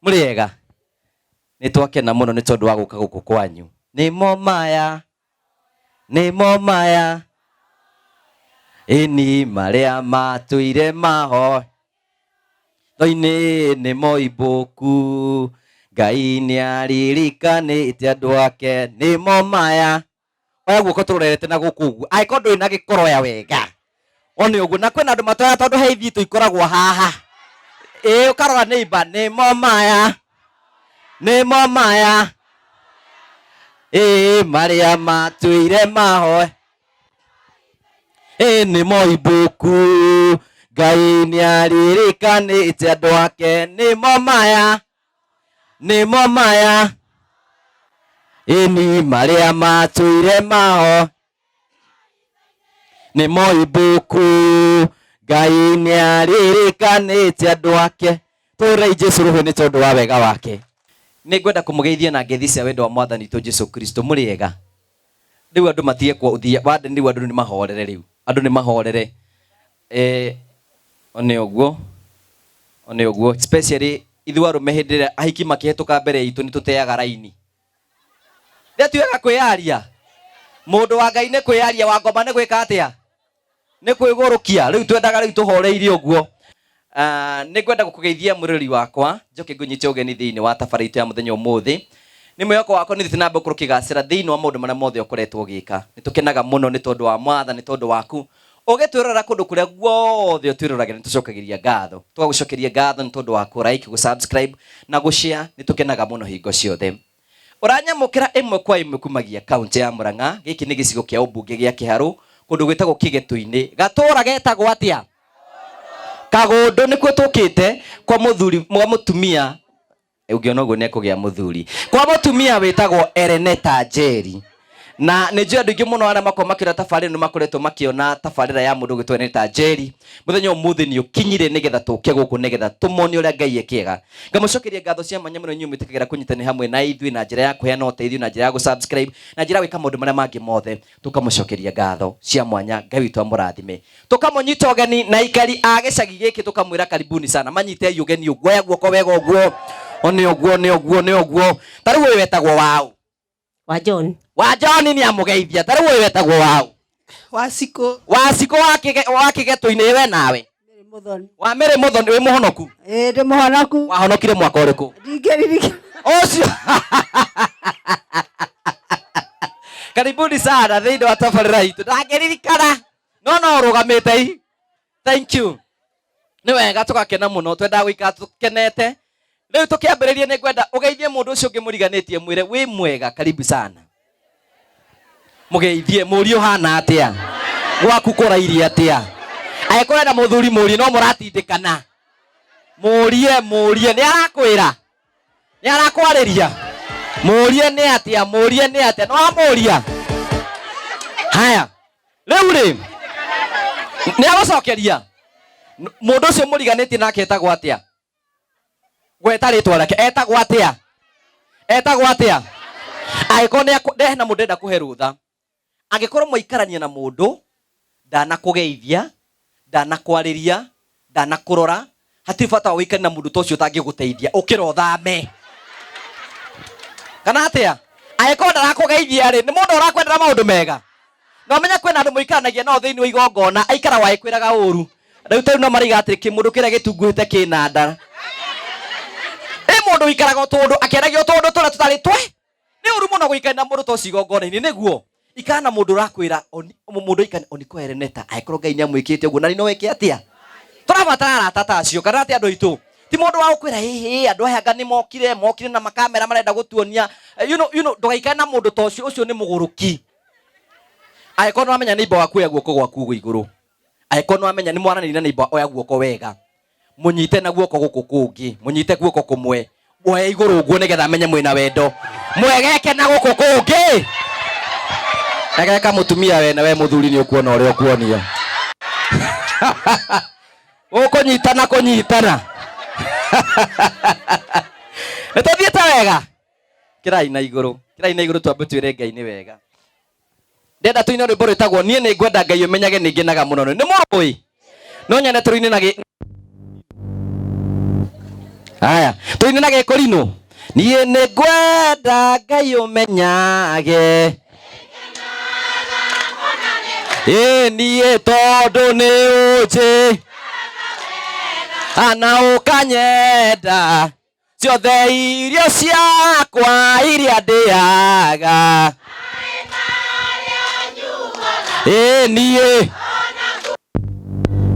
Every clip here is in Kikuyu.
Mũrĩ ega? Nĩ twakena mũno nĩ tondũ wa gũka gũkũ kwanyu. Nĩmo maya, nĩmo maya, ĩni marĩa matũire maho Thũ-inĩ nĩ moimbũku, Ngai nĩaririkanĩte andũ ake, nĩmo maya. Oya guoko tũrorete na gũkũ ũguo, angĩkorwo ndũrĩ na gĩkoro oya wega, one ũguo. Na kwĩna andũ matoyaga tondũ he ithiitũ ikoragwo haha, ĩĩ ũkarora neighbor, nĩmo maya, nĩmo maya, ĩĩ marĩa matũire mahoe Ĩ nĩ moimbũku, Ngai nĩaririkanĩte andũ ake, nĩmo maya, nĩmo maya, ĩni marĩa matũire maho, nĩ moimbũku, Ngai nĩaririkanĩte andũ ake. Tũrei Jesu rũhĩ nĩ tondũ wa wega wake. Nĩ ngwenda kũmũgeithia na ngeithi cia wendo wa Mwathani witũ Jesu Kristo. Mũrĩ ega? Rĩu andũ matige gũthiĩ wandeni rĩu andũ nĩ mahorere rĩu andũ nĩ mahorere eh, one ũguo one ũguo especially ithuĩ arũme hĩndĩ ĩrĩa ahiki makĩhetũka mbere itũ nĩ tũteaga raini nĩ tuaga kwĩyaria mũndũ wa Ngai nĩ kwĩyaria wa ngoma nĩ gwĩka atĩa nĩ kwĩgũrũkia rĩu twendaga rĩu tũhoreire ũguo. Ah, nĩ ngwenda gũkũgeithia mwĩroreri wakwa njoke ngũnyite ũgeni thĩinĩ wa tabarĩra itũ ya mũthenya ũmũthĩ. Nĩ mwĩhoko wakwa nĩ ũthiĩte na mbere gũkorwo ũkĩgacĩra thĩinĩ wa maũndũ marĩa mothe ũkoretwo ũgĩka. Nĩ tũkenaga mũno nĩ tondũ wa Mwathani, nĩ tondũ waku ũgĩtwĩrorera kũndũ kũrĩa guothe ũtwĩroragĩra. Nĩ tũcokagĩria ngatho, tũgagũcokeria ngatho nĩ tondũ wa kũ like, gũ subscribe na gũ share. Nĩ tũkenaga mũno hingo ciothe. Ũranyamũkĩra ĩmwe kwa ĩmwe kumagia kaũntĩ ya Murang'a. Gĩkĩ nĩ gĩcigo kĩa ũmbunge gĩa Kĩharũ, kũndũ gwĩtagwo Kĩgetũ-inĩ. Gatũũra getagwo atĩa? Kagũndũ. Nĩkuo tũkĩte kwa mũthuri, kwa mũtumia, ũngĩona ũguo nĩ ekũgĩa mũthuri, kwa mũtumia wĩtagwo Ereneta Njeri. Na nĩ njũĩ andũ aingĩ mũno arĩa makoragwo makĩona tabarĩra ĩno nĩ makoretwo makĩona tabarĩra ya mũndũ ũgwĩtwo Ereneta Njeri. Mũthenya ũmũthĩ nĩ ũkinyire nĩgetha tũke gũkũ nĩgetha tũmonie ũrĩa Ngai ekĩega. Ngamũcokeria ngatho cia mwanya mũno inyuĩ mwĩtĩkagĩra kũnyitanĩra hamwe na ithuĩ na njĩra ya kũheana ũteithio, na njĩra ya gũ-subscribe, na njĩra ya gwĩka maũndũ marĩa mangĩ mothe. Tũkamũcokeria ngatho cia mwanya, Ngai witũ amũrathime. Tũkamũnyita ũgeni na aikari a gĩcagi gĩkĩ tũkamwĩra karibuni sana. Manyitei ũgeni ũguo, oya guoko wega ũguo, one ũguo, one ũguo, one ũguo. Ta rĩu ũyũ wetagwo waũ? Wa John. Wa John nĩ amũgeithia. Ta rĩu ũyũ wetagwo waũ? Wacikũ. Wacikũ wa kĩgetũ-inĩ we nawe? Mĩrĩ Mũthoni. Wa Mĩrĩ Mũthoni, wĩ mũhonoku? Ĩĩ ndĩ mũhonoku. Wahonokire mwaka ũrĩkũ? Ndingĩririkana. Ũcio. Karibuni sana thĩinĩ wa tabarĩra itũ. Ndangĩririkana. No no ũrũgamĩte i. Thank you. Nĩ wega tũgakena mũno, twendaga gũikara tũkenete. Rĩu tũkĩambĩrĩria nĩ ngwenda ũgeithie mũndũ ũcio ũngĩ mũriganĩtie mwĩre wĩ mwega, karibu sana. Mũgeithie, mũrie ũhana atĩa, gwaku kũrairie atĩa. Angĩkorwo ena mũthuri mũrie no mũratindĩkana, mũrie, mũrie, nĩ arakwĩra, nĩ arakwarĩria, mũrie nĩ atĩa, mũrie nĩ atĩa, nĩ wamũria. Haya, Rĩu rĩ, nĩ agũcokeria mũndũ ũcio mũriganĩtie nake etagwo atĩa? Gweta rĩtwa rĩake, etagwo atĩa? Etagwo atĩa? Angĩkorwo nĩ akũ- hena mũndũ ndĩrenda kũhe rũtha, angĩkorwo mwaikarania na mũndũ ndanakũgeithia, ndanakwarĩria, ndanakũrora, hatirĩ bata wa ũikare na mũndũ ta ũcio ũtangĩgũteithia, ũkĩra ũthame. Kana atĩa? Angĩkorwo ndarakũgeithia rĩ, nĩ mũndũ ũrakwendera maũndũ mega? Na ũmenye kwĩna andũ mũikaranagia nao thĩinĩ wa igongona, aikara wagĩkwĩraga ũru. Rĩu ta rĩu no maraiga atĩrĩ, kĩmũndũ kĩrĩa gĩtunguhĩte kĩna nda. Ĩ mũndũ ũikaraga o tũũndũ akĩaragia o tũũndũ tũrĩa tũtarĩ twe. Nĩ ũru mũno gũikara na mũndũ ta ũcio igongona-inĩ, nĩguo? Ikara na mũndũ ũrakwĩra, mũndũ aikare oniko ereneta, angĩkorwo Ngai nĩ amwĩkĩte ũguo, na niĩ no eke atĩa? Tũrabatara arata ta acio, kana atĩa andũ aitũ? Ti mũndũ wa gũkwĩra, ĩhĩ, andũ aya anga nĩ mokire, mokire na makamera marenda gũtuonia. You know, ndũgaikare na mũndũ ta ũcio, ũcio nĩ mũgũrũki. Angĩkorwo nĩ wamenya neighbor waku, oya guoko gwaku ũguo igũrũ. Angĩkorwo nĩ wamenya nĩ mwaranĩria na neighbor, oya guoko wega. Mũnyite na guoko gũkũ kũngĩ, mũnyite guoko kũmwe. Woe igũrũ ũguo nĩgetha amenye mwĩna wendo. Mwegeke na gũkũ kũngĩ. Egeka mũtumia wene we mũthuri nĩ ũkuona ũrĩa ũkuonio. Ũkũnyitana kũnyitana. Nĩ tũthiĩte wega. Kĩrai na igũrũ. Kĩrai na igũrũ twambe twĩre Ngai nĩ wega. Ndenda tũine rwĩmbo rwĩtagwo niĩ nĩ ngwenda Ngai ũmenyage nĩ ngenaga mũno. Nĩ mũrũĩ? No nyende tũrũine na gĩ Haya, tũine na gĩkũrinũ. Niĩ nĩ ngwenda Ngai ũmenyage. Ĩ niĩ tondũ nĩ ũnjĩ ana ũkanyenda ciothe irio ciakwa iria ndĩaga. Ĩ niĩ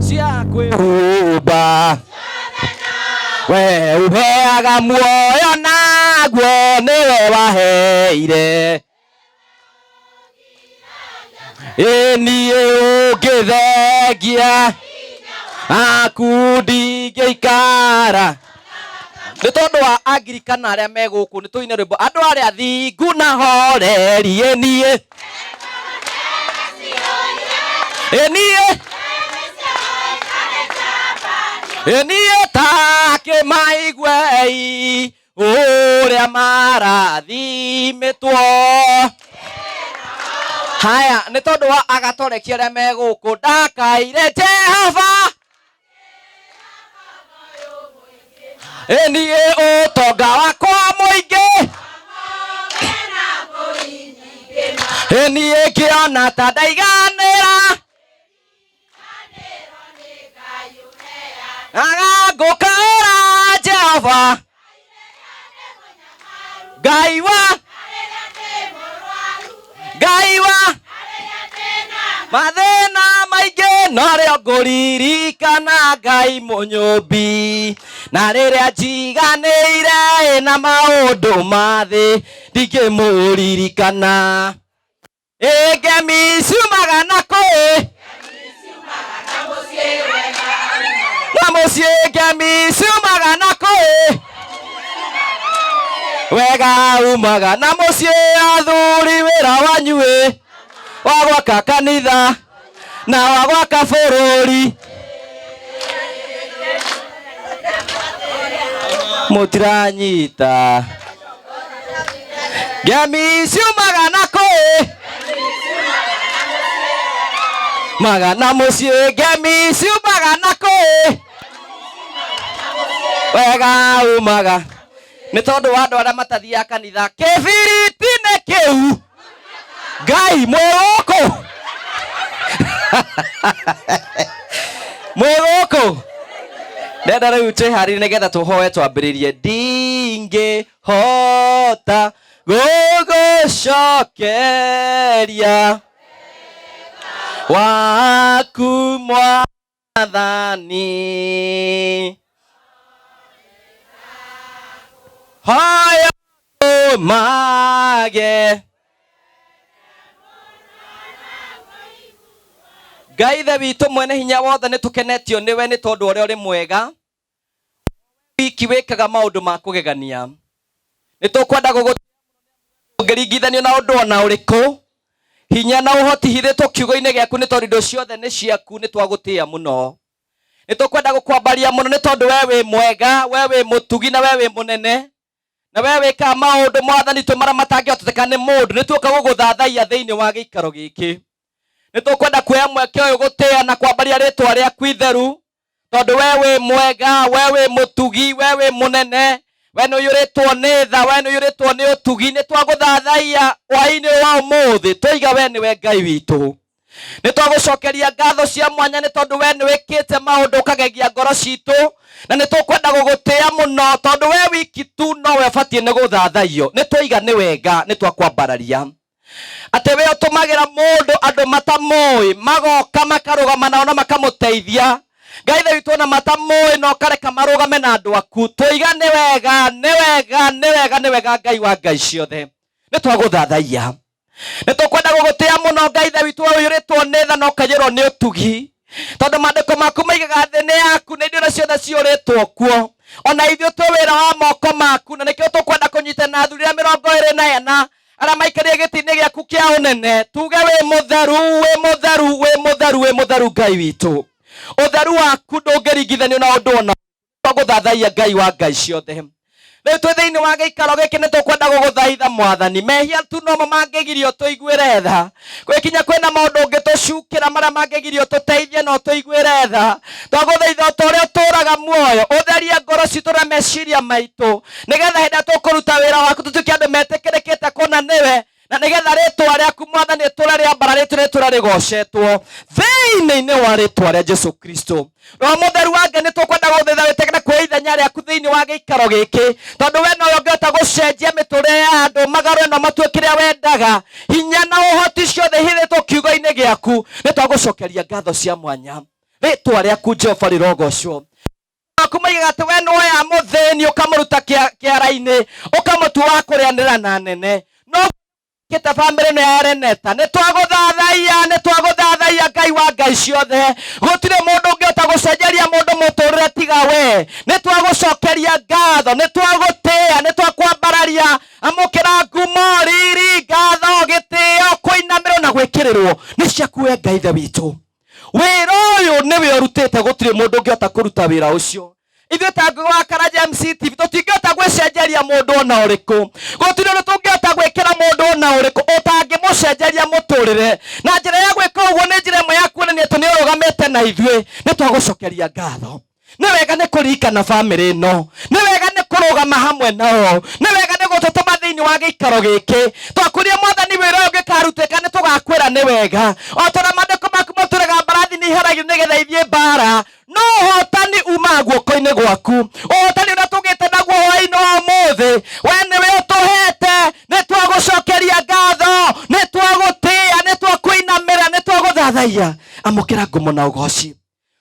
cia kwĩhumba we ũheaga muoyo naguo nĩwe waheire. Ĩ niĩ ũngĩthengia aku ndingĩikara. Nĩ tondũ wa Angirikana arĩa me gũkũ nĩ tũine rwĩmbo andũ arĩa thingu na horeri. Ĩ niĩ ĩ niĩ ĩ niĩ ta kĩmaiguei ũrĩa marathimĩtwo. Haya, nĩ tondũ wa agatoreki arĩa me gũkũ ndakaire Jehova. Ĩ niĩ ũtonga wakwa mũingĩ. Ĩ niĩ ngĩona ta ndaiganĩra. Agangũkaĩra Jehova. Ngai wa Ngai wa mathĩna maingĩ norĩo ngũririkana Ngai mũnyũmbi na rĩrĩa njiganĩire na maũndũ ma thĩ ndingĩmũririkana. Ĩ ngemi ciumaga na kũ? Na mũciĩ ngemi ciumaga na kũ? Wega umaga na mũciĩ athuri wĩra wanyu ĩ wa gwaka kanitha na wa gwaka bũrũri. Mũtiranyita. Ngemi ciumaga na kũ? Maga na mũciĩ ngemi ciumaga na kũ? Wega umaga. Nĩ tondũ wa andũ arĩa matathiaga kanitha kĩbiriti nĩ kĩu. Ngai mwĩ gũkũ. Mwĩ gũkũ. Ndenda rĩu twĩharĩrie nĩgetha tũhoe twambĩrĩrie. Ndingĩhota gũgũcokeria waku Mwathani. Hoya mage Ngai ithe witũ mwene hinya wothe nĩ tũkenetio nĩwe nĩ tondũ ũrĩa ũrĩ mwega wiki wĩkaga maũndũ ma kũgegania. Nĩ tũkwenda gũgũngĩringithanio na ũndũ ona ũrĩkũ. Hinya na ũhoti hithĩtwo kiugo-inĩ gĩaku nĩ tondũ indo ciothe nĩ ciaku, nĩ twagũtĩĩa mũno. Nĩ tũkwenda gũkwambaria mũno nĩ tondũ we wĩ mwega, we wĩ mũtugi na we wĩ mũnene. Na we wĩkaga maũndũ Mwathani tũ marĩa matangĩhoteka nĩ mũndũ. Nĩ tuoka gũgũthathaiya thĩinĩ wa gĩikaro gĩkĩ. Nĩ tũkwenda kuoya mweke ũyũ gũtĩĩa na kwambaria rĩtwa rĩaku itheru. Tondũ we wĩ mwega, we wĩ mũtugi, we wĩ mũnene, we nĩ ũiyũrĩtwo nĩ tha, we nĩ ũiyũrĩtwo nĩ ũtugi. Nĩ twagũthathaiya hwaĩ-inĩ ũyũ wa ũmũthĩ, twoiga we nĩwe Ngai witũ. Nĩ twagũcokeria ngatho cia mwanya nĩ tondũ we nĩ wĩkĩte maũndũ ũkagegia ngoro citũ, na nĩ tũkwenda gũgũtĩĩa mũno tondũ we wiki tu nowe ũbatiĩ nĩ gũthathaiyo. Nĩ twoiga nĩ wega, nĩ twakwambararia. Atĩ we ũtũmagĩra mũndũ andũ matamũĩ magoka makarũgama nao na makamũteithia. Ngai ithe witũ ona matamũĩ na ũkareka marũgame na andũ aku. Twoiga nĩ wega, nĩ wega, nĩ wega, nĩ wega Ngai wa Ngai ciothe. Nĩ twagũthathaiya. Nĩ tũkwenda gũgũtĩĩa mũno Ngai ithe witũ we ũiyũrĩtwo nĩ tha na ũkaiyũrwo nĩ ũtugi. Tondũ maandĩko maku maigaga thĩ nĩ yaku na indo iria ciothe ciyũrĩtwo kuo. Ona ithuĩ twĩ wĩra wa moko maku, na nĩkĩo tũkwenda kũnyitana na athuri arĩa 24 arĩa maikarĩire gĩtĩ-inĩ gĩaku kĩa ũnene, tuge wĩ mũtheru, wĩ mũtheru, wĩ mũtheru, wĩ mũtheru Ngai witũ. Ũtheru waku ndũngĩringithanio na ũndũ ona twagũthathaiya Ngai wa Ngai ciothe. Rĩu twĩ thĩinĩ wa gĩikaro gĩkĩ nĩ tũkwenda gũgũthaitha Mwathani. Mehia tu nomo mangĩgirio tũiguĩre tha. Gwĩkinya kwĩna maũndũ ũngĩtũcukĩra marĩa mangĩgirio tũteithie no tũiguĩre tha. Twagũthaitha o ta ũrĩa ũtũũraga muoyo, ũtherie ngoro citũ na meciria maitũ, nĩgetha hĩndĩ ĩrĩa tũkũruta wĩra waku tũtuĩke andũ metĩkĩrĩkĩte kũna nĩwe, na nĩgetha rĩtwa rĩaku Mwathani rĩtũũre rĩambararĩtio, rĩtũũre rĩgocetwo thĩinĩ-inĩ wa rĩtwa rĩa Jesu Kristo. Roho Mũtheru wa Ngai, nĩ tũkwenda gũgũthaitha wĩtĩkĩre kuoya ithenya rĩaku thĩinĩ wa gĩikaro gĩkĩ, tondũ we nowe ũngĩhota gũcenjia mĩtũrĩre ya andũ, magarũre na matue kĩrĩa wendaga. Hinya na ũhoti ciothe ihithĩtwo kiugo-inĩ gĩaku, nĩ twagũcokeria ngatho cia mwanya. Rĩtwa rĩaku Jehova rĩrogocwo. Maku maigaga atĩ we nĩwoya mũthĩni ũkamũruta kĩara-inĩ, ũkamũtua wa kũrĩanĩra na nene. No kĩte bamĩrĩ ĩno ya Reneta, nĩ twagũthathaiya, nĩ twagũthathaiya Ngai wa Ngai ciothe. Gũtirĩ mũndũ ũngĩhota gũcenjeria mũndũ mũtũrĩre tiga we. Nĩ twagũcokeria ngatho, nĩ twagũtĩĩa, nĩ twakwambararia. Amũkĩra ngumo, riri, ngatho, gĩtĩo, kũinamĩrwo na gwĩkĩrĩrwo nĩ ciaku we Ngai Ithe witũ. Wĩra ũyũ nĩwe ũrutĩte, gũtirĩ mũndũ ũngĩhota kũruta wĩra ũcio. Ithuĩ ta Ngũgĩ wa Karanja MCTV tũtingĩhota gwĩcenjeria mũndũ ona ũrĩkũ. Gũtirĩ ũndũ tũngĩhota gwĩkĩra mũndũ ona ũrĩkũ ũtangĩmũcenjeria mũtũrĩre. Na njĩra ya gwĩka ũguo nĩ njĩra ĩmwe ya kuonania atĩ nĩ ũrũgamĩte na ithuĩ. Nĩ twagũcokeria ngatho. Nĩ wega nĩ kũririkana bamĩrĩ ĩno, nĩ wega nĩ kũrũgama hamwe nao, nĩ wega nĩ gũtũtũma thĩinĩ wa gĩikaro gĩkĩ. Twakũria Mwathani wĩra ũyũ ũngĩkarutĩka nĩ tũgakwĩra nĩ wega. O ta ũrĩa maandĩko maku matwĩraga mbarathi nĩ iheragio nĩgetha ithiĩ mbara, no ũhotani umaga guoko-inĩ gwaku. Ũhotani ũrĩa tũgĩte naguo hwaĩ-inĩ wa ũmũthĩ, we nĩwe ũtũhete. Nĩ twagũcokeria ngatho, nĩ twagũtĩĩa, nĩ twakũinamĩra, nĩ twagũthathaiya. Amũkĩra ngumo na ũgoci.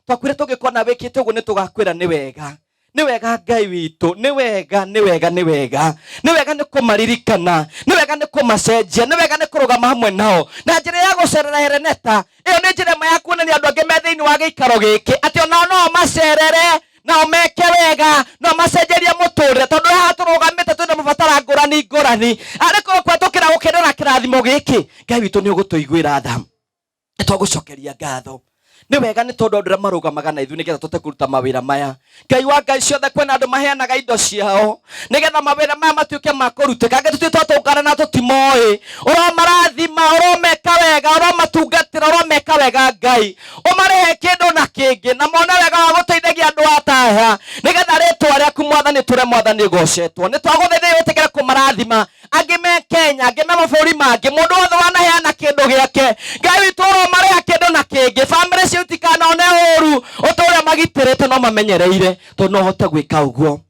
Twakwĩra tũngĩkona wĩkĩte ũguo nĩ tũgakwĩra nĩ wega. Nĩ wega Ngai witũ, nĩ wega, nĩ wega, nĩ wega. Nĩ wega nĩ kũmaririkana, nĩ wega nĩ kũmacenjia, nĩ wega nĩ kũrũgama hamwe nao. Na njĩra ya gũcerera Hereneta, ĩyo nĩ njĩra ĩmwe ya kuonania andũ angĩ me thĩinĩ wa gĩikaro gĩkĩ atĩ onao no macerere, nao meke wega, no macenjerie mũtũrĩre, tondũ haha tũrũgamĩte twĩna mabatara ngũrani ngũrani. Arĩ korwo kũhetũkĩra gũkenera kĩrathimo gĩkĩ, Ngai witũ nĩ ũgũtũiguĩra tha. Nĩ twagũcokeria ngatho. Nĩ wega nĩ tondũ andũ arĩa marũgamaga na ithuĩ nĩgetha tũhote kũruta mawĩra maya. Ngai wa Ngai ciothe, kwĩna andũ maheanaga indo ciao nĩgetha mawĩra maya matuĩke ma kũrutĩka. Angĩ tũtirĩ twatũngana na tũtimoĩ. Ũromarathima, ũromeka wega, ũromatungatĩra, ũromeka wega Ngai. Ũmarĩhe kĩndũ na kĩngĩ na mone wega wa gũteithagia andũ ataya nĩgetha rĩtwa rĩaku Mwathani tũre Mwathani gocetwo. Nĩ twagũthaitha wĩtĩkĩre kũmarathima. Angĩ me Kenya, angĩ me mabũrũri mangĩ, mũndũ wothe wanaheana kĩndũ gĩake, Ngai witũ ũromarĩha kĩndũ na kĩngĩ. Bamĩrĩ ciao itikanone ũru, ũtũũre magitĩrĩte no mamenyereire, tondũ no ũhote gwĩka ũguo.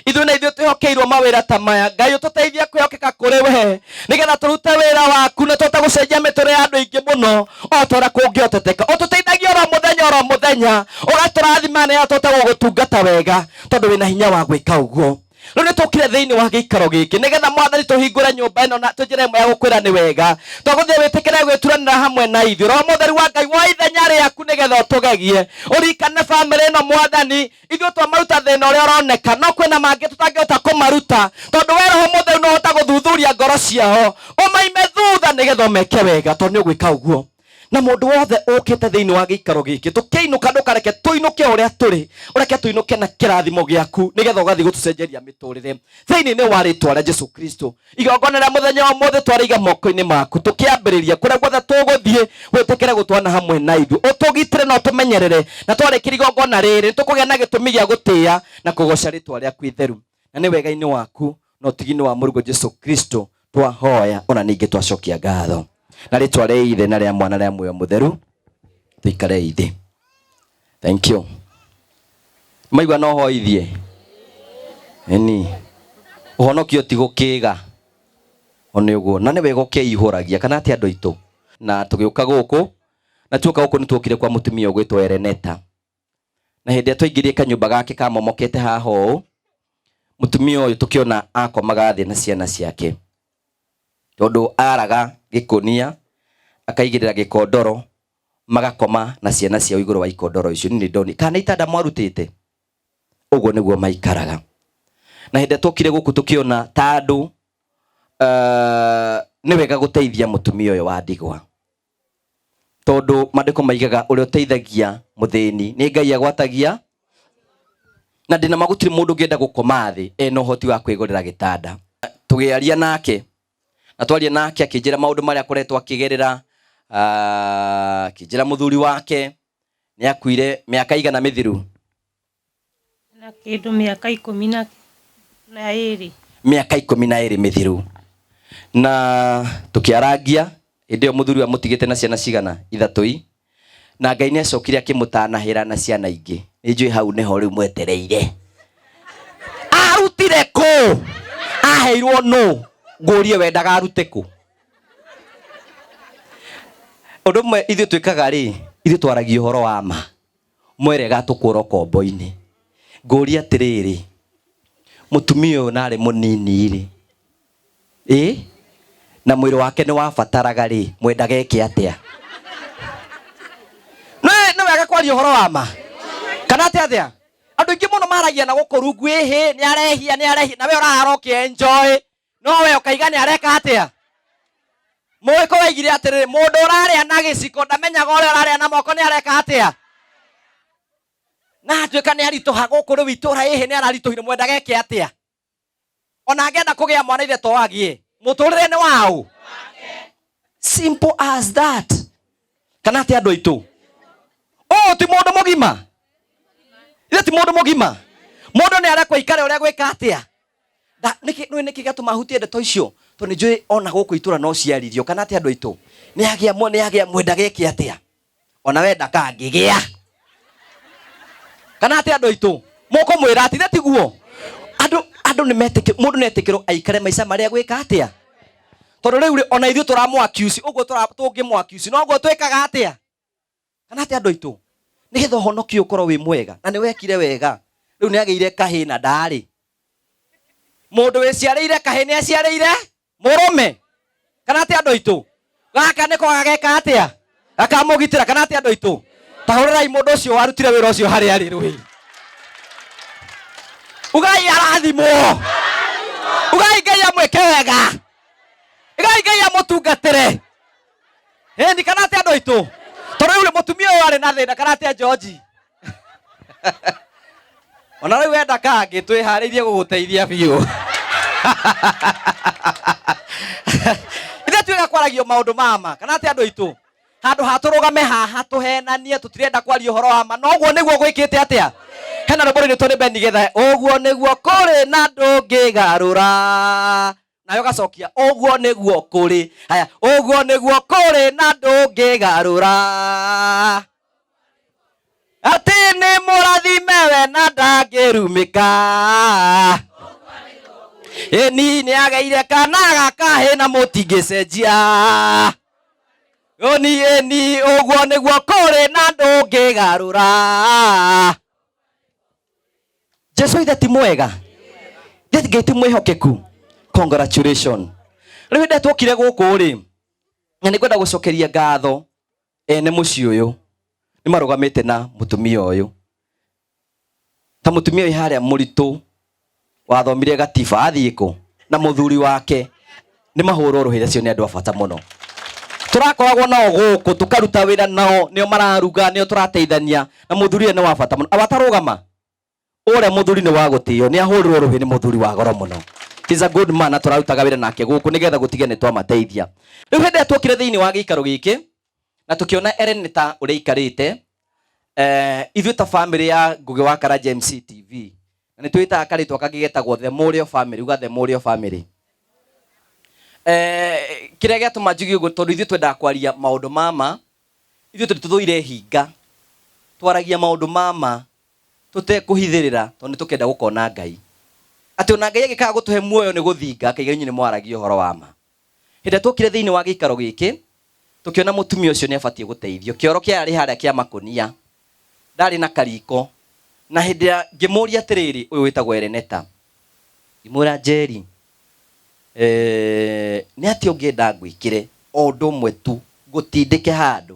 Ithuĩ na ithuĩ twĩhokeirwo mawĩra ta maya. Ngai ũtũteithie kwĩhokeka kũrĩ we nĩgetha tũrute wĩra waku na tũhote gũcenjia mĩtũrĩre ya andũ aingĩ mũno o ta ũrĩa kũngĩhoteteka. Ũtũteithagie oro mũthenya oro mũthenya, ũgatũrathima nĩgetha tũhote gũgũtungata wega, tondũ wĩna hinya wa gwĩka ũguo. Rĩu nĩ tũkire thĩinĩ wa gĩikaro gĩkĩ nĩgetha Mwathani tũhingũre nyũmba ĩno na tũnjĩra ĩmwe ya gũkwĩra nĩ wega. Twagũthaitha wĩtĩkĩre gwĩturanĩra hamwe na ithuĩ. Roho Mũtheru wa Ngai, woe ithenya rĩaku nĩgetha ũtũgegie. Ũririkane bamĩrĩ ĩno Mwathani, ithuĩ twamaruta thĩna ũrĩa ũroneka, no kwĩna mangĩ tũtangĩhota kũmaruta, tondũ we Roho Mũtheru no ũhota gũthuthuria ngoro ciao. Ũmaime thutha nĩgetha ũmeke wega, tondũ nĩ ũgwĩka ũguo. Na mũndũ wothe ũkĩte thĩinĩ wa gĩikaro gĩkĩ, tũkĩinũka ndũkareke tũinũke ũrĩa tũrĩ, ũreke tũinũke na kĩrathimo gĩaku nĩgetha ũgathiĩ gũtũcenjeria mĩtũrĩre thĩinĩ wa rĩtwa rĩa Jesu Kristo. Igongona rĩa mũthenya wa ũmũthĩ twarĩiga moko-inĩ maku, tũkĩambĩrĩria kũrĩa guothe tũgũthiĩ, wĩtĩkĩre gũtwana hamwe na ithuĩ, ũtũgitĩre na ũtũmenyerere, na twarĩkĩria igongona rĩrĩ nĩtũkũgĩa na gĩtũmi gĩa gũtĩĩa na kũgoca rĩtwa rĩaku itheru. Na nĩ wega-inĩ waku na ũtigi-inĩ wa Mũrũguo Jesu Kristo twahoya ona ningĩ twacokia ngatho. Na rĩtwa rĩa Ithe na rĩa Mwana rĩa Muoyo Mũtheru, tũikare thĩ. Thank you. Maigua no hoithie? Ĩni. Ũhonokio ti gũkĩga. O nĩ ũguo. Na nĩ wega ũkeihũragia, kana atĩ andũ aitũ. Na tũgĩũka gũkũ, na tuoka gũkũ nĩ tuokire kwa mũtumia ũgwĩtwo Ereneta. Na hĩndĩ ĩrĩa twaingĩrire kanyũmba gake kamomokete haha ũũ, mũtumia ũyũ tũkĩona akomaga thĩ na ciana ciake. Tondũ araga gĩkũnia, akaigĩrĩra gĩkondoro, magakoma na ciana ciao igũrũ wa ikondoro icio. Niĩ nĩ ndonire, kana nĩ itanda mwarutĩte? Ũguo nĩguo maikaraga. Na hĩndĩ ĩrĩa twokire gũkũ tũkĩona ta andũ nĩ wega gũteithia mũtumia ũyũ wa ndigwa. Tondũ maandĩko maigaga ũrĩa ũteithagia mũthĩni nĩ Ngai agwatagia. Na ndĩna ma gũtirĩ mũndũ ũngĩenda gũkoma thĩ ena ũhoti wa kwĩgũrĩra gĩtanda. Tũgĩaria nake, na twaria nake akĩnjĩra maũndũ marĩa akoretwo akĩgerera, akĩnjĩra mũthuri wake nĩ akuire mĩaka igana mĩthiru. Na kĩndũ mĩaka 12. Mĩaka 12 mĩthiru. Na tũkĩarangia, hĩndĩ ĩyo mũthuri amũtigĩte na ciana cigana? 3 i. Na Ngai nĩ acokire akĩmũtanahĩra na ciana ingĩ. Nĩ njũĩ hau nĩho rĩu mwetereire. Arutire kũ? Aheirwo nũ? Ngũrie wendaga arute kũ? Ũndũ ũmwe ithuĩ twĩkaga rĩ, ithuĩ twaragia ũhoro wa ma. Mwere gatũkũra ũkombo-inĩ. Ngũrie atĩrĩrĩ, mũtumia ũyũ narĩ mũnini rĩ, ĩ? Na mwĩrĩ wake nĩ wabataraga rĩ, mwendaga eke atĩa? Nĩ wega kwaria ũhoro wa ma. Kana atĩa atĩa? Andũ aingĩ mũno maragia na gũkũ rungu, ĩhĩ, nĩ arehia, nĩ arehia, na we ũrahara ũkĩ-enjoy. No we ũkaiga nĩ areka atĩa? Mũgĩkũyũ oigire atĩrĩrĩ, mũndũ ũrarĩa na gĩciko ndamenyaga ũrĩa ũrarĩa na moko nĩ areka atĩa? Na atuĩka nĩ aritũha gũkũ rĩu itũra, ĩhĩ, nĩ araritũhire, mwendaga eke atĩa? Ona angĩenda kũgĩa mwana ithe to agĩe. Mũtũrĩre nĩ waũ? Simple as that. Kana atĩ andũ aitũ? Ũũ ti mũndũ mũgima? Ithe ti mũndũ mũgima? Mũndũ nĩ arekwo aikare ũrĩa gwĩka atĩa? Nĩkĩ, nĩũĩ nĩkĩ gĩatũma hutie ndeto icio? Tondũ nĩ njũĩ ona gũkũ itũra no ciaririo. Kana atĩ andũ aitũ? Nĩ agĩa mwe, nĩ agĩa mwendaga eke atĩa? Ona wenda kangĩgĩa. Kana atĩ andũ aitũ? Mũkũmwĩra atĩ ithe tiguo? Andũ, andũ nĩ metĩkĩ, mũndũ nĩ etĩkĩrwo aikare maica marĩa gwĩka atĩa? Tondũ rĩu rĩ, ona ithuĩ tũramũ accuse, ũguo tũngĩmũ accuse, noguo twĩkaga atĩa? Kana atĩ andũ aitũ? Nĩgetha ũhonokio ũkorwo wĩ mwega, na nĩ wekire wega. Rĩu nĩ agĩire kahĩ na ndarĩ. Mũndũ wĩciarĩire kahĩ nĩ aciarĩire mũrũme. Kana atĩ andũ aitũ? Gaka nĩko gageka atĩa? Gakamũgitĩra. Kana atĩ andũ aitũ? Ta hũrĩrai mũndũ ũcio warutire wĩra ũcio harĩa arĩ rũĩ. Ugai arathimwo. Ugai Ngai amwĩke wega. Ugai Ngai amũtungatĩre. Ĩni kana atĩ andũ aitũ? Tondũ rĩu rĩ, mũtumia ũyũ arĩ na thĩna, kana atĩ George? Ona rĩu wenda kangĩ, twĩharĩirie gũgũteithia biũ. Ithuĩ tuĩga kwaragio maũndũ ma ma, kana atĩ andũ aitũ? Handũ ha tũrũgame haha tũhenanie, tũtirenda kwaria ũhoro wa ma, noguo nĩguo gwĩkĩte atĩa? Hena rwĩmbo rũinĩtwo nĩ Ben Getha, ũguo nĩguo kũrĩ na ndũngĩgarũra. Nayo gacokia, ũguo nĩguo kũrĩ. Haya, ũguo nĩguo kũrĩ na ndũngĩgarũra. Atĩ nĩ mũrathime we na ndangĩrumĩka. Ĩni nĩ ageire kana gakahĩ na mũtingĩcenjia. Ĩni, ĩni, ũguo nĩguo kũrĩ na ndũngĩgarũra. Jesu ithe ti mwega. Ithe Ngai ti mwĩhokeku. Congratulations. Rĩu hĩndĩ ĩrĩa twokire gũkũ rĩ, na nĩ ngwenda gũcokeria ngatho ene mũciĩ ũyũ. Nĩ marũgamĩte na mũtumia ũyũ. Ta mũtumia ũyũ harĩa mũritũ wathomire gatiba athiĩ kũ na mũthuri wake nĩ mahũrwo rũhĩ, acio nĩ andũ a bata mũno. Tũrakoragwo nao gũkũ tũkaruta wĩra nao, nĩo mararuga, nĩo tũrateithania, na mũthuri ũyũ nĩ wa bata mũno. Awatarũgama ũrĩa mũthuri nĩ wa gũtĩo, nĩ ahũrirwo rũhĩ nĩ mũthuri wa goro mũno. He's a good man, na tũrarutaga wĩra nake gũkũ nĩgetha gũtige nĩ twamateithia. Rĩu hĩndĩ ĩrĩa tuokire thĩinĩ wa gĩikaro gĩkĩ na tũkĩona Ellen ta ũrĩa aikarĩte, ithuĩ ta family ya Ngũgĩ wa Karanja MC TV, na nĩ twĩtaga karĩtwa kangĩ getagwo The Mũrĩo Family, uga The Mũrĩo Family. Kĩrĩa gĩatũma njuge ũguo tondũ ithuĩ twendaga kwaria maũndũ ma ma, ithuĩ tũtithũire hinga, twaragia maũndũ ma ma tũtekũhithĩrĩra tondũ nĩ tũkenda gũkona Ngai. Atĩ ona Ngai angĩkaga gũtũhe muoyo nĩ gũthinga, akaiga inyuĩ nĩ mwaragia ũhoro wa ma. Hĩndĩ ĩrĩa twokire thĩinĩ wa gĩikaro gĩkĩ, tũkĩona mũtumia ũcio nĩ abatiĩ gũteithio. Kĩoro kĩarĩ harĩa kĩa makũnia, ndarĩ na kariko. Na hĩndĩ ĩrĩa ngĩmũria atĩrĩrĩ, ũyũ wĩtagwo Ereneta, ngĩmwĩra Njeri, nĩ atĩa ũngĩenda ngwĩkĩre o ũndũ ũmwe tu, ngũtindĩke handũ,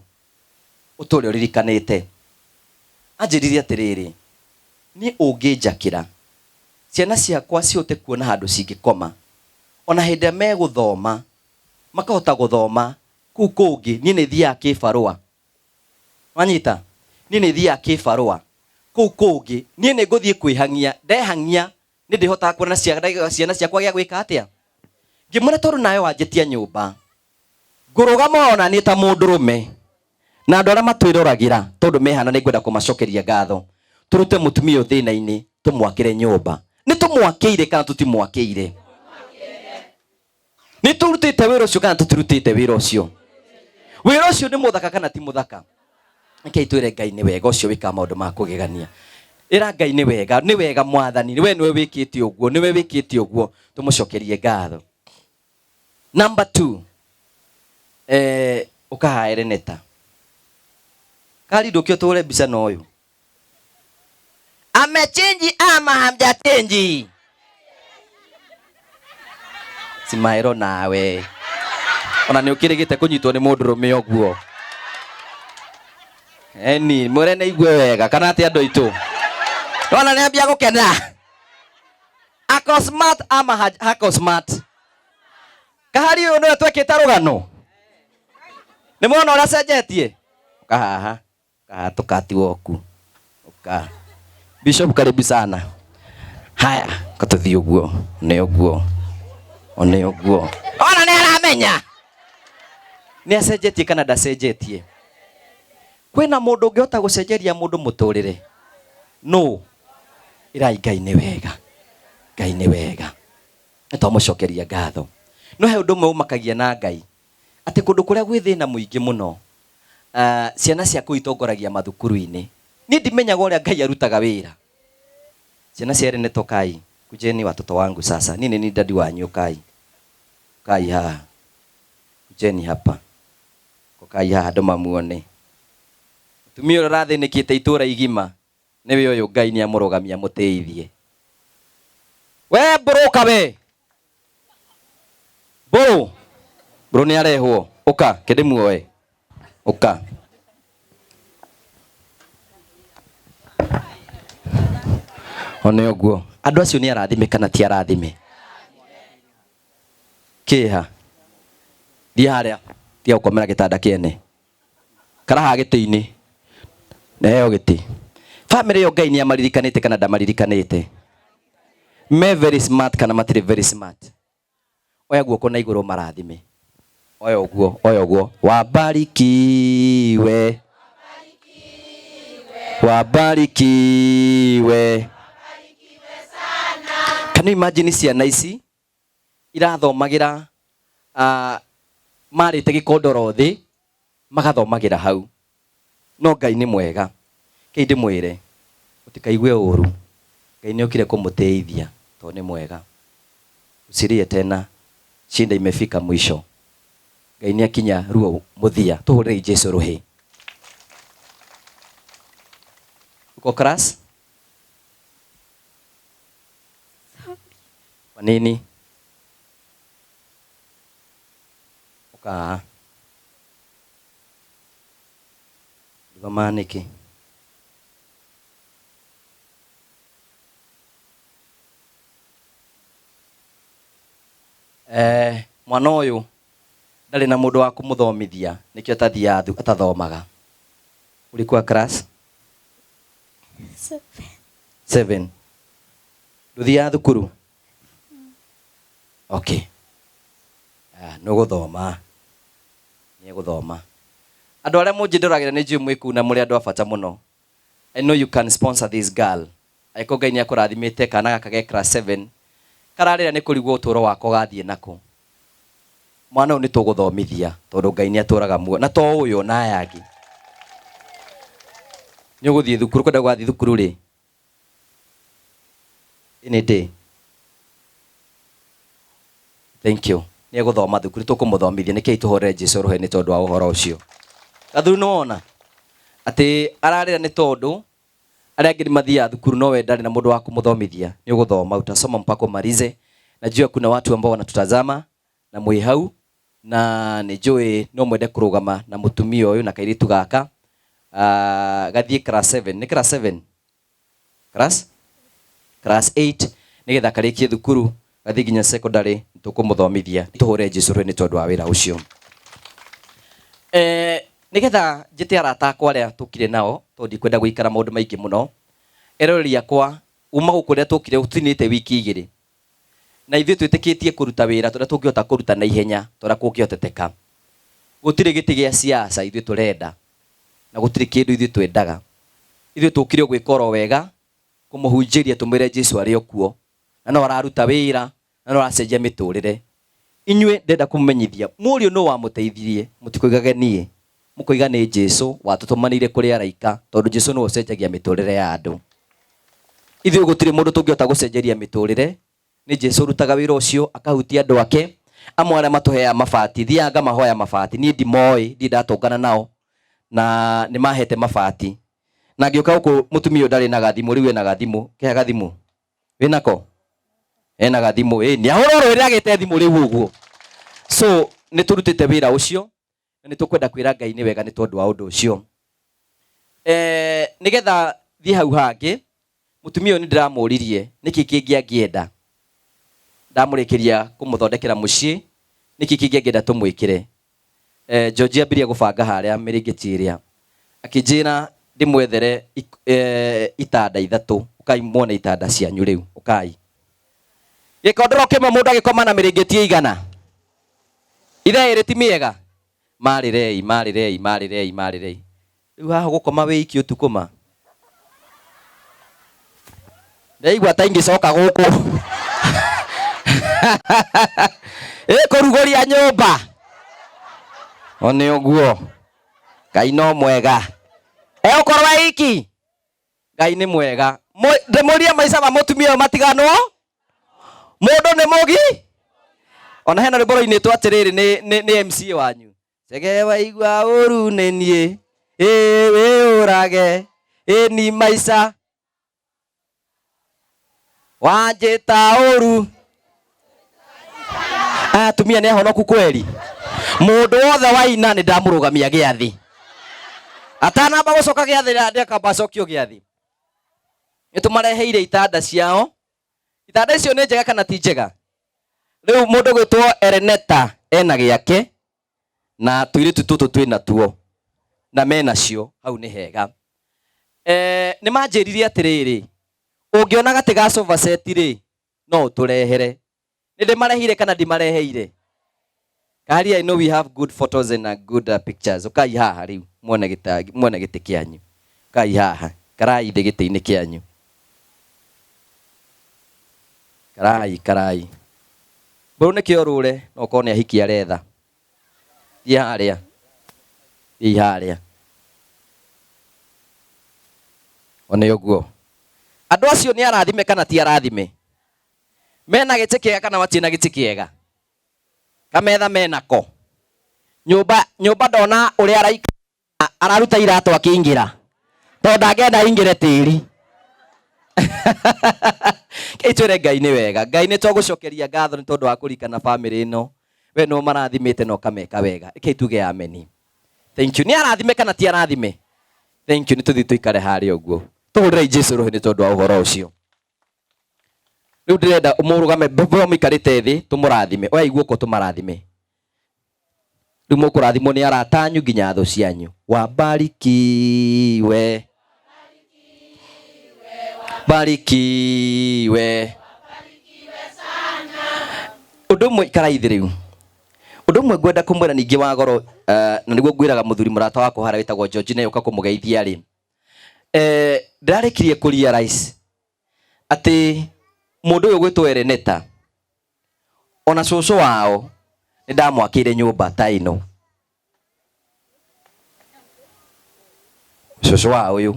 ũtũre ũririkanĩte. Anjĩrire atĩrĩrĩ, Niĩ ũngĩnjakĩra ciana ciakwa cihote kuona handũ cingĩkoma, ona hĩndĩ ĩrĩa megũthoma makahota gũthoma kũu kũngĩ, niĩ nĩ thiaga kĩbarũa. Wanyita? Niĩ nĩ thiaga kĩbarũa kũu kũngĩ, niĩ nĩ ngũthiĩ kwĩhang'ia, ndehang'ia nĩ ndĩhotaga kuona ciana ciakwa gĩa gwĩka atĩa. Ngĩmwĩra tondũ nawe wanjĩtia nyũmba, ngũrũgama ona niĩ ta mũndũrũme na andũ arĩa matwĩroragĩra tondũ mehana nĩ ngwenda kũmacokeria ngatho, tũrute mũtumia ũyũ thĩna-inĩ tũmwakĩre nyũmba. Nĩ tũmwakĩire kana tũtimwakĩire? Nĩ tũrutĩte wĩra ũcio kana tũtirutĩte wĩra ũcio? Wĩra ũcio nĩ mũthaka kana ti mũthaka? Rekei twĩre Ngai nĩ wega ũcio wĩkaga maũndũ ma kũgegania. Ĩra Ngai nĩ wega, nĩ wega Mwathani, we nĩwe wĩkĩte ũguo, nĩwe wĩkĩte ũguo, tũmũcokerie ngatho. Number 2, ũkahaere neta. Kari ndũke ũtũre mbica na ũyũ. Amechenji ama hamjachenji? Simaero nawe. Ona nĩ ũkĩrĩgĩte kũnyitwo nĩ mũndũrũme ũguo. Eni, mwĩre nĩ igue wega kana atĩ andũ aitũ. Nona nĩ ambia gũkena. Ako smart ama hako smart? Kahari ũyũ nĩwe twekĩte rũgano. Nĩ mwona ũrĩa acenjetie? Ũka haha. Ũka tũkatiwo ku. Ũka. Bishop karibu sana. Haya, katũthiĩ ũguo. Nĩ ũguo. Nĩ ũguo. Ona nĩ aramenya. Nĩ acenjetie kana ndacenjetie? Kwĩna mũndũ ũngĩhota gũcenjeria mũndũ mũtũrĩre? No. Ĩrai Ngai nĩ wega. Ngai nĩ wega. Nĩ twamũcokeria ngatho. No he ũndũ ũmwe ũmakagia na Ngai, atĩ kũndũ kũrĩa gwĩ thĩna mũingĩ mũno, ciana ciaku itongoragia mathukuru-inĩ. Niĩ ndimenyaga ũrĩa Ngai arutaga wĩra. Ciana cia Ernest ũkai, kujeni watoto wangu sasa. Niĩ nĩ niĩ dadi wanyu ũkai. Ũkai haha. Kujeni hapa. Ũkai haha andũ mamuone. Mũtumia ũrĩa ũrathĩnĩkĩte itũũra igima, nĩwe ũyũ Ngai nĩ amũrũgamia amũteithie. We mbũrũka we. Mbũrũ. Mbũrũ nĩ arehwo. Ũka, kĩndĩmuoe. Ũka. One ũguo. Andũ acio nĩ arathime kana ti arathime? Kĩha. Thiĩ harĩa. Tiga gũkomera gĩtanda kĩene. Karaha gĩtĩ-inĩ. Neheo gĩtĩ. Family ĩyo Ngai nĩ amaririkanĩte kana ndamaririkanĩte? Me very smart kana matirĩ very smart? Oya guoko na igũrũ marathime. Oya ũguo, oya ũguo. Wabarikiwe. Wabarikiwe. Can you imagine ciana ici irathomagĩra marĩte gĩkondoro thĩ magathomagĩra hau. No Ngai nĩ mwega. Kei ndĩmwĩre mũtikaigue ũru. Ngai nĩ okire kũmũteithia tondũ nĩ mwega. Usilie tena, shinda imefika mwisho. Ngai nĩ akinya ruo mũthia. Tũhũrĩrei Jesu rũhĩ. Uko class? Kwa nini? Ũka. Ndũthoma nĩkĩ? Mwana ũyũ ndarĩ na mũndũ wa kũmũthomithia nĩkĩo atathiaga atathomaga. Ulikuwa class? 7. 7. Ndũthiaga thukuru? Okay. Nĩũgũthoma. Nĩegũthoma. Andũ arĩa mũnjĩndoragĩra nĩ njũĩ mwĩ kũu na mũrĩ andũ a bata mũno. I know you can sponsor this girl. Angĩkorwo Ngai nĩakũrathimĩte kana gaka ge class 7, kararĩra nĩ kũrigwo ũtũũro wako ũgathiĩ nakũ. Mwana ũyũ nĩtũgũthomithia tondũ Ngai nĩatũraga muoyo. Na to ũyũ na aya angĩ. Nĩũgũthiĩ thukuru, kwenda gũgathiĩ thukuru rĩ? Any day. Thank you. Nĩegũthoma thukuru, tũkũmũthomithia. Nĩkĩĩ tũhũrĩre Jesu rũhĩ nĩ tondũ wa ũhoro ũcio. Gathuru nĩwona atĩ ararĩra nĩ tondũ arĩa angĩ nĩmathiaga thukuru no we ndarĩ na mũndũ wa kũmũthomithia. Nĩũgũthoma, utasoma mpaka umalize. Najua kuna watu ambao wanatutazama na mwĩ hau na nĩnjũĩ no mwende kũrũgama na mũtumia ũyũ na kairĩtu gaka. Gathiĩ class 7. Nĩ class 7? Class class 8 nigetha karikie thukuru gathie nginya secondary tukumuthomithia tuhure Jesu rwe ni tondu wa wira ucio. Nigetha njite arata akwa aria tukire nao tondu ndikwenda guikara maundu maingi muno, eroreri akwa uma guku ria tukire tutinite wiki igiri na ithuĩ twĩtĩkĩtie kũruta wĩra tũrĩa tũngĩhota kũruta na ihenya tũrĩa kũngĩhoteteka. Gũtirĩ gĩtĩ gĩa siasa ithuĩ tũrenda na gũtirĩ kĩndũ ithuĩ twendaga. Ithuĩ tũkire gwĩka oro wega, kũmũhunjĩria tũmwĩre Jesu arĩ o kuo na no araruta wĩra na no aracenjia mĩtũrĩre. Inyuĩ ndĩrenda kũmũmenyithia mũriũ nũ wamũteithirie, mũtikoigage niĩ, mũkoiga nĩ Jesu watũtũmanĩire kũrĩ araika, tondũ Jesu nĩwe ũcenjagia mĩtũrĩre ya andũ. Ithuĩ gũtirĩ mũndũ tũngĩhota gũcenjeria mĩtũrĩre, nĩ Jesu ũrutaga wĩra ũcio akahutia andũ ake. Amwe arĩa matũheaga mabati, thiaga ngamahoya mabati, niĩ ndimoĩ, ndirĩ ndatũngana nao na nĩ mahete mabati. Na ngĩũka gũkũ mũtumia ũyũ ndarĩ na gathimũ, rĩu ena gathimũ. Keha gathimũ wĩnako? Ena gathimũ, ĩ nĩ ahũra rũĩ agĩte thimũ rĩu ũguo. So nĩ tũrutĩte wĩra ũcio na nĩ tũkwenda kwĩra Ngai nĩ wega nĩ tondũ wa ũndũ ũcio. Nĩgetha thiĩ hau hangĩ, mũtumia ũyũ nĩ ndĩramũririe nĩkĩ kĩngĩ angĩenda. Ndamũrĩkĩria kũmũthondekera mũciĩ, nĩkĩ kĩngĩ angĩenda tũmwĩkĩre. George ambirie gũbanga harĩa mĩrĩngĩti ĩrĩa, akĩnjĩra ndĩmwethere itanda ithatũ. Ũkai muone itanda cianyu rĩu, ũkai. Gĩkondoro kĩmwe mũndũ agĩkoma na mĩrĩngĩti ĩigana? Ithe ĩrĩ ti mĩega? Marĩrei, marĩrei, marĩrei, marĩrei. Rĩu haha gũkoma wĩ iki ũtukũ ma? Ndaigua ta ingĩcoka gũkũ. Ĩkũrugũria nyũmba. O nĩ ũguo. Ngai no mwega. Egũkorwo e iki? Ngai nĩ mwega. Ndĩmũrie maica ma mũtumia ũyũ matiganwo? Mũndũ nĩ mũgi? Ona hena rwĩmbo rũinĩtwo atĩrĩrĩ nĩ MCA wanyu. Chege waigua ũru nĩ niĩ, ĩ wĩũrage, ĩ ni maica. Wanjĩta ũru. Atumia nĩ ahonoku kweri. Mũndũ wothe waina nĩ ndamũrũgamia gĩathĩ. Atanamba gũcoka gĩathĩ ndĩakamba acokio gĩathĩ. Nĩ tũmareheire itanda ciao. Itanda icio nĩ njega kana ti njega? Rĩu mũndũ gwĩtwo Ereneta ena gĩake na tũirĩtu tũtũ twĩna tuo na menacio, hau nĩ hega. Nĩ manjĩrire atĩrĩrĩ, ũngĩona gatĩ ga sofa set rĩ, no ũtũrehere. Nĩ ndĩmareheire kana ndimareheire? Karia, I know we have good photos and good pictures. Ũkai haha rĩu muone gĩtangi, muone gĩtĩ kĩanyu. Ũkai haha, karai thĩ gĩtĩ-inĩ kĩanyu. Karai, karai. Mbũrũ nĩkĩo ũrũre, no ũkorwo nĩ ahiki aretha. Thiĩ harĩa. Thiĩ harĩa. O nĩ ũguo. Andũ acio nĩ arathime kana ti arathime? Mena gĩtĩ kĩega kana matirĩ na gĩtĩ kĩega? Kametha menako. Nyũmba, nyũmba ndona ũrĩa araikara, araruta iratũ akĩingĩra. Tondũ ndangĩenda aingĩre tĩri. Kei twĩre Ngai nĩ wega. Ngai nĩ twagũcokeria ngatho nĩ tondũ wa kũririkana bamĩrĩ ĩno. We nĩwe ũmarathimĩte na ũkameka wega. Rekei tuge ameni. Thank you. Nĩ arathime kana ti arathime? Thank you. Nĩ tũthiĩ tũikare harĩa ũguo. Tũhũrĩrei Jesu rũhĩ nĩ tondũ wa ũhoro ũcio. Rĩu ndĩrenda mũrũgame, before mũikarĩte thĩ, tũmũrathime. Oyai guoko tũmarathime. Rĩu mũkũrathimwo nĩ arata anyu nginya thũ cianyu. Wabarikiwe. Barikiwe. Ũndũ ũmwe ikarai thĩ rĩu. Ũndũ ũmwe ngwenda kũmwĩra ningĩ wa goro, na nĩguo ngwĩraga mũthuri mũrata wakwa harĩa wĩtagwo George na ũka kũmũgeithia rĩ. Ndĩrarĩkirie kũ realize atĩ mũndũ ũyũ gwĩtwo Ereneta ona cũcũ wao nĩ ndamwakĩire nyũmba ta ĩno. Cũcũ wa ũyũ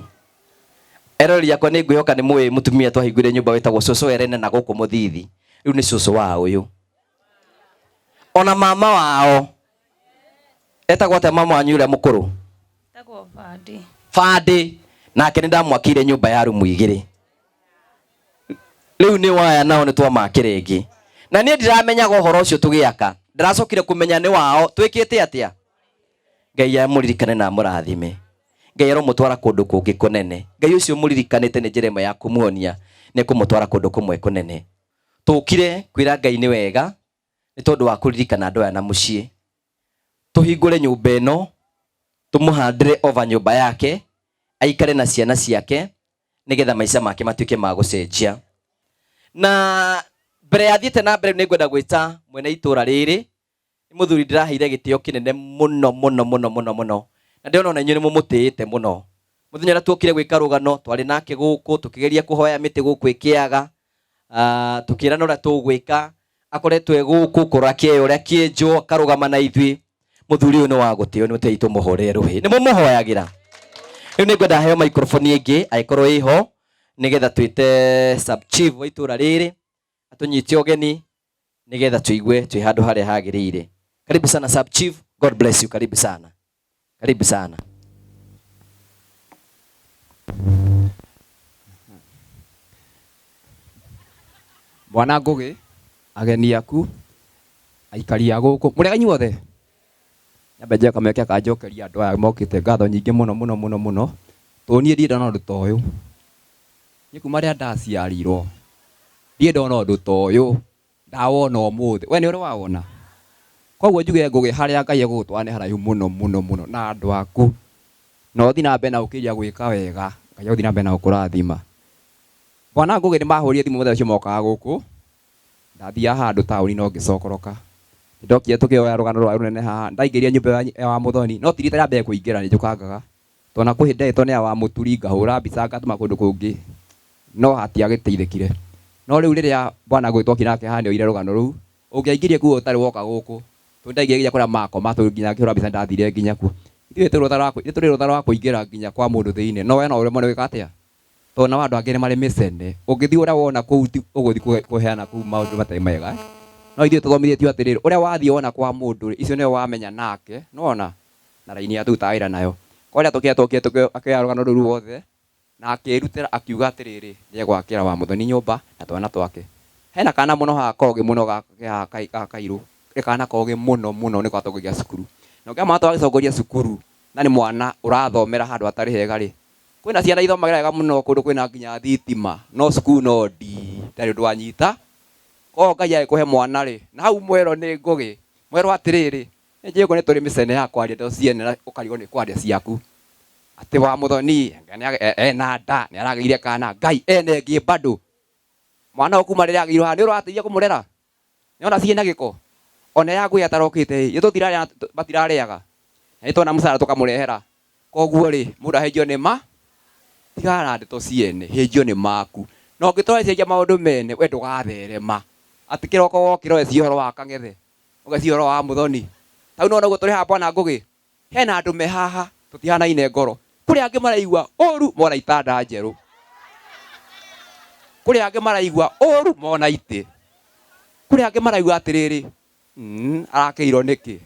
eroreri akwa nĩ ngwĩhoka nĩ mũĩ mũtumia twahingũrire nyũmba wĩtagwo cũcũ Erene na gũkũ Mũthithi. Rĩu nĩ cũcũ wa ũyũ. Ona mama wao etagwo atĩa mama wanyu ũrĩa mũkũrũ? Etagwo Bandi. Bandi. Nake nĩ ndamwakĩire nyũmba ya rumu igĩrĩ. Rĩu nĩ waya nao nĩ twamakĩra ĩngĩ. Na niĩ ndiramenyaga ũhoro ũcio tũgĩaka. Ndĩracokire kũmenya nĩ wao. Twĩkĩte atĩa? Ngai amũririkane na amũrathime. Ngai aromũtwara kũndũ kũngĩ kũnene. Ngai ũcio mũririkanĩte nĩ njĩra ĩmwe ya kũmuonia nĩ kũmũtwara kũndũ kũmwe kũnene. Tũkire kwĩra Ngai nĩ wega nĩ tondũ wa kũririkana andũ aya na mũciĩ. Tũhingũre nyũmba ĩno, tũmũhandĩre over nyũmba yake, aikare na ciana ciake nĩgetha maica make matuĩke ma gũcenjia. Na mbere ya thiĩte na mbere nĩ ngwenda gwĩta mwene itũra rĩrĩ, nĩ mũthuri ndĩraheire gĩtĩo kĩnene mũno mũno mũno mũno mũno, na ndĩrona ona inyuĩ nĩ mũmũtĩĩte mũno. Mũthenya ũrĩa tuokire gwĩka rũgano twarĩ nake gũkũ tũkĩgeria kũhoya mĩtĩ gũkũ ĩkĩaga, tũkĩrana ũrĩa tũgwĩka, akoretwo e gũkũ kũrora kĩeyo ũrĩa kĩenjwo, akarũgama na ithuĩ. Mũthuri ũyũ nĩ wa gũtĩo, nĩ mũtĩi tũmũhũrĩre rũhĩ, nĩ mũmũhoyagĩra. Rĩu nĩ ngwenda heo microphone ĩngĩ angĩkorwo ĩho, nĩgetha twĩte sub chief wa itũra rĩrĩ atũnyite ũgeni, nĩgetha tũigue twĩ handũ harĩa hagĩrĩire. Karibu sana sub chief, God bless you. Karibu sana, karibu sana. Bwana Ngugi, ageni aku, aikari a gũkũ, mũrĩ inyuothe. Nyambe njoe kamweke kanjokeria andũ aya mokĩte ngatho nyingĩ mũno mũno mũno mũno. Tondũ niĩ ndirĩ ndona ũndũ ta ũyũ. Niĩ kuma rĩrĩa ndaciarirwo, ndirĩ ndona ũndũ ta ũyũ, ndawona ũmũthĩ. We nĩ ũrĩ wawona? Koguo njuge Ngugi, harĩa Ngai egũgũtwara nĩ haraihu mũno mũno mũno na andũ aku. Na ũthiĩ na mbere na gũkĩria gwĩka wega, Ngai egũthiĩ na mbere na gũkũrathima. Bwana Ngugi nĩ mahũrire thimũ mũthenya ũcio mokaga gũkũ, ndathiaga handũ taũni no ngĩcokoroka. Ndokire tũkĩoya rũgano rwa rũnene haha, ndaingĩrire nyũmba ya wa Mũthoni, no ti rita rĩa mbere kũingĩra nĩ njũkangaga. Tondũ na kwĩ hĩndĩ ndetwo nĩ ya wa Mũturi ngahũra mbica ngatũma kũndũ kũngĩ, no hatiagĩteithĩkire. No rĩu rĩrĩa Bwana Ngugi twokire nake haha nĩoire rũgano rũu, ũngĩaingĩrire kuo ũtarĩ woka gũkũ, tondũ ndaingĩrire nginya kũrĩa makoma, tondũ nginya ngĩhũra mbica nĩndathire nginya kuo. Ithuĩ nĩtũrĩ rũtha rwa kũingĩra nginya kwa mũndũ thĩinĩ, no we no ũremwo nĩ gwĩka atĩa? Tondũ nao andũ angĩ nĩ marĩ mĩcene, ũngĩthiĩ ũrĩa wona kũu ti ũgũthiĩ kũheana kũu maũndũ matarĩ mega. No ithuĩ tũthomithĩtio atĩrĩrĩ, ũrĩa wathiĩ wona kwa mũndũ rĩ, icio nĩwe wamenya nake, nĩwona? Na raini ya tũrutaga wĩra nayo. Kwa rĩrĩa tũkĩra tokire akĩoya rũgano rũu ruothe, na akĩrutĩra akiuga atĩrĩrĩ, nĩegwakĩra wa Mũthoni nyũmba na twana twake. Hena kana mũno haha kogĩ mũno gaka kairũ, nĩ kana kogĩ mũno mũno nĩko gatongoragia cukuru. Na ũngĩona mwana twagĩtongoria cukuru, na nĩ mwana ũrathomera handũ hatarĩ hega rĩ, kwĩna ciana ithomagĩra wega mũno kũndũ kwĩna nginya thitima, no cukuru no ndii, ndarĩ ũndũ wanyita. Koguo Ngai agĩkũhe mwana rĩ, na hau mwerwo nĩ Ngugi, mwerwo atĩrĩrĩ, nĩ njũĩ nĩ tũrĩ mĩcene ya kwaria ndeto ciene na ũkarigwo nĩ kwaria ciaku. Atĩ wa Mũthoni, ena nda, nĩ aragĩire kana, Ngai ena ĩngĩ bado. Mwana ũyũ kuma rĩrĩa agĩirwo haha, nĩ ũrateithia kũmũrera? Nĩwona ciĩna gĩko? Ona ya Ngugi atarokĩte ĩ, tũtirarĩa matirarĩaga. Na nĩ tuona mũcara tũkamũrehera. Koguo rĩ, mũndũ ahĩnjio nĩ ma, tigana na ndeto ciene, hĩnjio nĩ maku. Na ũngĩtwara cenjia maũndũ mene, we ndũgatherema. Atĩ kĩroko wokĩra ũgeciria ũhoro wa Kang'ethe, ũgeciria ũhoro wa Mũthoni. Ta rĩu nĩwona ũguo tũrĩ haha Bwana Ngugi, hena andũ me haha tũtihanaine ngoro. Kũrĩ angĩ maraigua ũru mona itanda njerũ. Kũrĩ angĩ maraigua ũru mona itĩ. Kũrĩ angĩ maraigua atĩrĩrĩ, arakĩirwo nĩkĩ?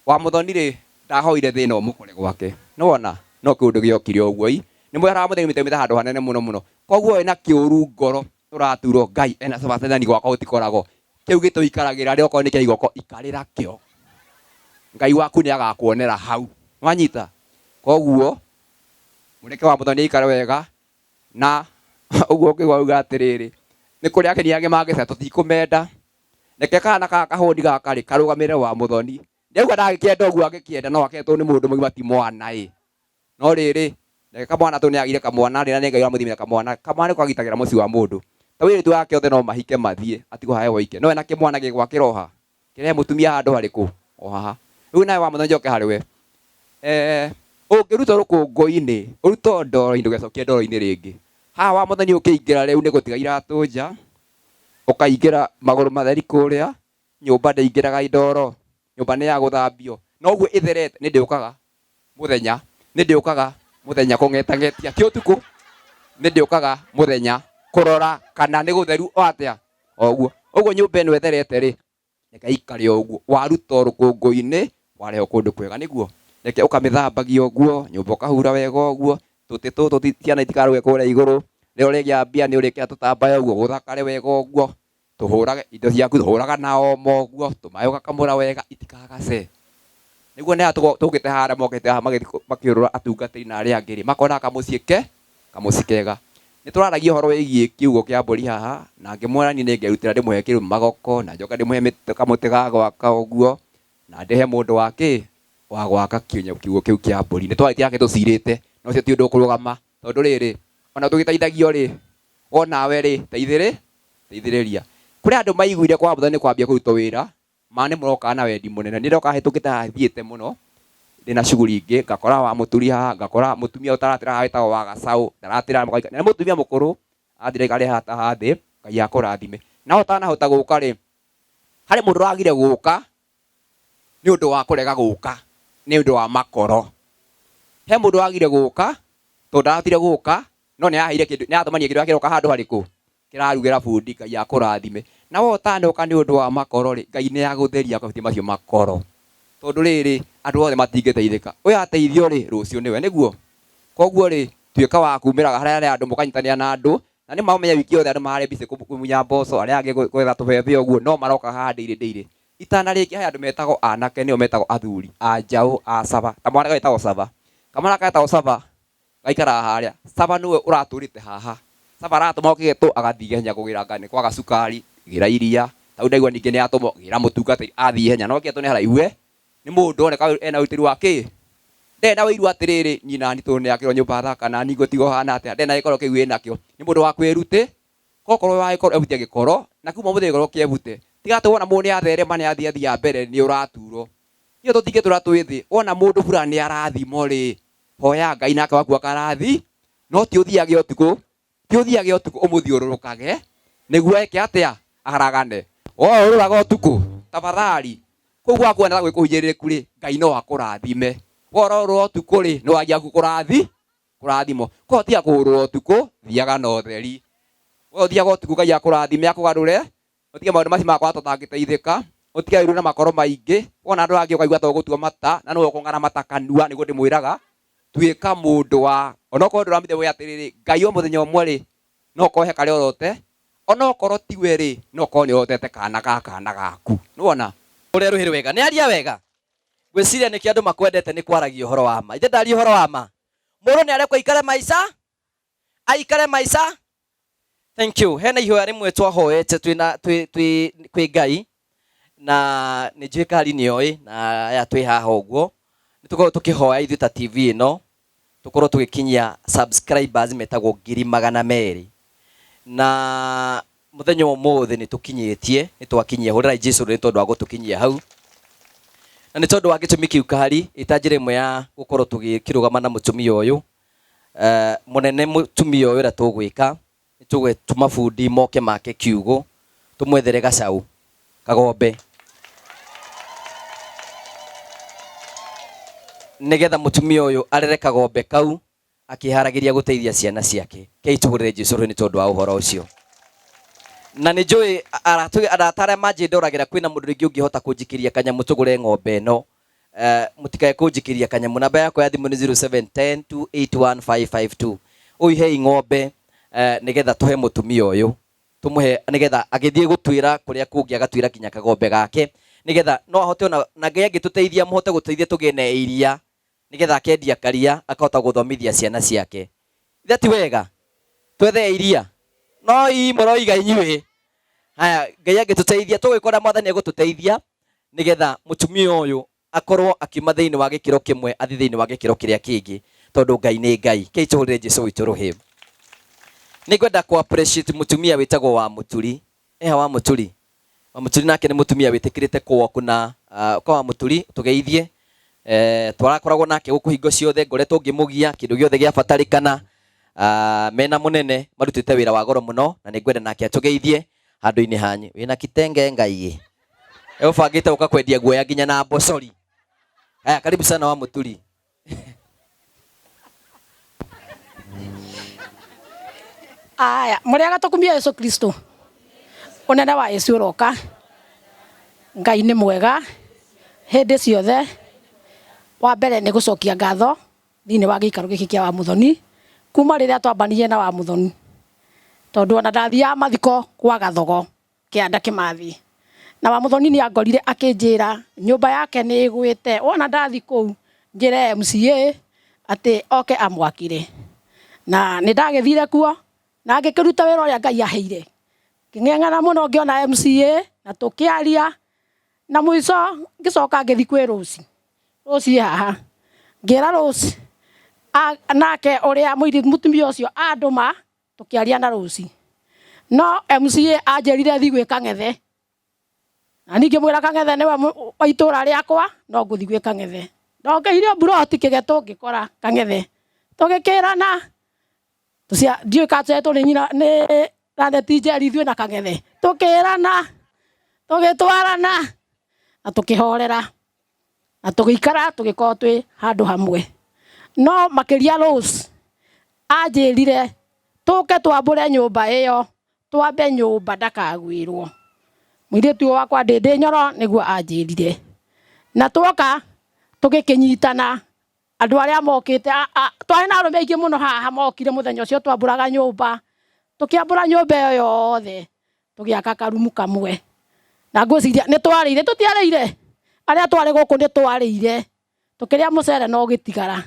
Wa Mũthoni rĩ, ndahoire thĩna ũmũkore gwake. Nĩwona? No kĩũndũ gĩokire ũguo ii. Nĩ mwĩhara wa Mũthoni mĩte handũ hanene mũno mũno. Koguo wĩna kĩũru ngoro ũraturwo Ngai ena cabacathani gwakwa gũtikoragwo. Kĩu gĩtũikaragĩra rĩ, okorwo nĩ kĩa igoko ikarĩra kĩo. Ngai waku nĩ agakuonera hau. Nĩwanyita? Koguo mũreke wa Mũthoni aikare wega na ũguo ũngĩigua auga atĩrĩrĩ, nĩ kũrĩ ageni angĩ mangĩcera tũtikũmenda. Reke kana gaka kahũni gaka rĩ karũgamĩrĩre wa Mũthoni. Ndĩrauga ndangĩkĩenda ũguo angĩkĩenda no akĩendwo nĩ mũndũ mũgima ti mwana ĩ. No rĩrĩ, reke kamwana tondũ nĩagĩire kamwana rĩ na nĩ Ngai ũramũthimĩra kamwana. Kamwana nĩko kagitagĩra mũciĩ wa mũndũ. Ta rĩu airĩtu ake othe no mahike mathiĩ atigwo haha e woike. No ena kĩmwana gĩgwakĩra o ha? Kĩrehe mũtumia handũ harĩkũ? O haha. Rĩu nawe wa Mũthoni njoke harĩ we. Ũngĩrutwo rũkũngũ-inĩ, ũrutwo ndoro-inĩ ndũgecokie ndoro-inĩ rĩngĩ. Haha wa Mũthoni ũkĩingĩra rĩu nĩ gũtiga iratũ nja, ũkaingĩra magũrũ matheri kũrĩa, nyũmba ndĩingĩraga ndoro, nyũmba nĩ ya gũthambio. No ũguo ĩtherete nĩ ndĩũkaga mũthenya, nĩ ndĩũkaga mũthenya kũng'etang'etia, ti ũtukũ, nĩ ndĩũkaga mũthenya kũrora kana nĩ gũtheru o atĩa, o ũguo. Ũguo nyũmba ĩno ĩtherete rĩ, reke ĩikare o ũguo. Warutwo rũkũngũ-inĩ, warehwo kũndũ kwega nĩguo. Reke ũkamĩthambagia ũguo, nyũmba ũkahura wega ũguo, tũtĩ tũtũ ciana itikarũge kũrĩa igũrũ, rĩrĩa ũrĩgĩa mbia nĩ ũrĩkĩra tũtambaya ũguo, gũthakare wega ũguo, tũhũrage indo ciaku, tũhũraga na omo ũguo, tũmaĩ ũgakamũra wega, itikagace. Nĩguo nĩ aya tũkĩte haha arĩa mokĩte haha magĩthiĩ makĩũrũra atungatĩri na arĩa angĩ rĩ, makona kamũciĩ ke kamũciĩ kega. Nĩ tũraragia ũhoro wĩgiĩ kiugo kĩa mbũri haha, na ngĩmwĩra niĩ nĩ ngerutĩra ndĩmũhe kĩrũ magoko, na njoke ndĩmũhe kamũtĩ ga gwaka ũguo, na ndĩhe mũndũ wa kĩ wa gwaka kiugo kĩu kĩa mbũri. Nĩ twarĩtie nake tũcirĩte, na ũcio ti ũndũ ũkũrũgama, tondũ rĩrĩ, ona tũgĩteithagio rĩ, onawe rĩ, teithĩrĩria. Kũrĩ andũ maiguire kwa Mũthoni nĩ kwambia kũrutwo wĩra, ma nĩ mũroka na wendi mũnene. Nĩ ndoka hĩtũkĩte haha thiĩte mũno, ndĩna shughuli ingĩ, ngakora wa mũturi haha, ngakora mũtumia ũtaratĩra haha wĩtagwo wa gacaũ, ndaratĩra, nĩ mũtumia mũkũrũ, athire aikarĩ haha thĩ, Ngai akũrathime. Na ũtanahota gũka rĩ, harĩ mũndũ ũragire gũka, nĩ ũndũ wa kũrega gũka, nĩ ũndũ wa makoro. He mũndũ wagire gũka, tondũ ndarahotire gũka, no nĩ aheire kĩndũ, nĩ atũmania kĩndũ kĩroka handũ harĩkũ, kĩrarugĩra bundi, Ngai akũrathime. Na we ũtanoka nĩ ũndũ wa makoro rĩ, Ngai nĩ agũtheria akahutia macio makoro. Tondũ rĩrĩ, andũ othe matingĩteithĩka. Ũyũ ateithio rĩ, rũciũ nĩwe, nĩguo? Koguo rĩ, tuĩka wa kumĩraga harĩa harĩa andũ mũkanyitanĩra na andũ, na nĩ mamenya wiki yothe andũ mararĩ busy kũmunya mboco, arĩa angĩ gwetha tũbebe ũguo, no maroka haha ndĩirĩ ndĩirĩ. Itanarĩkia he andũ metagwo anake, nĩo metagwo athuri, a njaũ, a caba. Ta mwana getagwo caba. Kamwana getagwo caba, gaikaraga harĩa. Caba nĩwe ũratũrĩte haha. Caba aratũma ũkĩgetwo, agathiĩ ihenya kũgĩra nga nĩ kwaga cukari, gĩra iria. Tau ndaigua ningĩ nĩ atũmwo, gĩra mũtungatĩri, athiĩ ihenya. No kĩgetwo nĩ haraihu we, nĩ mũndũ oneka ena ũgitĩri wa kĩ? Ndarĩ na ũiru atĩrĩrĩ, nyina nĩ tondũ nĩ akĩrwo nyũmba thaka na niĩ ngũtigwo hana atĩa. Ndarĩ na gĩkoro kĩu ĩnakĩo. Nĩ mũndũ wa kwĩrutĩ, kokorwo wa gĩkoro ehutia gĩkoro, na kuma mũthenya gĩkoro kĩehute. Tiga atĩ wona mũndũ nĩ atherema nĩ athiĩ athiĩ mbere nĩ ũraturwo. Ithuĩ tũtingĩtũra twĩ thĩ, wona mũndũ fulani nĩ arathimwo rĩ, hoya Ngai nake waku akarathi, no ti ũthiage ũtukũ, ti ũthiage ũtukũ ũmũthiũrũrũkage, nĩguo eke atĩa? Aharagane. Woe ũrũraga ũtukũ, tafadhali. Kũu gwaku wona gwĩ kũhinyĩrĩrĩku rĩ, Ngai no akũrathime. We ũrorũra ũtukũ rĩ, nĩ wagia kũrathi, kũrathimwo. Koguo tiga kũũrũra ũtukũ, thiaga na ũtheri. We ũthiaga ũtukũ Ngai akũrathime akũgarũre, ũtige maũndũ macio ma kwaga tũtangĩteithĩka, ũtige ũiru na makoro maingĩ, wona andũ angĩ ũkaigua ta ũgũtua mata, na nĩwe ũkũng'ara mata kanua, nĩguo ndĩmwĩraga, tuĩka mũndũ wa, onokorwo ndũramenya we atĩrĩrĩ, Ngai o mũthenya ũmwe rĩ, no ũkorwo he karĩa ũrote, onokorwo tiwe rĩ, no ũkorwo nĩ ũrotete kana ga kana gaku. Nĩwona? Ũrĩa rũhĩ rwega, nĩ aria wega. Ngwĩciria nĩkĩo andũ makwendete nĩ kwaragia ũhoro wa ma. Ithe ndaria ũhoro wa ma. Mũndũ nĩ arekwo aikare maica, aikare maica. Thank you. Hena ihoya rĩmwe twahoete twĩna twĩ twĩ kwĩ Ngai na nĩ njũĩ Kari nĩ oĩ na aya twĩ haha ũguo. Nĩ tũkoragwo tũkĩhoya ithuĩ ta TV ĩno tũkorwo tũgĩkinyia subscribers metagwo 200,000. Na mũthenya ũmũthĩ nĩ tũkinyĩtie, nĩ twakinyia. Hũrĩrai Jesũ nĩ tondũ wa gũtũkinyia hau. Na nĩ tondũ wa gĩtũmi kĩu Kari, ĩta njĩra ĩmwe ya gũkorwo tũgĩkĩrũgama na mũtumia ũyũ. Mũnene mũtumia ũyũ ũrĩa tũgwĩka, nĩ tũgũtũma bundi moke make kiugũ, tũmwethere gacaũ, kagombe. Nĩgetha mũtumia ũyũ arere kagombe kau, akĩharagĩria gũteithia ciana ciake. Kei tũhũrĩre Jesũ rũhĩ nĩ tondũ wa ũhoro ũcio. Na nĩ njũĩ arata arĩa manjĩndoragĩra kwĩna mũndũ rĩngĩ ũngĩhota kũnjikĩria kanyamũ tũgũre ng'ombe ĩno. Mũtikae kũnjikĩria kanyamũ. Namba yakwa ya thimũ nĩ zero seven ten two eight one five five two. Ũihei ng'ombe nĩgetha tũhe mũtumia ũyũ. Tũmũhe nĩgetha agĩthiĩ gũtuĩra kũrĩa kũngĩ agatuĩra nginya kagombe gake. Nĩgetha no ahote ona na Ngai angĩtũteithia mũhote gũteithia tũgĩe na iria. Nĩgetha akendia karia akahota gũthomithia ciana ciake. Ithe ti wega? Twethe iria. No ii mũroiga inyuĩ. Haya, Ngai angĩtũteithia tũgwĩka ũrĩa Mwathani egũtũteithia nĩgetha mũtumia ũyũ akorwo akiuma thĩinĩ wa gĩkĩro kĩmwe athiĩ thĩinĩ wa gĩkĩro kĩrĩa kĩngĩ, tondũ Ngai nĩ Ngai. Kei tũhũrĩre Jesũ witũ rũhĩ. Nĩngwenda kũ appreciate mũtumia wĩtagwo wa Mũturi. Eha wa Mũturi. Wa Mũturi nake nĩ mũtumia wĩtĩkĩrĩte kũwoku na kwa wa Mũturi tũgeithie. Twarakoragwo nake gũkũ hingo ciothe, ngoretwo ngĩmũgia kĩndũ gĩothe gĩabatarĩkana. Mena mũnene marutĩte wĩra wa goro mũno na nĩngwenda nake atũgeithie handũ-inĩ hanyu. Wĩna kitenge Ngai. Ũbangĩte gũka kwendia guoya nginya na mbocori. Haya, karibu sana wa Mũturi. Aya, mũrĩaga tũkumia Yesu Kristo. Ũnene wa Yesu ũroka. Ngai nĩ mwega hĩndĩ ciothe. Wa mbere nĩ gũcokia ngatho thĩinĩ wa gĩikaro gĩkĩ kĩa Wamuthoni kuma rĩrĩa twambanirie na Wamuthoni, tondũ ona ndathiaga mathiko gwa Gathogo kĩanda Kĩmathi. Na wa Muthoni nĩ angorire akĩnjĩra nyũmba yake nĩ ĩgwĩte, wona ndathi kũu njĩre MCA atĩ oke amwakĩre. Na nĩ ndagĩthire kuo na ngĩkĩruta wĩra ũrĩa Ngai aheire. Ngĩng'eng'ana mũno ngĩona MCA na tũkĩaria, na mũico ngĩcoka ngĩthi kwĩ Rose. Rose haha ngĩra Rose nake ũrĩa mũtumia ũcio andũma tũkĩaria na Rose. No MCA anjĩrire thi gwĩ Kang'ethe, na niĩ ngĩmwĩra Kang'ethe nĩwe wa itũra rĩakwa, no ngũthi gwĩ Kang'ethe. Ndongeire mburoti kĩgetũ ngĩkora Kang'ethe, tũgĩkĩrana ndiũĩ kana tũretwo nĩ nyina nĩ Raneti Njeri ithuĩ na Kang'ethe, tũkĩrana tũgĩtwarana na tũkĩhorera na tũgĩikara tũgĩkorwo twĩ handũ hamwe. No makĩria Rose anjĩrire tũke twambũre nyũmba ĩyo, twambe nyũmba ndakagwĩrwo. Mũirĩtu ũyũ wakwa Ndĩndĩ Nyoro nĩguo anjĩrire. Na twoka tũgĩkĩnyitana andũ arĩa mokĩte, twarĩ na arũme aingĩ mũno haha mokire mũthenya ũcio twambũraga nyũmba, tũkĩambũra nyũmba ĩyo yothe tũgĩaka karumu kamwe. Na ngwĩciria nĩ twarĩire, tũtiarĩire? Arĩa twarĩ gũkũ nĩ twarĩire, tũkĩrĩa mũcere na ũgĩtigara.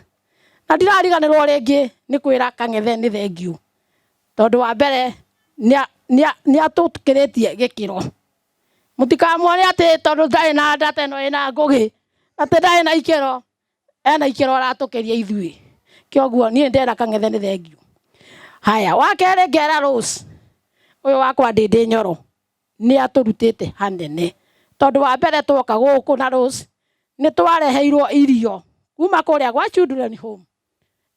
Na ndirariganĩrwo rĩngĩ nĩ kwĩra Kang'ethe nĩ thengiũ, tondũ wa mbere nĩ atũkĩrĩtie gĩkĩro. Mũtikamuone atĩ tondũ ndarĩ na data ĩno ĩna Ngũgĩ, atĩ ndarĩ na ikĩro, ena ikĩro aratũkĩria ithuĩ. Kĩoguo niĩ ndera Kang'ethe nĩ thengiũ. Haya, wa kerĩ ngera Rose, ũyũ wakwa Ndĩndĩ Nyoro, nĩ atũrutĩte hanene. Tondũ wa mbere twoka gũkũ na Rose, nĩ twareheirwo irio kuma kũrĩa gwa Children Home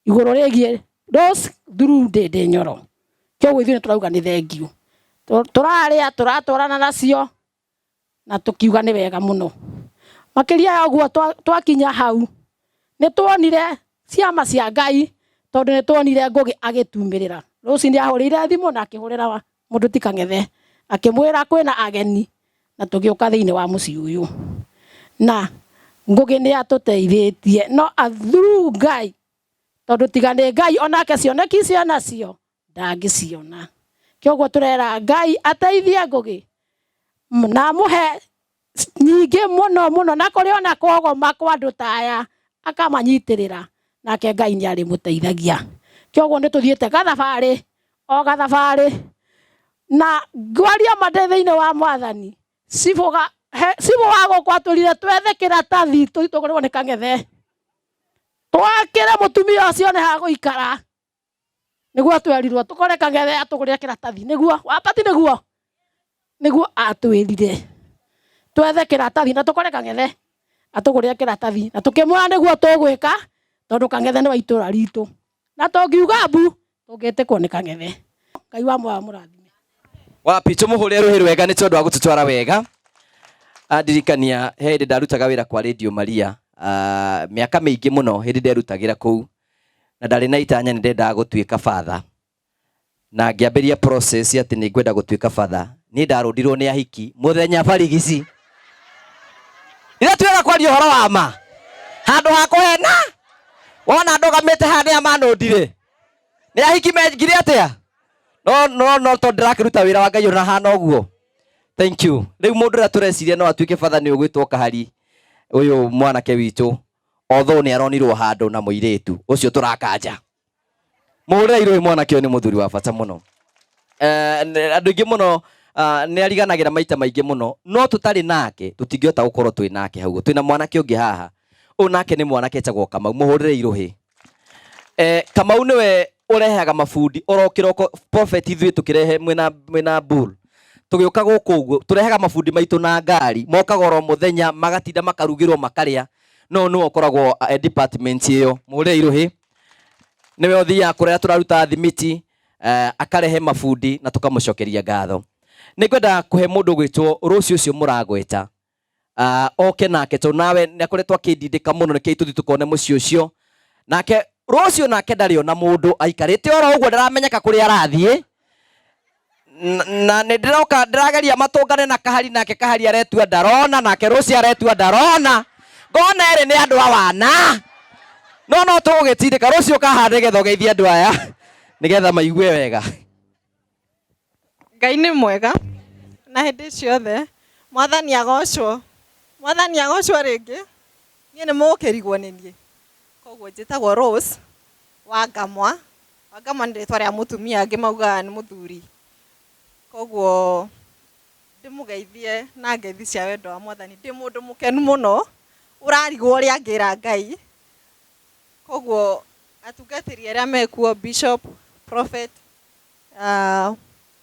igũrũ rĩgiĩ Rose through Ndĩndĩ Nyoro. Kĩoguo ithuĩ nĩ tũrauga nĩ thengiũ. Tũrarĩa, tũratwarana nacio na tũkiuga nĩ wega mũno. Makĩria ya ũguo twakinya hau nĩ tuonire ciama cia Ngai, tondũ nĩ tuonire Ngũgĩ agĩtumĩrĩra. Rose nĩ ahũrĩire thimũ na akĩhũrĩra mũndũ ti Kang'ethe, akĩmwĩra kwĩna ageni na tũgĩũka thĩinĩ wa mũciĩ ũyũ. Na Ngũgĩ nĩ atũteithĩtie, no through Ngai, tondũ tiga nĩ Ngai onake cioneki icio nacio ndangĩciona. Kĩoguo tũrera Ngai ateithie Ngũgĩ na amũhe nyingĩ mũno mũno, na kũrĩ ona kũgoma kwa andũ ta aya akamanyitĩrĩra, nake Ngai nĩ arĩmũteithagia. Kĩoguo nĩ tũthiĩte gathabarĩ o gathabarĩ, na ngwaria ma ndĩ thĩinĩ wa Mwathani. Cibũ wa gũkũ atwĩrire twethe kĩratathi tũthiĩ tũgũrĩrwo nĩ Kang'ethe, twakĩre mũtumia ũcio nĩ hagũikara. Nĩguo twerirwo tũkore Kang'ethe atũgũrĩre kĩratathi, nĩguo wapati, nĩguo nĩguo atwĩrire twethe kĩratathi na tũkore Kang'ethe atũgũrĩre kĩratathi, na tũkĩmwĩra nĩguo tũgwĩka, tondũ Kang'ethe nĩ wa itũra ritũ, na tũngiuga mbu tũngĩtĩkwo nĩ Kang'ethe. Ngai wa muoyo amũrathime. Wapi tũmũhũrĩre rũhĩ rwega nĩ tondũ wa gũtũtwara wega. Andirikania he hĩndĩ ndarutaga wĩra kwa Radio Maria, mĩaka mĩingĩ mũno hĩndĩ nderutagĩra kũu, na ndarĩ na itanya nĩ ndendaga gũtuĩka father, na ngĩambĩrĩria process atĩ nĩ ngwenda gũtuĩka father. Niĩ ndarũndirwo nĩ ahiki mũthenya barigici. Ithe twega kwaria ũhoro wa ma handũ ha kũhena, wona ndũgamĩte haha nĩ amanũndire nĩ ahiki mengire atĩa? No no no tondũ ndĩrakĩruta wĩra wa Ngai ona hana ũguo. Thank you. Rĩu mũndũ ũrĩa tũreciria no atuĩke father nĩ ũgwĩtwo Kahari, ũyũ mwanake witũ, although nĩ aronirwo handũ na mũirĩtu ũcio tũrakanja. Mũhũrĩre irũĩ mwanake ũyũ nĩ mũthuri wa bata mũno. Andũ aingĩ mũno nĩ ariganagĩra maita maingĩ mũno, no tũtarĩ nake tũtingĩhota gũkorwo twĩ nake hau. Twĩna mwanake ũngĩ haha, ũyũ nake nĩ mwanake etagwo Kamau, mũhũrĩre irũhĩ. Kamau nĩwe ũrehaga mabundi oro kĩroko. Prophet ithuĩ tũkĩrehe mwĩna bull tũgĩũka gũkũ ũguo, tũrehaga mabundi maitũ na ngari, mokaga oro mũthenya magatinda makarugĩrwo makarĩa, no nĩwe ũkoragwo department ĩyo. Mũhũrĩre irũhĩ, nĩwe ũthiaga kũrĩa tũraruta thimiti, akarehe mabundi na tũkamũcokeria ngatho. Nĩ ngwenda kũhe mũndũ ũgwĩtwo Rũciũ ũcio mũragweta, oke nake, tondũ nawe nĩ akoretwo akĩndindĩka mũno, nĩkĩo tũthiĩ tũkone mũciĩ ũcio. Nake rũciũ nake ndarĩ ona mũndũ, aikarĩte oro ũguo, ndaramenyeka kũrĩa arathiĩ. Na nĩ ndĩroka ndĩrageria matũngane na Kahari, nake Kahari aretua ndarona, nake rũciũ aretua ndarona, ngona erĩ nĩ andũ a wana, no no tũgũgĩtindĩka rũciũ kaha nĩgetha ũgeithie andũ aya nĩgetha maigue wega. Ngai nĩ mwega na hĩndĩ ciothe. Mwathani agocwo. Mwathani agocwo rĩngĩ. Niĩ nĩ mũgũkĩrigwo nĩ niĩ. Koguo njĩtagwo Rose wa Ngamwa. Wa Ngamwa nĩ rĩtwa rĩa mũtumia, angĩ maugaga nĩ mũthuri. Koguo ndĩmũgeithie na ngeithi cia wendo wa Mwathani. Ndĩ mũndũ mũkenu mũno, ũrarigwo ũrĩa angĩra Ngai. Koguo atungatĩri arĩa mekuo, Bishop, Prophet,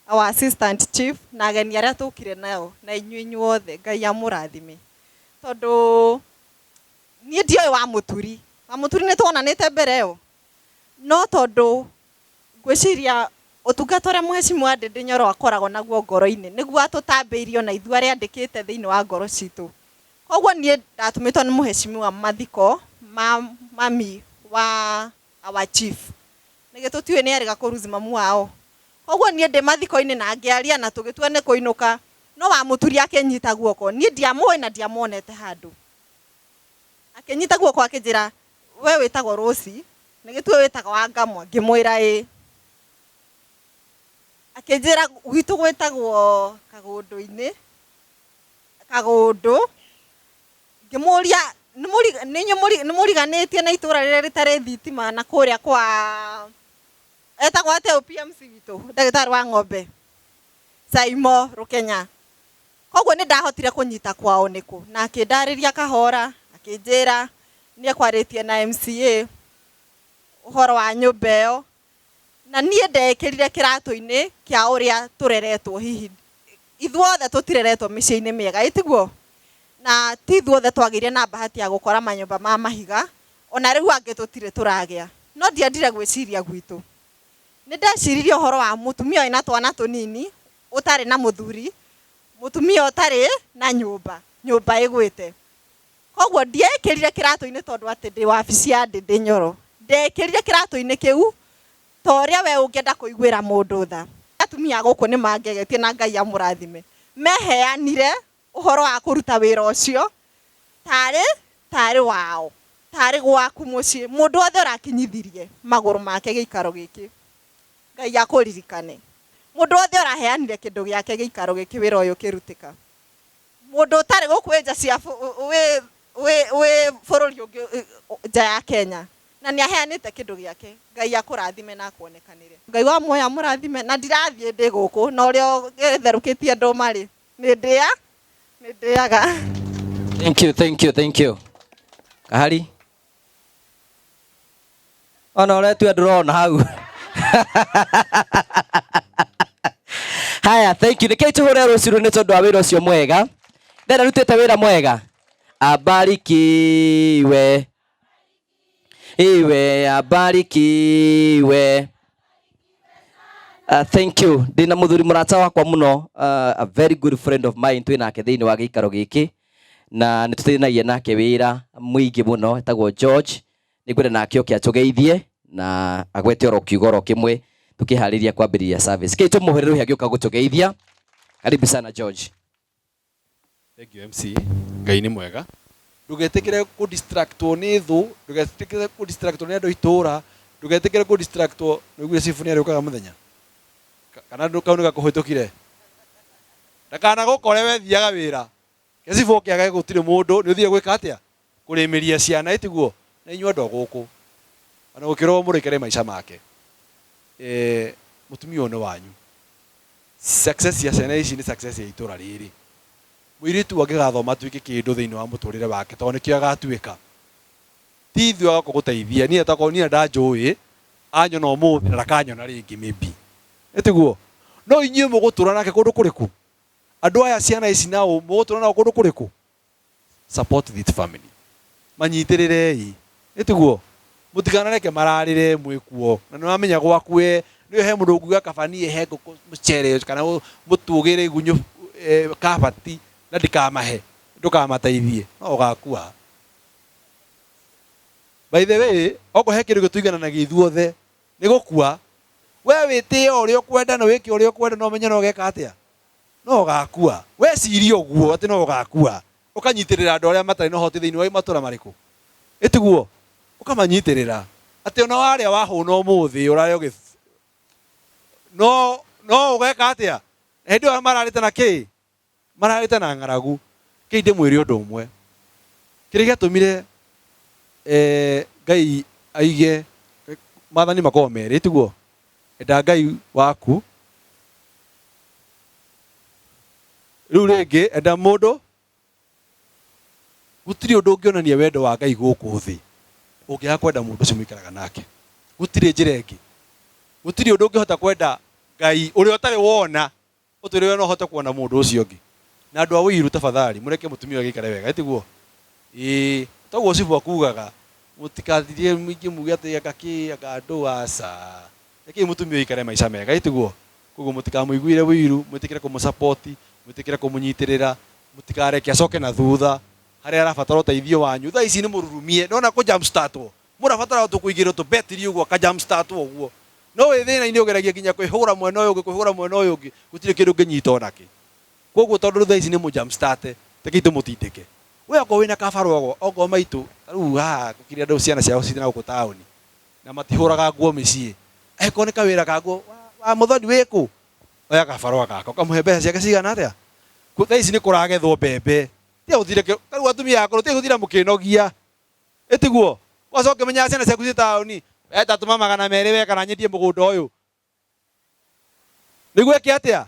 our assistant chief na ageni arĩa tũkire nao na inyuĩ inyuothe Ngai amũrathime. Tondũ niĩ ndioĩ wa Mũturi, wa Mũturi nĩ tuonanĩte mbere ĩyo, no tondũ ngwĩciria ũtungata ũrĩa Mheshimiwa Ndindi Nyoro akoragwo naguo ngoro-inĩ nĩguo atũtambĩirie ona ithuĩ arĩa andĩkĩte thĩinĩ wa ngoro citũ. Koguo niĩ ndatũmĩtwo nĩ Mheshimiwa mathiko ma mami wa our chief. Nĩgĩ tũtiũĩ nĩ erĩga kũ lose mamu wao. Koguo niĩ ndĩ mathiko-inĩ na ngĩaria na tũgĩtua nĩ kũinũka, no Wamũturi akĩnyita guoko. Niĩ ndiamũĩ na ndiamuonete handũ. Akĩnyita guoko akĩnjĩra, we wĩtagwo Rose, nĩgĩ tiwe wĩtagwo Wangamwa? Ngĩmwĩra ĩĩ. Akĩnjĩra gwitũ gwĩtagwo Kagũndũ-inĩ, Kagũndũ. Ngĩmũria, nĩ mũriganĩtie na itũra rĩrĩa rĩtarĩ thitima na kũrĩa kwa etagwo atĩa ũyũ PMC witũ, ndagĩtarĩ wa ng'ombe, Saimo Rũkenya. Koguo nĩ ndahotire kũnyita kwao nĩkũ, na akĩndarĩria kahora, akĩnjĩra nĩ ekwarĩtie na MCA ũhoro wa nyũmba ĩyo, Na niĩ ndeĩkĩrire kĩratũ-inĩ kĩa ũrĩa tũreretwo hihi ithuothe tũtireretwo mĩciĩ-inĩ mĩega, ĩ tiguo? Na ti ithuothe twagĩire na bahati ya gũkora manyũmba ma mahiga, ona rĩu angĩ tũtirĩ tũragĩa. No ndiendire gwĩciria gwitũ. Nĩ ndeciririe ũhoro wa mũtumia wĩna twana tũnini, ũtarĩ na mũthuri, mũtumia ũtarĩ na nyũmba, nyũmba ĩgwĩte. Kwoguo ndieĩkĩrire kĩratũ-inĩ tondũ atĩ ndĩ wabici ya Ndĩndĩ Nyoro. Ndeĩkĩrire kĩratũ-inĩ kĩu ta ũrĩa wee ũngĩenda kũiguĩra mũndũ tha. Atumia a gũkũ nĩ mangegetie na Ngai amũrathime. Meheanire ũhoro wa kũruta wĩra ũcio tarĩ tarĩ wao, tarĩ gwaku mũciĩ. Mũndũ wothe ũrakinyithirie magũrũ make gĩikaro gĩkĩ, Ngai akũririkane. Mũndũ wothe ũraheanire kĩndũ gĩake gĩikaro gĩkĩ wĩra ũyũ ũkĩrutĩka. Mũndũ ũtarĩ gũkũ wĩ nja cia wĩ wĩ wĩ bũrũri ũngĩ nja ya Kenya na nĩ aheanĩte kĩndũ gĩake, Ngai akũrathime na akuonekanĩre. Ngai wa muoyo amũrathime na ndirathiĩ ndĩ gũkũ na ũrĩa ũgĩtherũkĩtie ndũma rĩ, nĩ ndĩa nĩ ndĩaga. Thank you, thank you, thank you. Kahari. Ona ũretua ndũrona hau. Haya, thank you. Nĩkĩĩ tũhũre rũciũ nĩ tondũ wa wĩra ũcio mwega. Ndenda rutĩte wĩra mwega. Abarikiwe. Iwe abarikiwe. Thank you. Ndĩna mũthuri mũrata wakwa mũno, a very good friend of mine twĩ nake thĩinĩ wa gĩikaro gĩkĩ na nĩ tũteithanagia nake wĩra mũingĩ mũno, etagwo George. Nĩ ngwenda nake oke atũgeithie na agwete oro kiugo oro kĩmwe tũkĩharĩria kwambĩrĩria service. Kĩĩ tũmũhũrĩre rũhĩ agĩũka gũtũgeithia. Karibu sana George. Thank you MC. Ngai nĩ mwega. Ndũgetĩkĩre kũ distractwo nĩ thũ, ndũgetĩkĩre kũ distractwo nĩ andũ a itũra, ndũgetĩkĩre kũ distractwo, nĩ ũiguire cibũ nĩ arĩũkaga mũthenya? Kana kau nĩ gakũhĩtũkire? Ndakanagũkore we thiaga wĩra. Ke cibũ oke age gũtirĩ mũndũ, nĩ ũthiire gwĩka atĩa? Kũrĩmĩria ciana, ĩ tiguo? Na inyuĩ andũ a gũkũ, ona gũkĩrwo mũrĩkere maica make. Mũtumia ũyũ nĩ wanyu. Success ya ciana ici nĩ success ya itũra rĩrĩ. Mũirĩtu angĩgathoma atuĩke kĩndũ thĩinĩ wa mũtũrĩre wake tondũ nĩkĩo agatuĩka. Ti ithuĩ agoka gũteithia, niĩ tokorwo niĩ ndanjũĩ, anyona ũmũthĩ na ndakanyona rĩngĩ maybe. Ĩ tiguo? No inyuĩ mũgũtũra nake kũndũ kũrĩkũ? Andũ aya ciana ici nao mũgũtũra nao kũndũ kũrĩkũ? Support this family. Manyitĩrĩrei. Ĩ tiguo? Mũtikanareke mararĩre mwĩ kuo. Na nĩ ũramenya gwaku we, nĩ he mũndũ ũngiuga kaba niĩ he ngũkũ mũcere kana mũtu ũgĩre igunyũ kabati na ndikamahe, ndũkamateithie, no ũgakua. By the way, okorwo he kĩndũ gĩtũigananagia ithuothe, nĩ gũkua. We wĩtĩe o ũrĩa ũkwenda na wĩke ũrĩa ũkwenda no ũmenye no ũgeka atĩa? No ũgakua. Weciria ũguo atĩ no ũgakua, ũkanyitĩrĩra andũ arĩa matarĩ na ũhoti thĩinĩ wa matũra marĩkũ? Ĩ tiguo? Ũkamanyitĩrĩra. Atĩ ona warĩa wahũna ũmũthĩ ũrare ũgĩ no no ũgeka atĩa? Na hĩndĩ ĩyo mararĩte na kĩ? Mararĩte na ng'aragu. Kei ndĩmwĩre ũndũ ũmwe. Kĩrĩa gĩatũmire eh, Ngai aige maathani makoragwo merĩ tiguo? Enda Ngai waku. Rĩu rĩngĩ enda mũndũ. Gũtirĩ ũndũ ũngĩonania wendo wa Ngai gũkũ thĩ ũngĩaga kwenda mũndũ ũcio mũikaraga nake. Gũtirĩ njĩra ĩngĩ. Gũtirĩ ũndũ ũngĩhota kwenda Ngai ũrĩa ũtarĩ wona Ũtwĩre we no ũhote kuona mũndũ ũcio ũngĩ. Na andũ a ũiru tafadhali mũreke mũtumia ũyũ agĩikare wega, ĩtiguo? Ĩĩ, toguo cibũ akugaga, mũtikathirie mũingĩ muge atĩ anga kĩ anga andũ, aca. Rekei mũtumia ũyũ aikare maica mega, ĩtiguo? Koguo mũtikamũiguĩre ũiru, mwĩtĩkĩre kũmũ support, mwĩtĩkĩre kũmũnyitĩrĩra, mũtikareke acoke na thutha harĩa arabatara ũteithio wanyu. Thaa ici nĩ mũrurumie, nĩwona kũ jump start wo? Mũrabatara o tũkũigĩrĩrwo tũbetiri ũguo aka jump start ũguo. No wĩ thĩna-inĩ ũgeragia nginya kwĩhũgũra mwena ũyũ ũngĩ, kwĩhũgũra mwena ũyũ ũngĩ, gũtirĩ kĩndũ ũngĩnyita o nakĩ. Kwoguo tondũ rĩu thaa ici nĩ mũ jump start, rekei tũmũtindĩke. We okorwo wĩna kabarũa okorwo maitũ, ta rĩu haha gũkĩrĩ andũ ciana ciao cirĩ na gũkũ taũni, na matihũraga nguo mĩciĩ. Angĩkorwo nĩ kawĩra ka nguo, wa Mũthoni wĩ kũ? Oya kabarũa gaka, ũkamũhe mbeca ciake cigana atĩa? Thaa ici nĩ kũragethwo mbembe. Tiga gũtinda, ta rĩu atumia akũrũ, tigai gũtinda mũkĩnogia. Ĩ tiguo? Ũgacoka ũkĩmenyaga ciana ciaku ciĩ taũni, we ta tũma 200 we kana nyendie mũgũnda ũyũ. Nĩguo eke atĩa?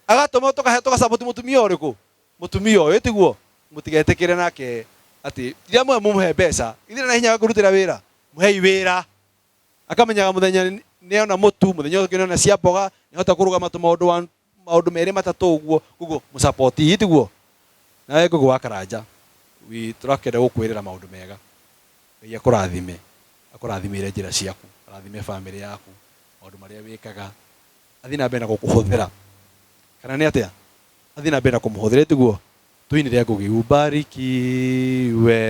Agatũma tũkahe tũga support mũtumia ũrĩkũ? Mũtumia ũyũ, ĩ tiguo? Mũtigetĩkĩre nake atĩ rĩrĩa mwe mũmũhe mbeca, githĩ ndarĩ na hinya wa kwĩrutĩra wĩra? Mũhei wĩra. Akamenyaga mũthenya nĩona mũtu, mũthenya ũngĩ nĩona cia mboga, nĩahota kũrũgama tũmaũndũ one maũndũ merĩ matatũ ũguo, koguo mũ support ĩ tiguo? Nawe Ngũgĩ wa Karanja, we tũrakĩenda gũkwĩrĩra maũndũ mega. Ngai akũrathime, akũrathimĩre njĩra ciaku, arathime famĩlĩ yaku, maũndũ marĩa wĩkaga, athiĩ na mbere na gũkũhũthĩra. Kana nĩ atĩa? Athiĩ na mbere na kũmũhũthĩra, ĩ tiguo? Tũinĩre Ngũgĩ, ubarikiwe.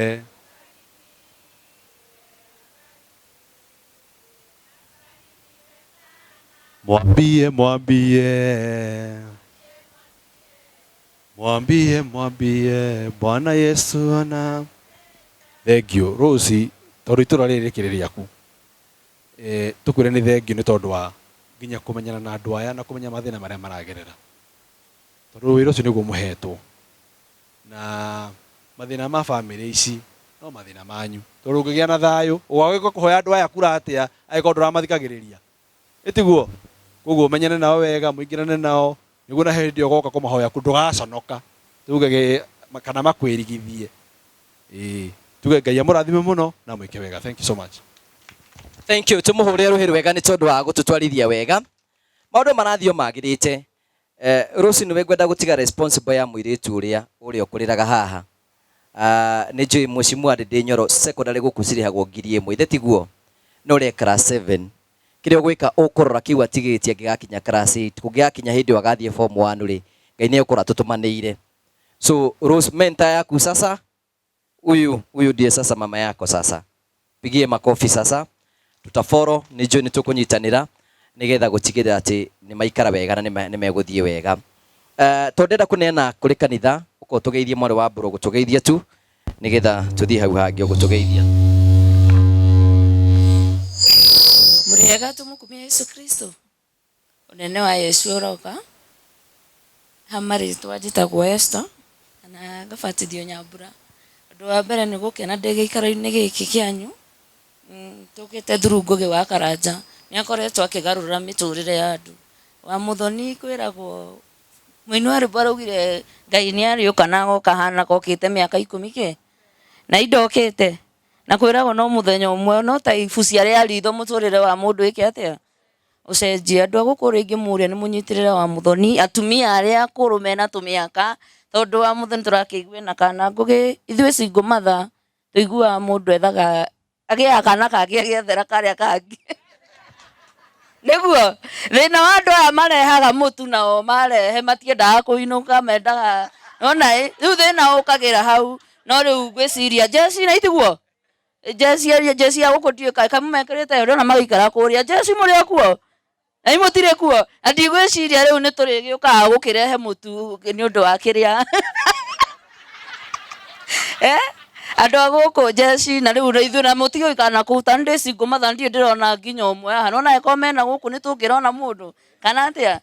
Mwambie, mwambie, mwambie, mwambie, Bwana Yesu ana. Thengiũ Rose, tondũ itũra rĩrĩ rĩkĩrĩ rĩaku. Eh, tũkwĩre nĩ thengiũ nĩ tondũ wa nginya kũmenyana na andũ aya na kũmenya mathĩna marĩa maragerera. Tondũ wĩra ũcio nĩguo mũhetwo. Na mathĩna ma famĩlĩ ici no mathĩna manyu. Tondũ ũngĩgĩa na thayũ, ũgagĩũka kũhoya andũ aya kura atĩa angĩkorwo ndũramathikagĩrĩria? Ĩ tiguo? Koguo ũmenyane nao wega, mũingĩrane nao, nĩguo na hĩndĩ ĩyo ũgoka kũmahoya kura ndũgaconoka. Tuge kana makwĩrigithie. Ĩĩ. Tuge Ngai amũrathime mũno na amwĩke wega. Thank you so much. Thank you. Tũmũhũrĩre rũhĩ rwega nĩ tondũ wa gũtũtwarithia wega. Maũndũ marathiĩ o magĩrĩte. Eh, Rose nĩwe ngwenda gũtiga responsible ya mũirĩtu ũrĩa ũrĩa ũkũrĩraga haha. Ah, nĩ njũĩ Mheshimiwa Ndĩndĩ Nyoro secondary gũkũ cirĩhagwo 1000, ithe tiguo? No ũrĩa class 7. Kĩrĩa ũgwĩka ũkũrora kĩu atigĩtie angĩgakinya class 8. Kũngĩgakinya hĩndĩ ĩyo agathiĩ form 1 rĩ, Ngai nĩ egũkorwo atũtũmanĩire. So Rose, mentor yaku sasa Huyu huyu ndiye sasa mama yako sasa. Pigie makofi sasa. Tutaforo nĩ njũĩ nĩ tũkũnyitanĩra nĩgetha gũtigĩrĩra atĩ nĩ maikara wega na nĩ megũthiĩ wega. Uh, tondũ ndenda kũneana kũrĩ kanitha ũkorwo tũgeithie mwarĩ wa mbũrũ gũtũgeithia tu nĩgetha tũthiĩ hau hangĩ ũgũtũgeithia. Mũrĩega tũmũkumia Yesu Kristo. Ũnene wa Yesu ũroka. Ha marĩtwa njĩtagwo Esther na ngabatithio Nyambura. Ũndũ wa mbere nĩ gũkena ndĩ gĩikaro-inĩ gĩkĩ kĩanyu, tũkĩte through Ngũgĩ wa Karanja. Nĩ akoretwo akĩgarũra mĩtũrĩre ya andũ. Wa Mũthoni kwĩragwo, mũini wa rwĩmbo araugire Ngai nĩ arĩũka na agoka ahana okĩte mĩaka ikũmi kĩ, na indokĩte. Na kwĩragwo no mũthenya ũmwe, no ta ibucia rĩa ritho mũtũrĩre wa mũndũ wĩke atĩa? Ũcenjie. Andũ a gũkũ ũrĩa ingĩmũria nĩ mũnyitĩrĩre wa Mũthoni, atumia arĩa akũrũ mena tũmĩaka, tondũ wa Mũthoni tũrakĩigua ena kana. Ngũgĩ ithuĩ single mother tũiguaga mũndũ ethaga, agĩaga kana kangĩ agĩethera karĩa kangĩ. Nĩguo? Thĩna wa andũ aya marehaga mũtu nao marehe matiendaga kũinũka mendaga, nĩwona ĩ, rĩu thĩna ũkagĩra hau, no rĩu ngwĩciria njeci na itiguo? Jeci jeci ya gũkũ ndiũĩ kaĩ kamũmekĩrĩte ĩyo ndĩrona magĩikara kũrĩa jeci mũrĩ o kuo na inyuĩ mũtirĩ kuo na ndigwĩciria rĩu nĩ tũrĩgĩũkaga gũkĩrehe mũtu nĩ ũndũ wa kĩrĩa eh andũ a gũkũ jeci na rĩu ithuĩ na mũtige gũikara na kũu ta ndĩ single mother ndirĩ ndĩrona nginya ũmwe haha nĩwona angĩkorwo mena gũkũ nĩ tũngĩrona mũndũ kana atĩa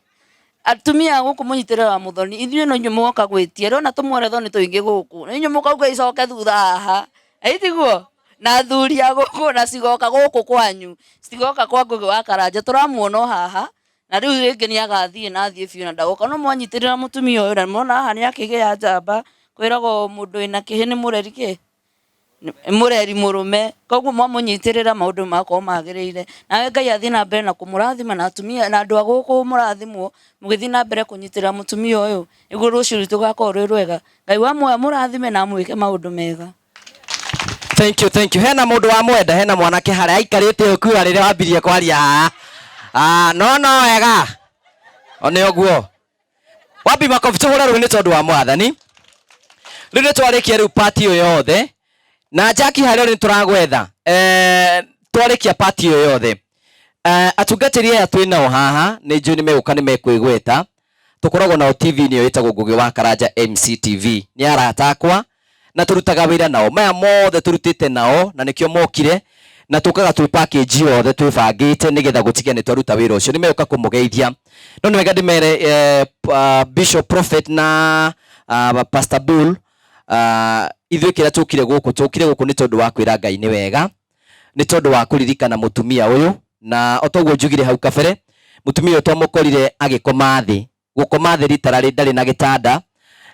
Atumia a gũkũ mũnyitĩrĩre wa mũthoni, ithuĩ no inyuĩ mũgoka gwĩtia. Rĩu ona tũmwere thoni tũingĩ gũkũ, nĩ inyuĩ mũkauga icoke thutha haha. Ĩ tiguo? Na athuri a gũkũ na cigoka gũkũ kwanyu, citigoka kwa Ngũgĩ wa Karanja, tũramuona o haha. Na rĩu rĩngĩ nĩ agathiĩ na athiĩ biũ na ndagoka. No mwanyitĩrĩra mũtumia ũyũ na nĩmwona haha nĩ akĩgĩa njamba, kwĩragwo mũndũ wĩna kĩhĩ nĩ mũreri kĩ? Nĩ mũreri mũrũme. Koguo mwamũnyitĩrĩra maũndũ magakorwo magĩrĩire. Nawe Ngai athiĩ na mbere na kũmũrathima na atumia na andũ a gũkũ mũrathimwo mũgĩthiĩ na mbere kũnyitĩrĩra mũtumia ũyũ nĩguo rũciũ rwitũ rũgakorwo rwĩ rwega. Ngai wa muoyo amũrathime na amwĩke maũndũ mega. Thank you, thank you. Hena mundu wa mwenda, hena mwanake haria aikarite ukua riria wambirie kwaria haha. Ah, no no wega. One uguo. Wambi makobi tuhure rũĩ nĩ tondũ wa mwathani. Rĩu nĩ twarĩkia rĩu pati ĩyo yothe. Na Jackie harĩa ũrĩ nĩ tũragwetha. Eh, twarĩkia pati ĩyo yothe. Eh, atungatĩri aya twĩ nao haha nĩ njũĩ nĩ megũka nĩ mekwĩgweta. Tũkoragwo nao TV-inĩ ĩyo ĩtagwo Ngũgĩ wa Karanja MCTV. Nĩ arata akwa na tũrutaga wĩra nao. Maya mothe tũrutĩte nao na nĩkĩo mokire na tũkaga twĩ package yothe twĩbangĩte nĩgetha gũtige nĩ twaruta wĩra ũcio. Nĩ megũka kũmũgeithia. No nĩ wega ndĩmere Bishop Prophet na Pastor Bull, ithuĩ kĩrĩa tũkire gũkũ, tũkire gũkũ nĩ tondũ wa kwĩra Ngai nĩ wega, nĩ tondũ wa kũririkana mũtumia ũyũ, na o toguo njugire hau kabere, mũtumia ũyũ twamũkorire agĩkoma thĩ, gũkoma thĩ literally ndarĩ na gĩtanda,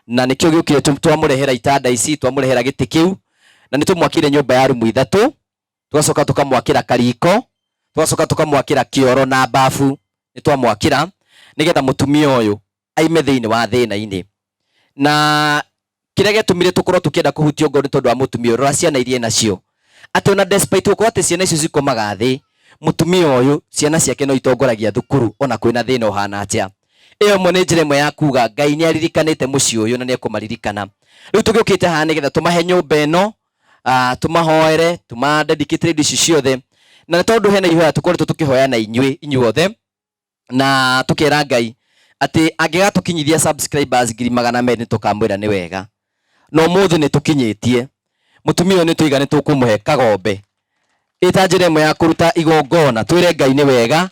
na nĩkĩo gĩũkire twamũrehera itanda ici, twamũrehera gĩtĩ kĩu, na nĩ tũmwakĩire nyũmba ya rumu ithatũ, tũgacoka tũkamwakĩra kariko, tũgacoka tũkamwakĩra kĩoro na bafu, nĩ twamwakĩra nĩgetha mũtumia ũyũ aime thĩinĩ wa thĩna-inĩ. Na kĩrĩa gĩatũmire tũkorwo tũkĩenda kũhutio ngoro nĩ tondũ wa mũtumia ũyũ, rora ciana iria enacio, atĩ ona despite gũkorwo atĩ ciana icio cikomaga thĩ, mũtumia ũyũ ciana ciake no itongoragia thukuru ona kwĩna thĩna ũhana atĩa. Ĩyo ĩmwe nĩ njĩra ĩmwe ya kuga Ngai nĩ aririkanĩte mũciĩ ũyũ na nĩ ekũmaririkana. Rĩu tũgĩũkĩte haha nĩgetha tũmahe nyũmba ĩno, tũmahoere, tũmadedicate indo ici ciothe, na nĩ tondũ hena ihoya tũkoretwo tũkĩhoya na inyuĩ inyuothe, na tũkera Ngai atĩ angĩgatũkinyithia subscribers ngiri magana merĩ nĩ tũkamwĩra nĩ wega. Na ũmũthĩ nĩ tũkinyĩtie. Mũtumia ũyũ nĩ tũiga nĩ tũkũmũhe kagombe. Ĩta njĩra ĩmwe ya kũruta igongona, twĩre Ngai nĩ wega,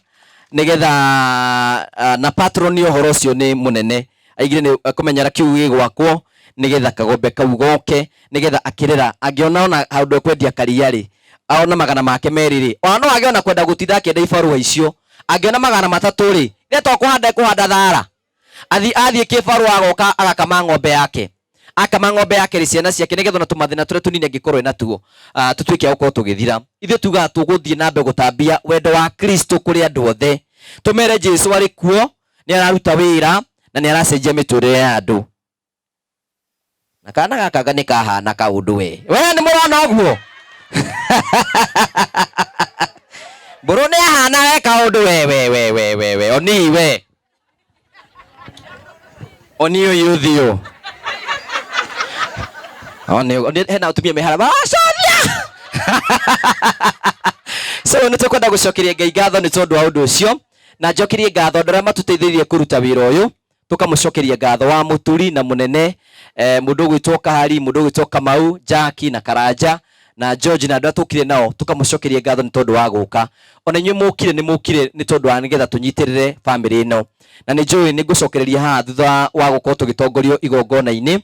nĩgetha na patron ũhoro ũcio nĩ mũnene. Aigire nĩ kũmenyera kiu gĩgwakwo, nĩgetha kagombe kau goke, nĩgetha akĩrĩra, angĩona ona handũ ekwendia karia rĩ, ona magana make merĩ rĩ, ona no age ona kwenda gũtinda akĩenda ibarũa icio. Angĩona magana matatũ rĩ, ithe to kũhanda ekũhanda thara. Athiĩ kĩbarũa agoka agakama ng'ombe yake. Akama ng'ombe yake rĩ, ciana ciake, nĩgetha ona tũmathĩna tũrĩa tũnini angĩkorwo ena tuo, tũtuĩke a gũkorwo tũgĩthira. Ithuĩ tugaga tũgũthiĩ na mbere gũtambia wendo wa Kristo kũrĩ andũ othe. Tũmere Jesu arĩ kuo, nĩ araruta wĩra, na nĩ aracenjia mĩtũrĩre ya andũ. Na kana gaka nĩ kahana kaũndũ we. We nĩ mũrona ũguo? Mbũrũ nĩ ahana we kaũndũ we, we, we, we, we, we. Oni we. Oni ũyũ ũthiũ. Oni, oni, hena atumia me harĩa, Macothia! So nĩ tũkwenda gũcokeria Ngai ngatho nĩ tondũ wa ũndũ ũcio, na njokerie ngatho andũ arĩa matũteithĩrĩirie kũruta wĩra ũyũ, tũkamũcokeria ngatho wa mũturi na mũnene, mũndũ ũgwĩtwo Kahari, mũndũ ũgwĩtwo Kamau, Jackie na Karanja na George na andũ arĩa tũkire nao, tũkamũcokeria ngatho nĩ tondũ wa gũka. Ona inyuĩ mũkire nĩ mũkire nĩ tondũ wa nĩgetha tũnyitĩrĩre bamĩrĩ ĩno. Na nĩ njũĩ nĩ ngũcokereria haha thutha wa gũkorwo tũgĩtongorio igongona-inĩ.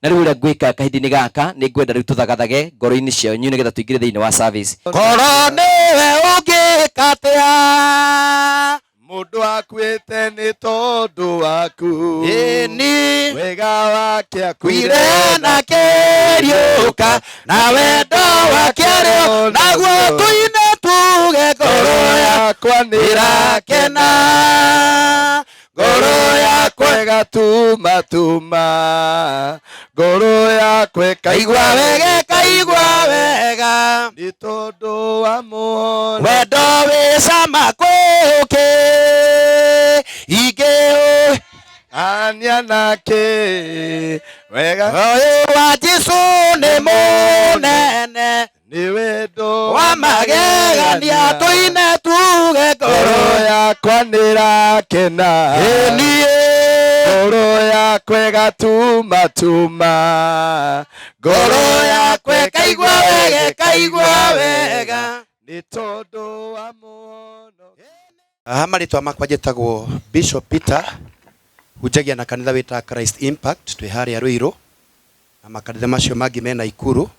Na rĩu ũrĩa ngwĩka kahinda-inĩ gaka, nĩ ngwenda rĩu tũthagathage ngoro-inĩ cianyu nĩgetha tũingĩre thĩinĩ wa service. Korwo nĩwe ũngĩka atĩa? Mũndũ akuĩte nĩ tondũ waku. Ĩni. Wega wake akuire Kuire na kĩriũka, na wendo wake arĩ o naguo tũine tuge ngoro yakwa nĩ ĩrakena. Ngoro yakwa ĩgatuma tuma. Ngoro yakwa ĩkaigua wega, ĩkaigua wega. Nĩ tondũ wa muono. Wendo wĩ cama kũũkĩ, ingĩ Ania nake. Wega. Ũyũ wa Jesũ nĩ mũnene. Nĩ wendo wa magegania, tũine tuge ngoro Ngoro yakwa nĩ ĩrakena. Ĩniĩ. Ngoro yakwa ĩgatuma tuma. Ngoro yakwa ĩkaigua wega, ĩkaigua wega. Nĩ tondũ wa muono. Haha marĩtwa makwa njĩtagwo Bishop Peter. Hunjagia na kanitha wĩtaga Christ Impact twĩ harĩa Ruiru na makanitha macio mangĩ me Naikuru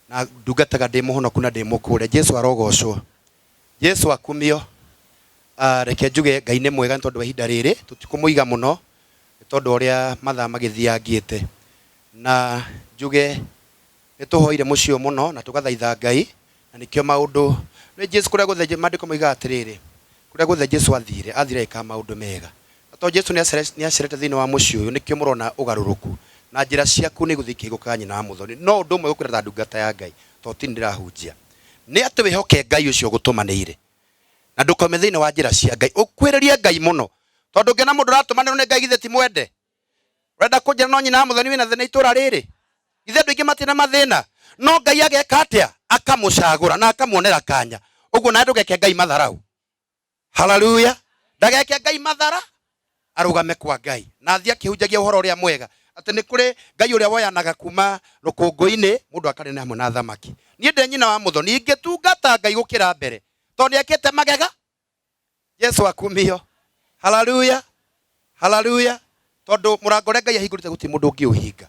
na ndungataga ndĩ mũhonoku na ndĩ mũkũre. Jesu arogocwo, Jesu akumio. Reke njuge Ngai nĩ mwega nĩ tondũ wa ihinda rĩrĩ, tũtikũmũiga mũno nĩ tondũ wa ũrĩa mathaa magĩthiangĩte, na njuge nĩ tũhoire mũciĩ ũyũ mũno na tũgathaitha Ngai, na nĩkĩo maũndũ nĩ Jesu kũrĩa guothe maandĩko moigaga atĩrĩrĩ, kũrĩa guothe Jesu athire, athire agĩkaga maũndũ mega. Na tondũ Jesu nĩ acerete thĩinĩ wa mũciĩ ũyũ, nĩkĩo mũrona ũgarũrũku na njĩra ciaku nĩ igũthiĩ ikĩhingũkaga nyina wa mũthoni. No ũndũ ũmwe gũkwĩra ta ndungata ya Ngai, tondũ ti niĩ ndĩrahunjia, nĩ atĩ wĩhoke Ngai ũcio ũgũtũmanĩire na ndũkome thĩinĩ wa njĩra cia Ngai. Ũkuhĩrĩrie Ngai mũno, tondũ ũngĩona mũndũ ũratũmanĩrwo nĩ Ngai githĩ ti mwende? Ũrenda kũnjĩra no nyina wa mũthoni wĩna thĩna itũra rĩrĩ? Ithe andũ aingĩ matirĩ na mathĩna, no Ngai ageka atĩa? Akamũcagũra na akamuonera kanya. Ũguo nawe ndũgeke Ngai matharau. Haleluya! Ndageke Ngai mathara, arũgame kwa Ngai na athiĩ akĩhunjagia ũhoro ũrĩa mwega atĩ nĩ kũrĩ Ngai ũrĩa woyanaga kuma rũkũngũ-inĩ mũndũ akarĩne hamwe na athamaki. Niĩ ndĩ nyina wa mũthoni, ingĩtungata Ngai gũkĩra mbere tondũ nĩ ekĩte magega. Jesu akumio. Haleluya! Haleluya! Tondũ mũrango ũrĩa Ngai ahingũrĩte gũtirĩ mũndũ ũngĩũhinga.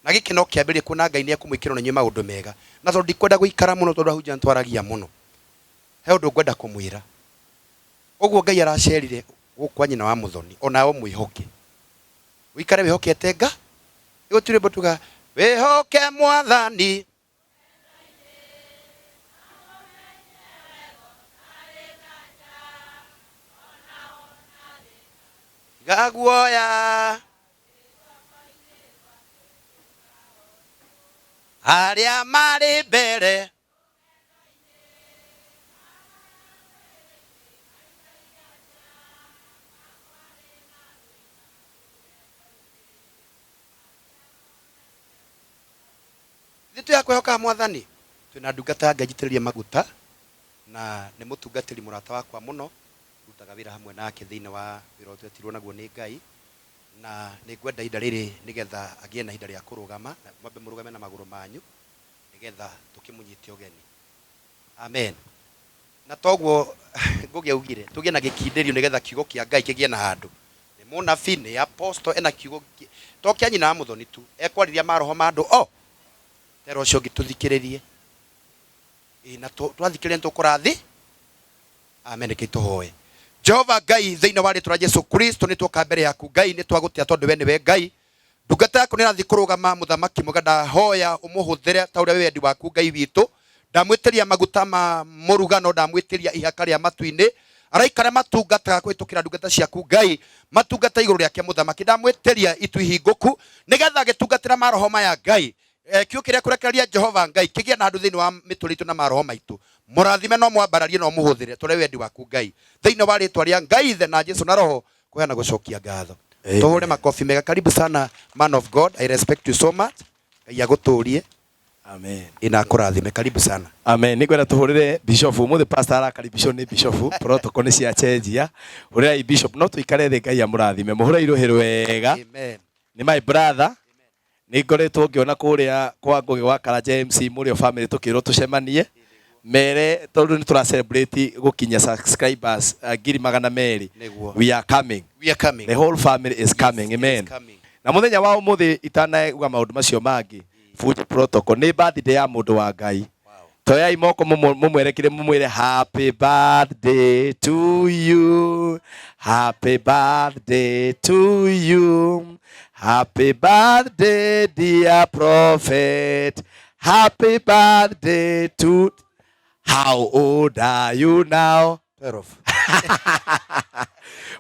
Na gĩkĩ no kĩambĩrĩria kuona Ngai nĩ ekũmwĩkĩra ona inyuĩ maũndũ mega. Na tondũ ndikwenda gũikara mũno tondũ ahunjia nĩ twaragia mũno, he ũndũ ngwenda kũmwĩra. Ũguo Ngai aracerire gũkũ kwa nyina wa mũthoni, onawe ũmwĩhoke. Ũikare wĩhokete Nga. Gũtirĩ rwĩmbo tugaga wĩhoke Mwathani. Tiga guoya arĩa marĩ mbere. Ithuĩ twĩ a kwĩhokaga Mwathani. Twĩna ndungata ya Ngai njitĩrĩrie maguta, na nĩ mũtungatĩri mũrata wakwa mũno, ndutaga wĩra hamwe nake thĩinĩ wa wĩra ũrĩa twetirwo naguo nĩ Ngai, na nĩ ngwenda ihinda rĩrĩ nĩgetha agĩe na ihinda rĩa kũrũgama, na mwambe mũrũgame na magũrũ manyu, nĩgetha tũkĩmũnyite ũgeni. Amen. Na toguo Ngũgĩ augire, tũgĩe na gĩkindĩrio nĩgetha kiugo kĩa Ngai kĩgĩe na handũ. Nĩ mũnabii, nĩ apostle, ena kiugo to kĩa nyina wa mũthoni tu, ekwarĩria maroho ma andũ o. Tera ũcio ũngĩ tũthikĩrĩrie. Ĩĩ na twathikĩrĩria nĩ tũkũrathi. Amen. Rekei tũhoe. Jehova Ngai, thĩinĩ wa rĩtwa rĩa Jesu Kristo nĩ tuoka mbere yaku Ngai, nĩ twagũtĩa tondũ we nĩwe Ngai. Ndungata yaku nĩ ĩrathiĩ kũrũgama, mũthamaki mwega, ndahoya ũmũhũthĩre ta ũrĩa wĩ wendi waku Ngai witũ. Ndamwĩtĩria maguta ma mũrugano, ndamwĩtĩria ihaka rĩa matu-inĩ. Araika arĩa matungataga kũhĩtũkĩra ndungata ciaku Ngai, matungata igũrũ rĩake mũthamaki. Ndamwĩtĩria itu ihingũku, nĩgetha agĩtungatĩra maroho maya Ngai, kiugo kĩrĩa kũrekereria Jehova Ngai kĩgĩe na handũ thĩinĩ wa mĩtũrĩre itũ na maroho maitũ. Mũrathime na ũmwambararie na ũmũhũthĩre ta ũrĩa wĩ wendi waku Ngai. Thĩinĩ wa rĩtwa rĩa Ngai Ithe na Jesu na Roho, kũheana gũcokia ngatho. Amen. Tũhũre makobi mega. Karibu sana man of God. I respect you so much. Ngai agũtũrie. Amen. Ina akũrathime. Karibu sana. Amen. Nĩ ngwenda tũhũrĩre bishop ũmũthĩ pastor arakaribishwo nĩ bishop protocol nĩ ciacenjia. Hũrĩrai bishop no tũikare thĩ Ngai amũrathime. Mũhũrei rũhĩ rwega. Amen. Nĩ my brother. Nĩ ngoretwo ngĩona kũrĩa kwa Ngũgĩ wa Karanja MC Mũrĩo family tũkĩrwo tũcemanie mere tondũ nĩ tũra celebrate gũkinyia subscribers 200,000. Nĩguo. We are coming. We are coming. The whole family is coming. Yes, Amen. is coming. Na mũthenya wa ũmũthĩ itanauga maũndũ macio mangĩ, bunje protocol nĩ birthday ya mũndũ wa Ngai. Toyai moko mũmwerekire mũmwĩre happy birthday to you, happy birthday to you, happy birthday dear prophet, happy birthday to. How old are you now? 12.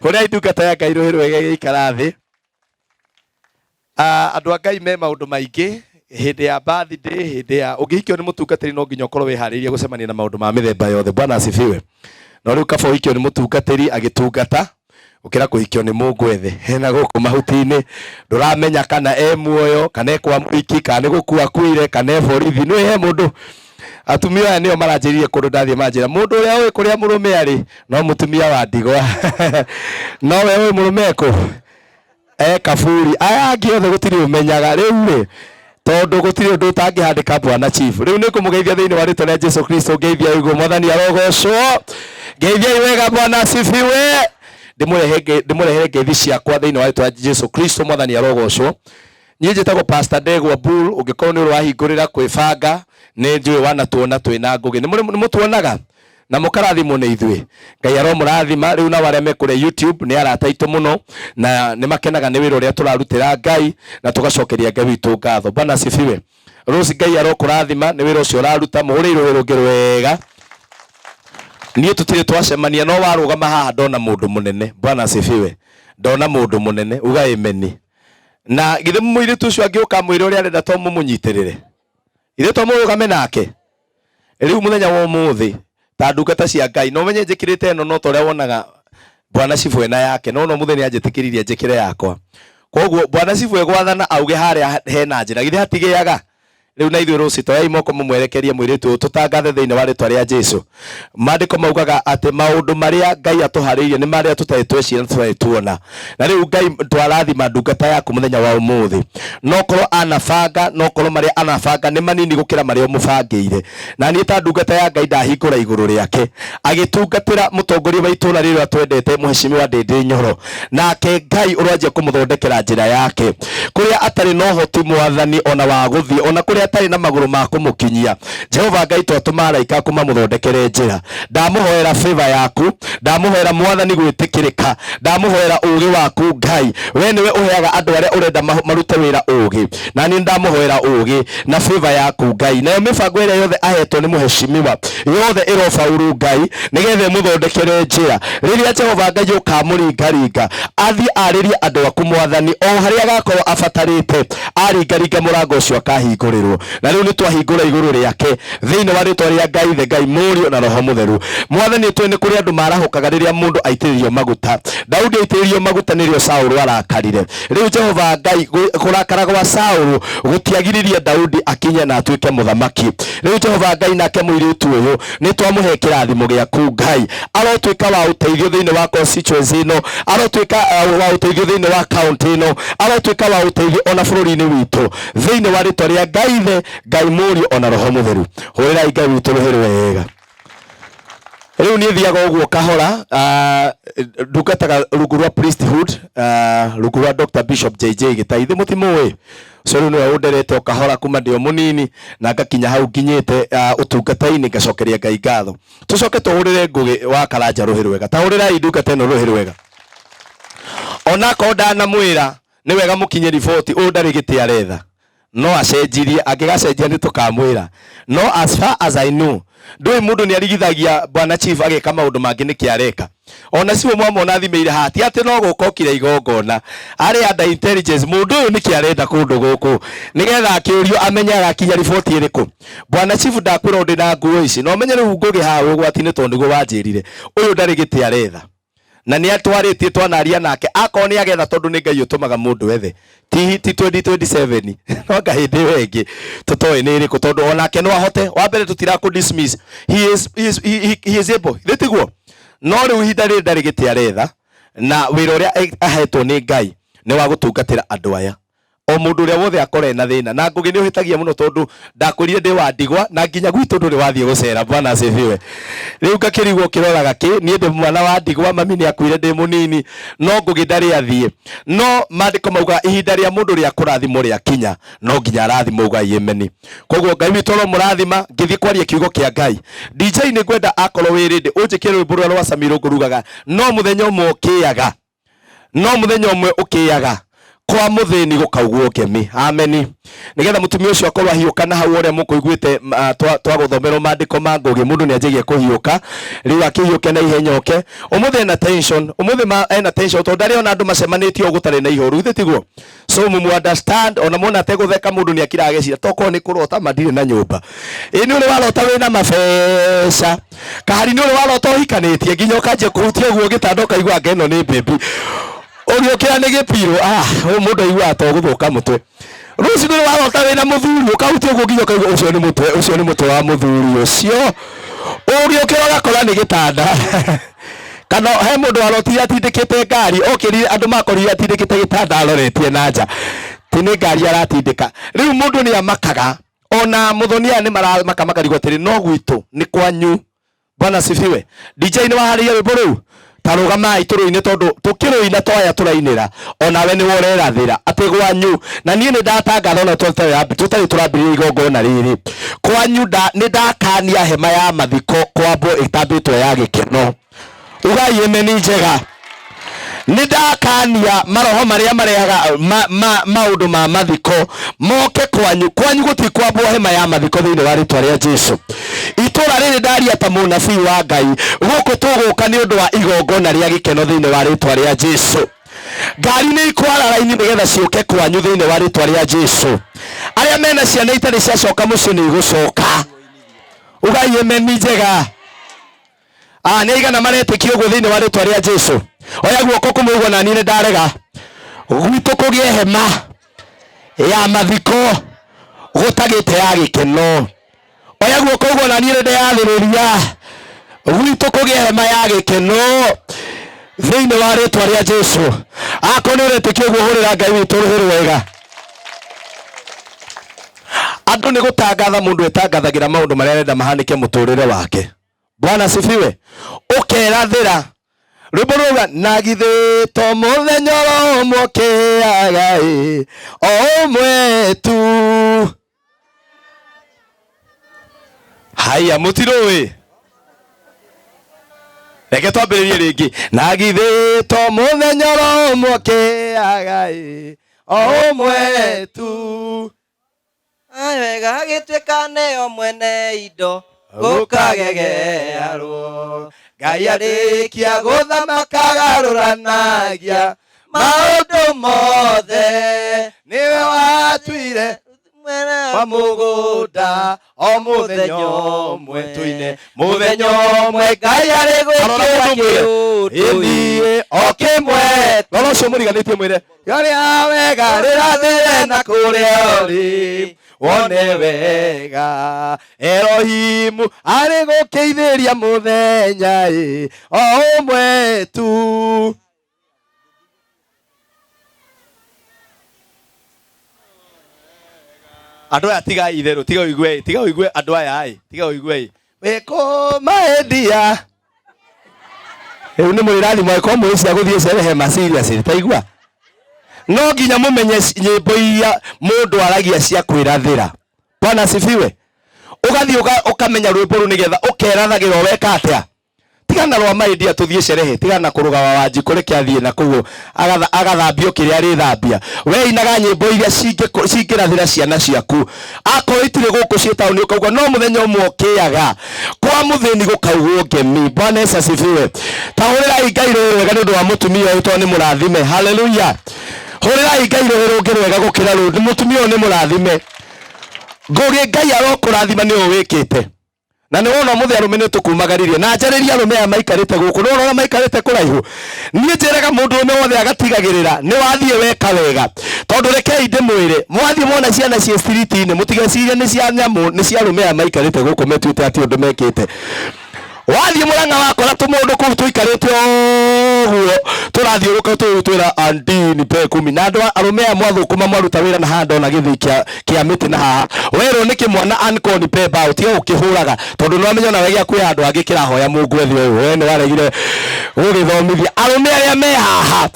Hũrai ndungata ya Ngai rũhĩ rwega ĩgĩikara thĩ. Andũ a Ngai me maũndũ maingĩ hĩndĩ ya birthday, hĩndĩ ya ũngĩhikio nĩ mũtungatĩri no nginya ũkorwo wĩharĩirie gũcemania na maũndũ ma mĩthemba yothe. Bwana asifiwe. No rĩu kaba ũhikio nĩ mũtungatĩri agĩtungata gũkĩra kũhikio nĩ mũngwethe hena gũkũ mahuti-inĩ, ndũramenya kana e muoyo kana e kwa mũhiki kana nĩ gũkua akuire kana e borithi. Nĩ he mũndũ atumia aya nĩo maranjĩrire kũndũ ndathiĩ manjĩra mũndũ ũrĩa ũĩ kũrĩa mũrũme arĩ no mũtumia wa ndigwa no we ũĩ mũrũme ekũ e kaburi. Aya angĩ othe gũtirĩ ũmenyaga. Rĩu rĩ, tondũ gũtirĩ ũndũ ũtangĩhandĩka bwana chief, rĩu nĩ ngũmũgeithia thĩinĩ wa rĩtwa rĩa Jesu Kristo. Ngeithia ũguo, Mwathani arogocwo. Ngeithiai wega, Bwana asifiwe. Ndĩmũrehere ngeithi ciakwa thĩinĩ wa rĩtwa Jesu Kristo. Mwathani arogocwo. Niĩ njĩtagwo Pastor Ndegwa Bull. Ũngĩkorwo nĩ ũrĩ wahingũrĩra kwĩbanga, nĩ njũĩ wanatuona twĩna Ngũgĩ. Nĩ mũtuonaga na mũkarathimwo nĩ ithuĩ. Ngai aromũrathima. Rĩu nao arĩa me kũrĩa YouTube nĩ arata aitũ mũno na nĩ makenaga nĩ wĩra ũrĩa tũrarutĩra Ngai na tũgacokeria Ngai witũ ngatho. Bwana asifiwe. Rose, Ngai arokũrathima nĩ wĩra ũcio ũraruta. Mũhũrĩre rũhĩ rũngĩ rwega. Niĩ tũtirĩ twacemania, no warũgama haha ndona mũndũ mũnene. Bwana asifiwe. Ndona mũndũ mũnene, uga ameni. Na githĩ mũirĩtu ũcio angĩũka amwĩre ũrĩa arenda, to mũmũnyitĩrĩre? Ithuĩ to mũrũgame nake rĩu mũthenya wa ũmũthĩ ta ndungata cia Ngai. No menye njĩkĩrĩte ĩno, no ta ũrĩa wonaga bwana cibu ena yake, no no mũthenya anjĩtĩkĩririe njĩkĩre yakwa. Koguo bwana cibu egwathana auge harĩa hena njĩra, githĩ hatigĩaga? Rĩu na ithuĩ rũci toyai moko mũmwerekerie mũirĩtu ũyũ, tũtangathe thĩinĩ wa rĩtwa rĩa Jesu. Maandĩko maugaga atĩ maũndũ marĩa Ngai atũharĩirie nĩ marĩa tũtarĩ tweciria na tũtarĩ tuona. Na rĩu Ngai, twarathima ndungata yaku mũthenya wa ũmũthĩ. No korwo anabanga, no korwo marĩa anabanga nĩ manini gũkĩra marĩa ũmũbangĩire. Na niĩ ta ndungata ya Ngai ndahingũra igũrũ rĩake agĩtungatĩra mũtongoria wa itũũra rĩrĩa twendete, Mheshimiwa Ndĩndĩ Nyoro. Nake Ngai ũranjia kũmũthondekera njĩra yake kũrĩa atarĩ na ũhoti, Mwathani, ona wa gũthiĩ, ona kũrĩa atarĩ na magũrũ ma kũmũkinyia. Jehova Ngai, twatũma araika aku mamũthondekere njĩra. Ndamũhoera favor yaku, ndamũhoera, Mwathani, gwĩtĩkĩrĩka, ndamũhoera ũũgĩ waku. Ngai, we nĩwe ũheaga andũ arĩa ũrenda marute wĩra ũũgĩ, na niĩ ndamũhoera ũũgĩ na favor yaku, Ngai. Nayo mĩbango ĩrĩa yothe ahetwo nĩ mũheshimiwa yothe ĩrobauru, Ngai, nĩgetha ĩmũthondekere njĩra. Rĩrĩa Jehova Ngai ũkamũringaringa athiĩ arĩrie andũ aku, Mwathani, o harĩa agakorwo abatarĩte, aringaringa mũrango ũcio akahingũrĩrwo. Na rĩu nĩ twahingũra igũrũ rĩake thĩinĩ wa rĩtwa rĩa Ngai Ithe, Ngai Mũriũ na Roho Mũtheru. Mwathani, tũĩ nĩ kũrĩ andũ marahũkaga rĩrĩa mũndũ aitĩrĩrio maguta. Daudi aitĩrĩrio maguta nĩrĩo Saũlũ arakarire. Rĩu Jehova Ngai, kũrakara gwa Saũlũ gũtiagiririe Daudi akinye na atuĩke mũthamaki. Rĩu Jehova Ngai, nake mũirĩtu ũyũ nĩ twamũhe kĩrathimo gĩaku. Ngai arotuĩka wa ũteithio thĩinĩ wa constituency ĩno, arotuĩka wa ũteithio thĩinĩ wa county ĩno, arotuĩka wa ũteithio ona bũrũri-inĩ witũ, thĩinĩ wa rĩtwa rĩa Ngai Ithe, Ngai Mũriũ ona Roho Mũtheru. Hũrĩrai Ngai witũ rũhĩ rwega. Rĩu niĩ thiaga ũguo kahora, ndungataga rungu rwa priesthood, rungu rwa Dr. Bishop JJ Gĩtai. Ithe mũtimũĩ ũcio? Rĩu nĩwe ũnderete o kahora kuma ndĩ o mũnini na ngakinya hau nginyĩte ũtungata-inĩ. Ngacokeria Ngai ngatho. Tũcoke tũhũrĩre Ngũgĩ wa Karanja rũhĩ rwega. Ta hũrĩrai ndungata ĩno rũhĩ rwega. Onakorwo ndanamwĩra nĩ wega mũkinye riboti, ũyũ ndarĩ gĩtĩ aretha, no acenjirie. Angĩgacenjia nĩ tũkamwĩra, no as far as I know, ndũĩ mũndũ nĩ arigithagia bwana chief ageka maũndũ mangĩ nĩkĩ areka. Ona cio mwamona thimĩire haha, ti atĩ no gũka okire igongona, arĩ under intelligence. Mũndũ ũyũ nĩkĩ arenda kũndũ gũkũ, nĩgetha akĩũrio amenye arakinya riboti ĩrĩkũ. Bwana chief, ndakwĩra ũndĩ na nguo ici na ũmenye rĩu Ngũgĩ haha wĩ ũgwati-inĩ, tondũ nĩguo wanjĩrire ũyũ ndarĩ gĩtĩ aretha na nĩ atwarĩtie twanaria nake. Akorwo nĩ agetha, tondũ nĩ Ngai ũtũmaga mũndũ ethe, ti 2027, no anga hĩndĩ ĩyo ĩngĩ tũtoĩ nĩ ĩrĩkũ, tondũ onake no ahote. Wa mbere, tũtirakũ dismiss. He is able, thĩ tiguo? No rĩu ihinda rĩrĩ ndarĩ gĩtĩ aretha, na wĩra ũrĩa ahetwo nĩ Ngai nĩ wa gũtungatĩra andũ aya, o mũndũ ũrĩa wothe akore na thĩna. Na Ngũgĩ, nĩ ũhĩtagia mũno, tondũ ndakwĩrire ndĩ wa ndigwa na nginya gwitũ ndũrĩ wathiĩ gũcera. Bwana asifiwe. Rĩu ngakĩrigwo ũkĩroraga kĩ. Niĩ ndĩ mwana wa ndigwa, mami nĩ akuire ndĩ mũnini, no Ngũgĩ ndarĩ athiĩ. No maandĩko mauga ihinda rĩa mũndũ rĩa kũrathimwo rĩakinya, no nginya arathimwo. Ugai ameni. Koguo Ngai witũ aromũrathima. Ngĩthiĩ kwaria kiugo kĩa Ngai, DJ, nĩ ngwenda akorwo wĩ ready ũnjĩkĩre rwĩmbo rũrĩa rwa Samirũ ngũrugaga, "No mũthenya ũmwe ũkĩaga, no mũthenya ũmwe ũkĩaga kwa mũthĩni gũkaugwo ngemi." Ameni. Nĩgetha mũtumia ũcio akorwo ahiũka na hau ũrĩa mũkũiguĩte twagũthomerwo maandĩko ma Ngũgĩ, mũndũ nĩ anjagia kũhiũka. Rĩu akĩhiũke na ihenya oke. Ũmũthĩ ena tension, ũmũthĩ ena tension tondũ ndarĩ ona andũ macemanĩtie ũũ gũtarĩ na ihoru, ithe tiguo? So mumu understand, ona mona ategũtheka, mũndũ nĩ akiraga ageciria tokorwo nĩ kũrota ma ndirĩ na nyũmba. Ĩ nĩ ũrĩ warota wĩna mabeca? Kahari, nĩ ũrĩ warota ũhikanĩtie nginya ũkanjia kũhutia ũguo gĩtanda, ũkaigua anga ĩno nĩ baby, ũgĩũkĩra nĩ gĩpirũ? Ah, ũyũ mũndũ aiguaga to gũthũka mũtwe. Rũciũ nĩ ũrĩ warota wĩna mũthuri, ũkahutia ũguo nginya ũkaigua ũcio nĩ mũtwe, ũcio nĩ mũtwe wa mũthuri ũcio, ũgĩũkĩra ũgakora nĩ gĩtanda? Kana he mũndũ warotire atindĩkĩte ngari, okĩrire andũ makorire atindĩkĩte gĩtanda aroretie na nja, ti nĩ ngari aratindĩka? Rĩu mũndũ nĩ amakaga. Ona mũthoni aya nĩ maramaka, makarigwo atĩrĩ, no gwitũ nĩ kwanyu. Bwana asifiwe. DJ, nĩ waharĩria rwĩmbo rũu? Ta rũgamai tũrũine tondũ tũkĩrũina twaya tũrainĩra onawe nĩwe ũrerathĩra atĩ gwanyu na niĩ nĩ ndatangatha ona tũtarĩ tũrambĩrĩria igongona rĩrĩ kwanyu nĩ ndakania hema ya mathiko kwambwo ĩtambĩtwo ya gĩkeno. Ugai ĩmeni njega. Nĩ ndakania maroho marĩa marehaga maũndũ ma mathiko moke kwanyu. Kwanyu gũtikwambwo hema ya mathiko thĩinĩ wa rĩtwa rĩa Jesu. Itũra rĩrĩ ndaria ta mũnabii wa Ngai, gũkũ tũgũka nĩ ũndũ wa igongona rĩa gĩkeno thĩinĩ wa rĩtwa rĩa Jesu. Ngari nĩ ikwara raini nĩgetha ciũke kwanyu thĩinĩ wa rĩtwa rĩa Jesu. Arĩa mena ciana itarĩ ciacoka mũciĩ nĩ igũcoka. Ugai ĩmeni njega. Nĩ aigana maretĩkia ũguo thĩinĩ wa rĩtwa rĩa Jesu. Oya guoko kũmwe ũguo na niĩ nĩ ndarega gwitũ kũgĩe hema ya mathiko gũtagĩte ya gĩkeno. Oya guoko ũguo na niĩ nĩ ndeyathĩrĩria gwitũ kũgĩe hema ya gĩkeno thĩinĩ wa rĩtwa rĩa Jesu. Akorwo nĩ ũretĩkia ũguo hũrĩra Ngai witũ rũhĩ rwega. Andũ nĩ gũtangatha mũndũ etangathagĩra maũndũ marĩa arenda mahanĩke mũtũrĩre wake. Bwana asifiwe. Ũkerathĩra rwĩmbo rũga na githĩ to mũthenya oro ũmwe ũkĩaga ĩ o ũmwe tu. Haya mũtirũĩ. Reke twambĩrĩrie rĩngĩ. Na githĩ to mũthenya oro ũmwe ũkĩaga ĩ o ũmwe tu. Wega gĩtuĩka nĩo mwene indo gũkagegearwo. Ngai arĩkia gũthamaka agarũranagia maũndũ mothe. Nĩwe watuire wa mũgũnda o mũthenya ũmwe tũine. Mũthenya ũmwe Ngai arĩ gwĩkĩra kĩũndũ. Ĩthiĩ o kĩmwe. Rora ũcio mũriganĩtie mwĩre rĩrĩa wega rĩrathĩre na kũrĩa ũrĩ wone wega. Elohimu arĩ gũkĩithĩria mũthenya ĩ o ũmwe tu. Andũ aya tigai itherũ, tiga ũigue, tiga ũigue andũ aya ĩ, tiga ũigue ĩ. Wĩkũmaendia. Rĩu nĩ mũrĩrathimwo angĩkorwo mũrĩ cia gũthiĩ cerehe ma serious taigua. No nginya mũmenye nyĩmbo iria mũndũ aragia cia kwĩrathĩra. Bwana asifiwe. Ũgathiĩ ũkamenya rwĩmbo rũu nĩgetha ũkerathagĩra weka atĩa. Tigana rwa maendia tũthiĩ cerehe, tigana kũrũga wa Wanjikũ reke athiĩ na kũu agathambio kĩrĩa arĩthambia. We inaga nyĩmbo iria cingĩrathĩra ciana ciaku. Akorwo itirĩ gũkũ ciĩ taũni ũkauga no mũthenya ũmwe ũkĩaga kwa mũthĩni gũkaugwo ngemi. Bwana Yesu asifiwe. Ta hũrĩrai Ngai rũĩ rwega nĩ ũndũ wa mũtumia ũyũ tondũ nĩ mũrathime. Haleluya. Hũrĩrai Ngai rũĩ rũngĩ rwega gũkĩra rũu. Mũtumia ũyũ nĩ mũrathime. Ngũgĩ Ngai arokũrathima nĩ ũũ wĩkĩte. Na nĩ wona ũmũthĩ arũme nĩ tũkumagaririe. Na njarĩrie arũme aya maikarĩte gũkũ. Nĩ wona ũrĩa maikarĩte kũraihu. Niĩ njĩraga mũndũ ũrũme wothe agatigagĩrĩra nĩ wathiĩ weka wega. Tondũ rekei ndĩmwĩre, mwathiĩ mwona ciana ciĩ street-inĩ, mũtigecirie nĩ cia nyamũ, nĩ cia arũme aya maikarĩte gũkũ metuĩte atĩ ũndũ mekĩte. Wathiĩ Mũrang'a wakora tũmũndũ kũu tũikarĩte ũguo tũrathiũrũrũka tũu twĩra auntie nipe kumi. Na andũ arũme aya mwathũkũma mwaruta wĩra na haha ndona gĩthĩi kĩa mĩtĩ na haha. Werwo nĩ kĩmwana uncle nipe mbaũ, tiga gũkĩhũraga tondũ nĩ wamenya onawe gĩa kwĩ handũ hangĩ kĩrahoya Mungu ethe ũyũ. We nĩ waregire gũgĩthomithia. Arũme arĩa me haha,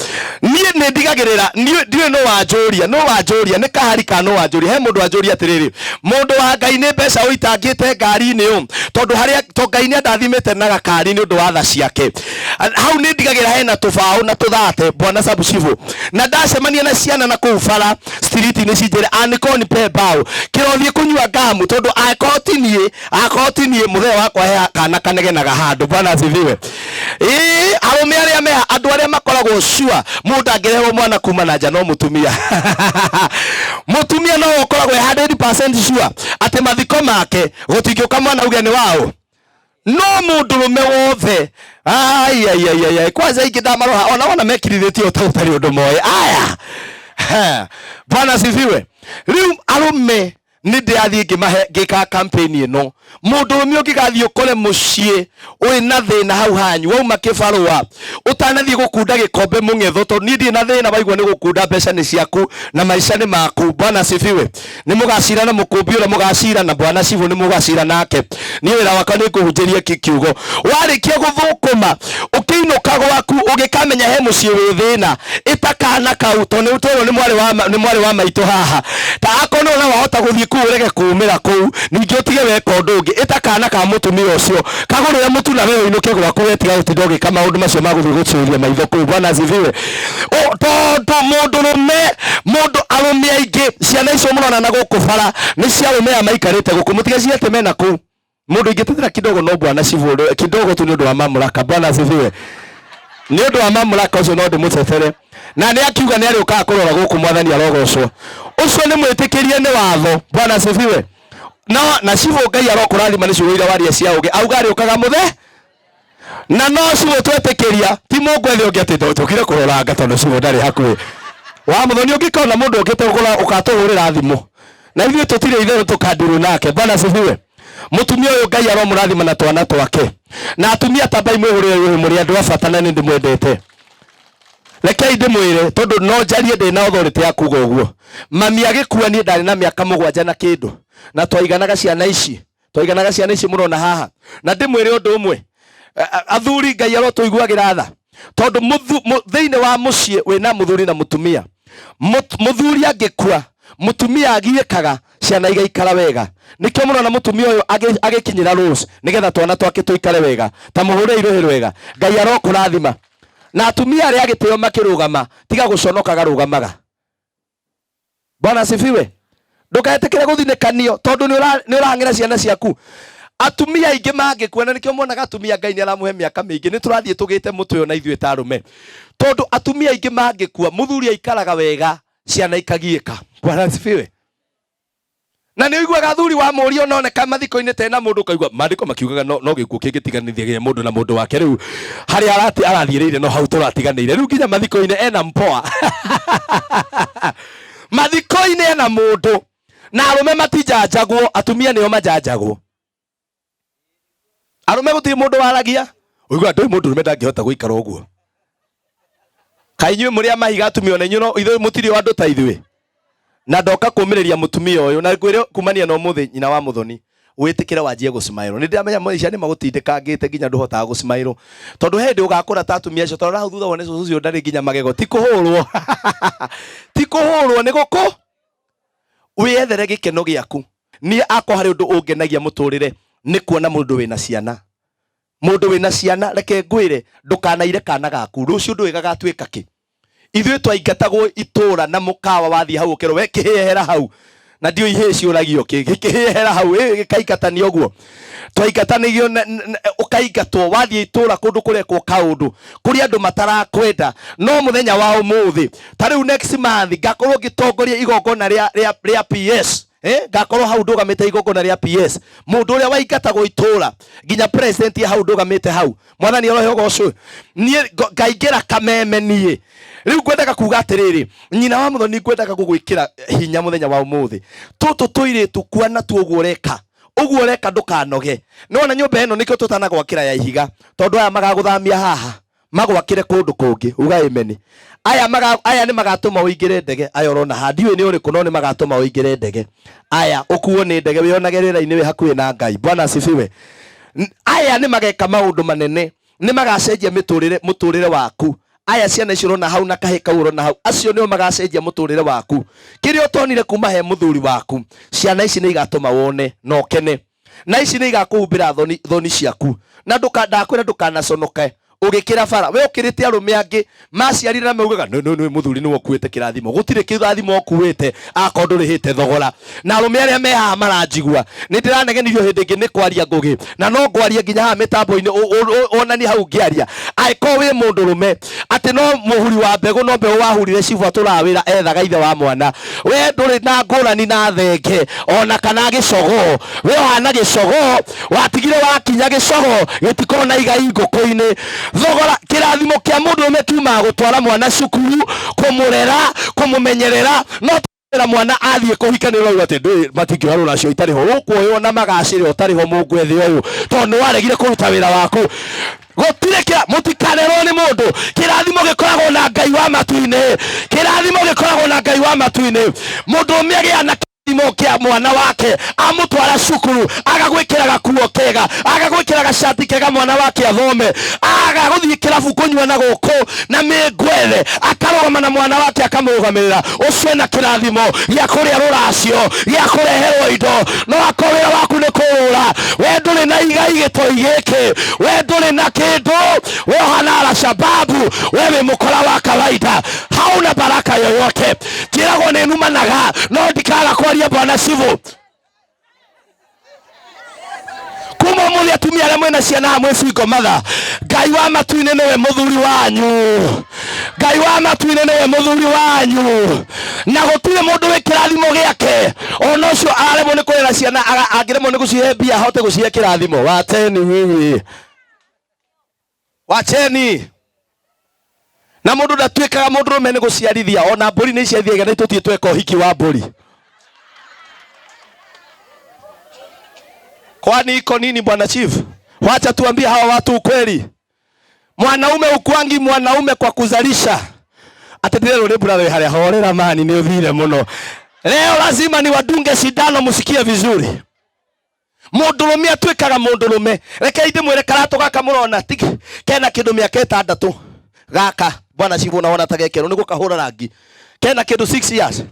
niĩ nĩ ndigagĩrĩra, niĩ ndiũĩ nũ wanjũria, nũ wanjũria, nĩ kahari ka nũ wanjũria. He mũndũ wanjũria atĩrĩrĩ, mũndũ wa Ngai nĩ mbeca ũitangĩte ngari-inĩ ũũ, tondũ harĩa to Ngai nĩ andathimĩte na gakari nĩ ũndũ wa tha ciake. Hau nĩ ndigagĩra hena tũbaũ na tũthate, bwana Sabucibu. Na ndacemania na ciana na kũu bara street-inĩ cinjĩre aniko nipe mbaũ, kĩrothiĩ kũnyua ngamu, tondũ akorwo ti niĩ, akorwo ti niĩ mũthee wakwa he kana kanegenaga handũ. Bwana asifiwe. Ĩĩ, arũme arĩa meha, andũ arĩa makoragwo sure mũndũ angĩrehwo mwana kuma na nja no mũtumia. Mũtumia no ũkoragwo e 100% sure atĩ mathiko make gũtingĩũka mwana auge nĩ waũ. No mũndũrũme wothe, ai, ai, ai, ai, ai, kwanza ingĩ ndamaroha, ona wona mekirithĩtie ũta ũtarĩ ũndũ moĩ. Aya. Ha. Bwana asifiwe. Rĩu arũme Nĩ ndĩrathiĩ ngĩmahe ngĩkaga campaign ĩno. Mũndũrũme ũngĩgathiĩ ũkore mũciĩ wĩna thĩna hau hanyu, wauma kĩbarũa ũtanathiĩ gũkunda gĩkombe mũng'etho, tondũ niĩ ndirĩ na thĩna, waigua nĩ gũkunda mbeca nĩ ciaku na maica nĩ maku. Bwana asifiwe. Nĩ mũgacira na mũkũmbi ũrĩa mũgacira na bwana cibũ nĩ mũgacira nake. Niĩ wĩra wakwa nĩ ngũhunjĩria kiugo. Warĩkia gũthũkũma ũkĩinũka gwaku ũgĩkamenya he mũciĩ wĩ thĩna, ĩta kana kau, tondũ nĩ twerwo nĩ mwarĩ wa nĩ mwarĩ wa maitũ haha, ta akorwo nĩ wona wahota gũthiĩ kũu ũrege kumĩra kũu, ningĩ ũtige weka ũndũ ũngĩ, ĩta kana ka mũtumia ũcio kagũrĩre mũtu na we ũinũke gwaku, we tiga gũtinda ũgĩka maũndũ macio ma gũthiĩ gũcuria maitho kũu. Bwana asifiwe. Tondũ mũndũrũme, mũndũ arũme aingĩ, ciana icio mũrona na gũkũ bara nĩ cia arũme aya maikarĩte gũkũ, mũtigecirie atĩ mena kũu. Mũndũ ingĩtetera kidogo no bwana cibũ kidogo tu nĩ ũndũ wa mamlaka. Bwana asifiwe. Nĩ ũndũ wa mamlaka ũcio no ndĩmũtetere, na nĩ akiuga nĩ arĩũkaga kũrora gũkũ. Mwathani arogocwo. Ũcio nĩ mwĩtĩkĩrie nĩ watho. Bwana asifiwe. Na cibũ Ngai arokũrathima nĩ ciugo iria waria cia ũgĩ, auga arĩũkaga mũthe na no cibũ twetĩkĩria ti mũngwethe ũngĩ atĩ tũkire kũroranga tondũ cibũ ndarĩ hakuhĩ wa mũthoni. Ũngĩkona mũndũ ũkĩte ũkatũhũrĩra thimũ na ithuĩ tũtirĩ itherũ tũkandirwo nake. Bwana asifiwe. Mũtumia ũyũ Ngai aromũrathima na twana twake, na atumia tambai mwĩhũrĩre rũhĩ, mũrĩ andũ a bata na nĩ ndĩmwendete. Rekei ndĩmwĩre, tondũ no njarie ndĩ na authority ya kuga ũguo. Mami agĩkua niĩ ndarĩ na mĩaka 7 na kĩndũ, na twaiganaga ciana ici, twaiganaga ciana ici mũrona haha. Na ndĩmwĩre ũndũ ũmwe, athuri Ngai arotũiguagĩra tha, tondũ thĩinĩ wa mũciĩ wĩna mũthuri na mũtumia, mũthuri angĩkua mũtumia agiĩkaga, ciana igaikara wega. Nĩkĩo mũrona mũtumia ũyũ agĩkinyĩra Rose, nĩgetha twana twake tũikare wega. Ta mũhũrĩre irũhĩ rwega. Ngai arokũrathima. Na atumia arĩa agĩtĩo makĩrũgama, tiga gũconokaga, rũgamaga. Bwana asifiwe. Ndũgetĩkĩre gũthinĩkanio tondũ nĩ ũrang'ĩra ciana ciaku. Atumia aingĩ mangĩkua, na nĩkĩo monaga atumia Ngai nĩ aramũhe mĩaka mĩingĩ, nĩ tũrathiĩ tũgĩte mũtwe ona ithuĩ ta arũme, tondũ atumia aingĩ mangĩkua, mũthuri aikaraga wega, ciana ikagiĩka. Bwana asifiwe. Na nĩ ũiguaga athuri wa mũria ononeka mathiko-inĩ tena mũndũ, ũkaigua maandĩko makiugaga no gĩkuũ kĩngĩtiganithia mũndũ na mũndũ wake. Rĩu harĩa arathiĩrĩire no hau tũratiganĩire. Rĩu nginya mathiko-inĩ ena mpoa, mathiko-inĩ ena mũndũ. Na arũme matijanjagwo, atumia nĩo majanjagwo. Arũme gũtirĩ mũndũ waragia, ũigua ndũĩ mũndũ ũrũme ndangĩhota gũikara ũguo. Kaĩ inyuĩ mũrĩ a mahiga atumia? Ona inyuĩ no ithuĩ mũtirĩ o andũ ta ithuĩ. Na ndoka kũmĩrĩria mũtumia ũyũ na ngwĩre kumania na ũmũthĩ, nyina wa mũthoni, wĩtĩkĩre wanjie gũcimaĩrwo. Nĩ ndĩramenya maica nĩ magũtindĩkangĩte nginya ndũhotaga gũcimaĩrwo, tondũ he hĩndĩ ũgakũra ta atumia acio. Tondũ hau thutha wone cũcũ ũcio ndarĩ nginya magego. Ti kũhũrwo, ti kũhũrwo, nĩ gũkũ wĩyethere gĩkeno gĩaku. Niĩ akwa harĩ ũndũ ũngenagia mũtũrĩre nĩ kuona mũndũ wĩna ciana, mũndũ wĩna ciana. Reke ngwĩre, ndũkanaire kana gaku, rũciũ ndũĩ gagatuĩka kĩ. Ithuĩ twaingatagwo itũra na mũkawa, wathiĩ hau ũkerwo we kĩhĩehera hau, na ndiũĩ ihĩĩ ciũragio kĩ, gĩkĩhĩehera hau ĩ gĩkaingatanio ũguo twaingatanagio. Ũkaingatwo wathiĩ itũra kũndũ kũrekwo kaũndũ kũrĩa andũ matarakwenda. No mũthenya wa ũmũthĩ, ta rĩu next month ngakorwo ngĩtongoria igongona rĩa PS, ngakorwo hau ndũgamĩte igongona rĩa PS, mũndũ ũrĩa waingatagwo itũra nginya president hau ndũgamĩte hau. Mwathani arohe ũgocwo. Niĩ ngaingĩra kameme. Niĩ rĩu ngwendaga kuga atĩrĩrĩ, nyina wa mũthoni, ngwendaga gũgwĩkĩra hinya mũthenya wa ũmũthĩ. Tũtũ tũirĩtu kuana tu ũguo ũreka, ũguo ũreka, ndũkanoge. Nĩwona nyũmba ĩno nĩkĩo tũtanagwakĩra ya ihiga, tondũ aya magagũthamia haha magwakĩre kũndũ kũngĩ. Uga amen. Aya maga, aya nĩ magatũma ũingĩre ndege. Aya ũrona haha, ndiũĩ nĩ ũrĩkũ, no nĩ magatũma ũingĩre ndege. Aya ũkuo nĩ ndege, wĩonage rĩera-inĩ wĩ hakuhĩ na Ngai. Bwana asifiwe. Aya nĩ mageka maũndũ manene, nĩ magacenjia mĩtũrĩre, mũtũrĩre waku. Aya ciana icio ũrona hau na kahĩ kau ũrona hau, acio nĩo magacenjia mũtũrĩre waku. Kĩrĩa ũtonire kuma he mũthuri waku, ciana ici nĩ igatũma wone na ũkene, na ici nĩ igakũhumbĩra thoni ciaku. Na ndakwĩra ndũkanaconoke ũgĩkĩra bara. We ũkĩrĩte arũme angĩ maciarire na maugaga nĩ nĩ mũthuri nĩwe ũkuĩte kĩrathimo. Gũtirĩ kĩrathimo ũkuĩte akorwo ndũrĩhĩte thogora. Na arũme arĩa me haha maranjigua, nĩ ndĩranegenirio hĩndĩ ĩngĩ nĩ kwaria ngũgĩ, na no ngwaria nginya haha mĩtambo-inĩ, onanie hau ngĩaria. Angĩkorwo wĩ mũndũrũme atĩ no mũhuri wa mbegũ, no mbegũ wahurire, cibũ atũraga wĩra ethaga ithe wa mwana, we ndũrĩ na ngũrani na thenge ona kana gĩcogoo. We ũhana gĩcogoo watigire wakinya gĩcogoo gĩtikorwo na igai ngũkũ-inĩ. Thogora kĩrathimo kĩa mũndũrũme kiumaga gũtwara mwana cukuru, kũmũrera, kũmũmenyerera, no Ra mwana athiĩ kũhika nĩ ũrauga atĩ ndũĩ matingĩoya rũracio itarĩ ho ũkuoywo na magacĩre ũtarĩ ho mũngwethe ũyũ tondũ nĩ waregire kũruta wĩra waku gũtirĩ kĩra mũtikanerwo nĩ mũndũ kĩrathimo gĩkoragwo na ngai wa matu-inĩ kĩrathimo gĩkoragwo na ngai wa matu-inĩ mũndũ ũmwe agĩa na kĩrathimo kĩa mwana wake amũtwara cukuru agagwĩkĩra gakuo kega agagwĩkĩra gacati kega mwana wake athome aga gũthiĩ kĩrabu kũnyua na gũkũ na mĩngwethe akarũgama na mwana wake akamũrũgamĩrĩra ũcio ena kĩrathimo gĩa kũrĩa rũracio gĩa kũreherwo indo no akorwo wĩra waku nĩ kũrũra we ndũrĩ na igai gĩtoi gĩkĩ we ndũrĩ na kĩndũ we ũhana alashababu we wĩ mũkora wa kawaida hauna baraka yoyote njĩragwo nĩ numanaga no ndikaga kwaria bwana cibu kuma umuthi atumia aria mwina ciana hamwe single mother ngai wa matu-inĩ nĩwe mũthuri wanyu ngai wa matu-inĩ nĩwe mũthuri wanyu na gũtirĩ mũndũ wĩ kĩrathimo gĩake ona ũcio aremwo nĩ kũrera ciana angĩremwo nĩ gũcihe mbia ahote gũcihe kĩrathimo wacheni hihi wacheni na mũndũ ndatuĩkaga mũndũrũme nĩ gũciarithia ona mbũri nĩ iciarithagia na itũthiĩ tweka ũhiki wa mbũri kwani iko nini bwana chief wacha tuambie hawa watu ukweli mwanaume ukwangi mwanaume kwa kuzalisha atĩ ndĩrerwo nĩ mbura wĩ harĩa horera mani nĩ ũthire mũno leo lazima niwadunge sindano musikie vizuri mũndũrũme atuĩkaga mũndũrũme rekei ndĩmwĩre karatũ gaka mũrona ti kena kĩndũ mĩaka ĩtandatũ gaka bwana cibu naona ta gekerwo nĩ gũkahũra rangi kena kĩndũ 6 years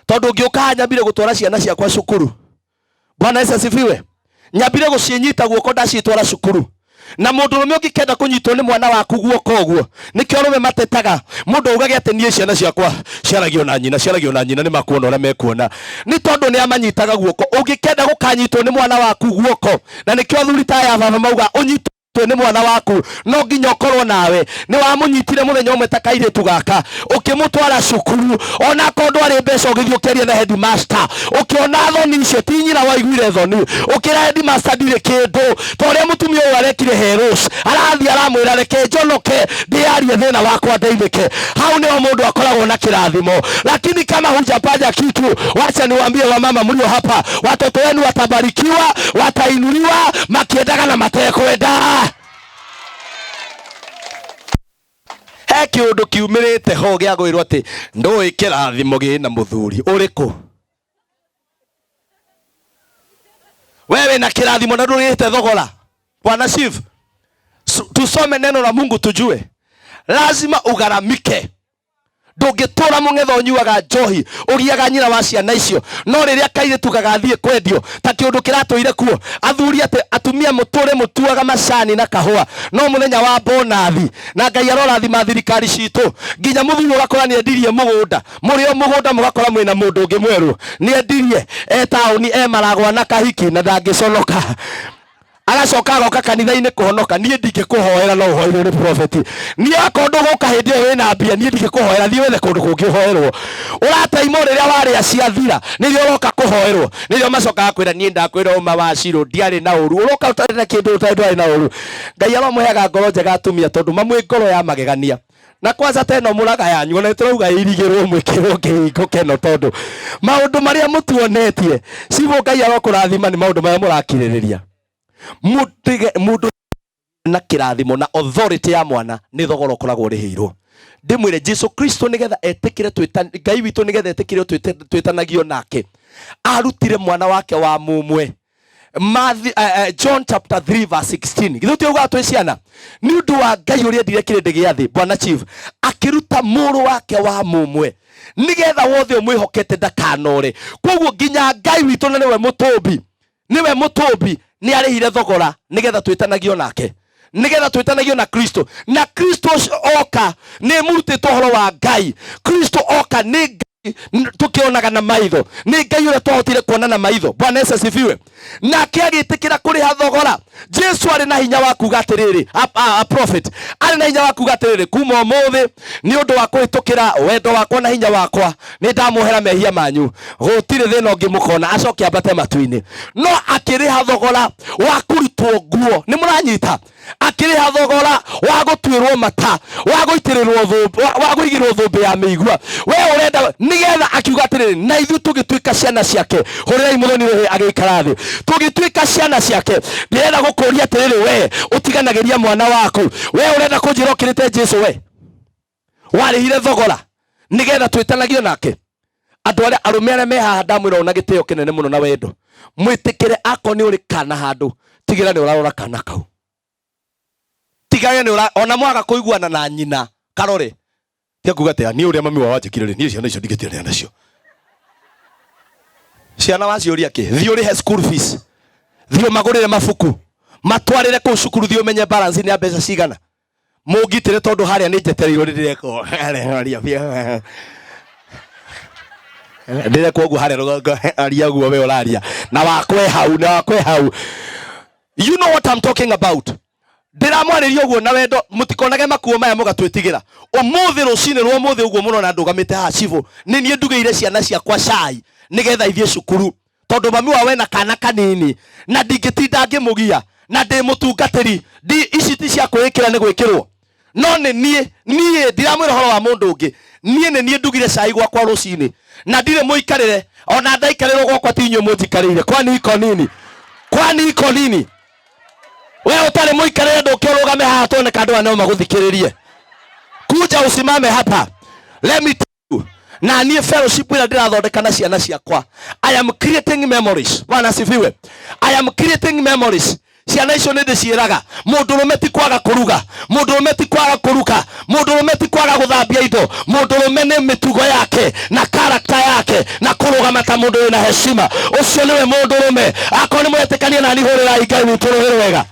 tondũ ngĩũka haha nyambire gũtwara ciana ciakwa cukuru bwana Yesu asifiwe nyambire gũcinyita guoko ndacitwara cukuru na mũndũrũme ũngĩkenda kũnyitwo nĩ mwana waku guoko ũguo nĩkĩo arũme matetaga mũndũ augage atĩ niĩ ciana ciakwa ciaragio na nyina ciaragio na nyina nĩ makuona ũrĩa mekuona nĩ tondũ nĩ amanyitaga guoko ũngĩkenda gũkanyitwo nĩ mwana waku guoko na nĩkĩo athuri ta aya baba mauga ũnyitwo nĩ mwana waku no nginya ũkorwo nawe nĩ wamũnyitire mũthenya ũmwe ta kairĩtu gaka ũkĩmũtwara cukuru ona akorwo ndwarĩ mbeca ũgĩthiĩ ũkĩaria na headmaster ũkĩona thoni icio ti nyina waiguire thoni ũkĩra headmaster ndirĩ kĩndũ ta ũrĩa mũtumia ũyũ arekire Heros arathiĩ aramwĩra reke njonoke ndĩarie thĩna wakwa ndeithĩke hau nĩho mũndũ akoragwo na kĩrathimo lakini kama hujapata kitu wacha niwaambie wamama mlio hapa watoto wenu watabarikiwa watainuliwa makiendaga na matekwenda he kĩũndũ kiumĩrĩte ho gĩa gwĩrwo atĩ ndũĩ kĩrathimo gĩna mũthuri ũrĩkũ wewe wĩna kĩrathimo na ndũrĩhĩte thogora bwana chief tusome neno la Mungu tujue lazima ugharamike ndũngĩtũra mũng'etho ũnyuaga njohi ũgiaga nyina wa ciana icio no rĩrĩa kairĩtu gagathiĩ kwendio ta kĩũndũ kĩratũire kuo athuri atĩ atumia mũtũre mũtuaga macani na kahũa no mũthenya wa bonathi na ngai arorathima thirikari citũ nginya mũthuri ũgakora nĩendirie mũgũnda mũrĩ o mũgũnda mũgakora mwĩna mũndũ ũngĩ mwerũ nĩendirie e taũni e maragwa na kahiki na ndangĩconoka agacoka agoka kanitha-inĩ kũhonoka niĩ ndingĩkũhoera no ũhoerwo nĩ prophet niĩ akorwo ndũgũka hĩndĩ ĩyo wĩna mbia niĩ ndingĩkũhoera thiĩ wethe kũndũ kũngĩ ũhoerwo ũrateimwo rĩrĩa warĩa ciathira nĩrĩo ũroka kũhoerwo nĩrĩo macokaga kwĩra niĩ ndakwĩra ũma wa cirũ ndiarĩ na ũru ũroka ũtarĩ na kĩndũ ũtarĩ ndwarĩ na ũru ngai aromũheaga ngoro njega atumia tondũ mamwĩ ngoro ya magegania na kwanza teno mũraga yanyu ona tũrauga ĩrigĩrwo mwĩkĩrwo kĩhingo keno tondũ maũndũ marĩa mũtuonetie cibũ ngai arokũrathima nĩ maũndũ marĩa mũrakirĩrĩria mũndũ na kĩrathimo na authority ya mwana nĩ thogora ũkoragwo ũrĩhĩirwo ndĩmwĩre Jesu Kristo nĩgetha etĩkĩre Ngai witũ nĩgetha etĩkĩre twĩtanagio nake arutire mwana wake wa mũmwe John chapter 3 verse 16 githĩ ũtiugaga twĩ ciana nĩ ũndũ wa Ngai ũrĩa endire kĩrĩndĩ gĩa thĩ bwana chief akĩruta mũrũ wake wa mũmwe nĩgetha wothe ũmwĩhokete ndakanore koguo nginya Ngai witũ na nĩwe mũtũmbi nĩwe mũtũmbi nĩ arĩhire thogora nĩgetha twĩtanagio nake nĩgetha twĩtanagio na Kristo na Kristo ũcio oka nĩ mũrutĩtwo ũhoro wa Ngai Kristo oka nĩ Ngai tukionaga na maitho nĩ Ngai ũrĩa twahotire kuona na maitho Bwana Yesu asifiwe nake agĩtĩkĩra kũrĩha thogora Jesu arĩ na hinya wa kuga atĩrĩrĩ a prophet arĩ na hinya wa kuga atĩrĩrĩ kuma ũmũthĩ nĩ ũndũ wa kũhĩtũkĩra wendo wakwa na hinya wakwa nĩ ndamwohera mehia manyu gũtirĩ thĩna ũngĩ mũkona acoke ambate matu-inĩ no akĩrĩha thogora wa kũrutwo nguo nĩ mũranyita Akĩrĩha thogora wa gũtuĩrwo mata, wa gũitĩrĩrwo thũmbĩ, wa kũigĩrwo thũmbĩ ya mĩigua. We ũrenda nĩgetha akiuga atĩrĩrĩ, na ithuĩ tũgĩtuĩka ciana ciake. Hũrĩrai mũthoni rũhĩ agĩikara thĩ. Tũgĩtuĩka ciana ciake. Ndĩrenda gũkũria atĩrĩrĩ, we ũtiganagĩria mwana waku, we ũrenda kũnjĩra ũkĩrĩte Jesu, we warĩhire thogora nĩgetha twĩtanagio nake. Andũ arĩa arũme arĩa me haha ndamwĩra ũũ na gĩtĩo kĩnene mũno na wendo, mwĩtĩkĩre akorwo nĩ ũrĩ kana handũ, tigĩra nĩ ũrarora kana kau, tigage nĩ ũra ona mwaga kũiguana na nyina karore, tiga kuga atĩ niĩ ũrĩa mami wao anjĩkire rĩ, niĩ ciana icio ndingĩtiganĩra nacio. Ciana waciũria kĩ? Thiĩ ũrĩhe school fees, thiĩ ũmagũrĩre mabuku, matwarĩre kũu cukuru, thiĩ ũmenye balance nĩ ya mbeca cigana. Mũngitĩre tondũ harĩa nĩ njetereirwo nĩ ndĩrekwo ndĩrekwo ũguo harĩa rũgongo, aria ũguo we ũraria na wakwe hau, na wakwe hau. You know what I'm talking about. Ndĩramwarĩria ũguo na wendo, mũtikonage makuo maya mũgatwĩtigĩra. Ũmũthĩ rũcinĩ rwa ũmũthĩ ũguo mũrona ndũgamĩte haha cibũ, nĩ niĩ ndugĩire ciana ciakwa cai nĩgetha ithiĩ cukuru, tondũ mami wao ena kana kanini na ndingĩtinda ngĩmũgia na ndĩ mũtungatĩri. Ndi ici ti cia kwĩĩkĩra nĩ gwĩkĩrwo, no nĩ niĩ, niĩ ndiramwĩra ũhoro wa mũndũ ũngĩ. Niĩ nĩ niĩ ndugire cai gwakwa rũcinĩ na ndirĩ mũikarĩre, ona ndaikarĩrwo gwakwa ti inyuĩ mũnjikarĩire. Kwani iko nini? Kwani iko nini? We ũtarĩ mũikarĩre ndũke ũrũgame haha tuone ka andũ aya no magũthikĩrĩrie. Kuja usimame hapa. Let me tell you. Na niĩ fellowship ĩrĩa ndĩrathondeka na ciana ciakwa, I am creating memories. Bwana asifiwe. I am creating memories. Ciana icio nĩ ndĩciĩraga, mũndũrũme ti kwaga kũruga, mũndũrũme ti kwaga kũruka, mũndũrũme ti kwaga gũthambia indo, mũndũrũme nĩ mĩtugo yake na karakta yake na kũrũgama ta mũndũ wĩna heshima. Ũcio nĩwe mũndũrũme. Akorwo nĩ mũretĩkania nani, hũrĩrai Ngai witũ rũhĩ rwega.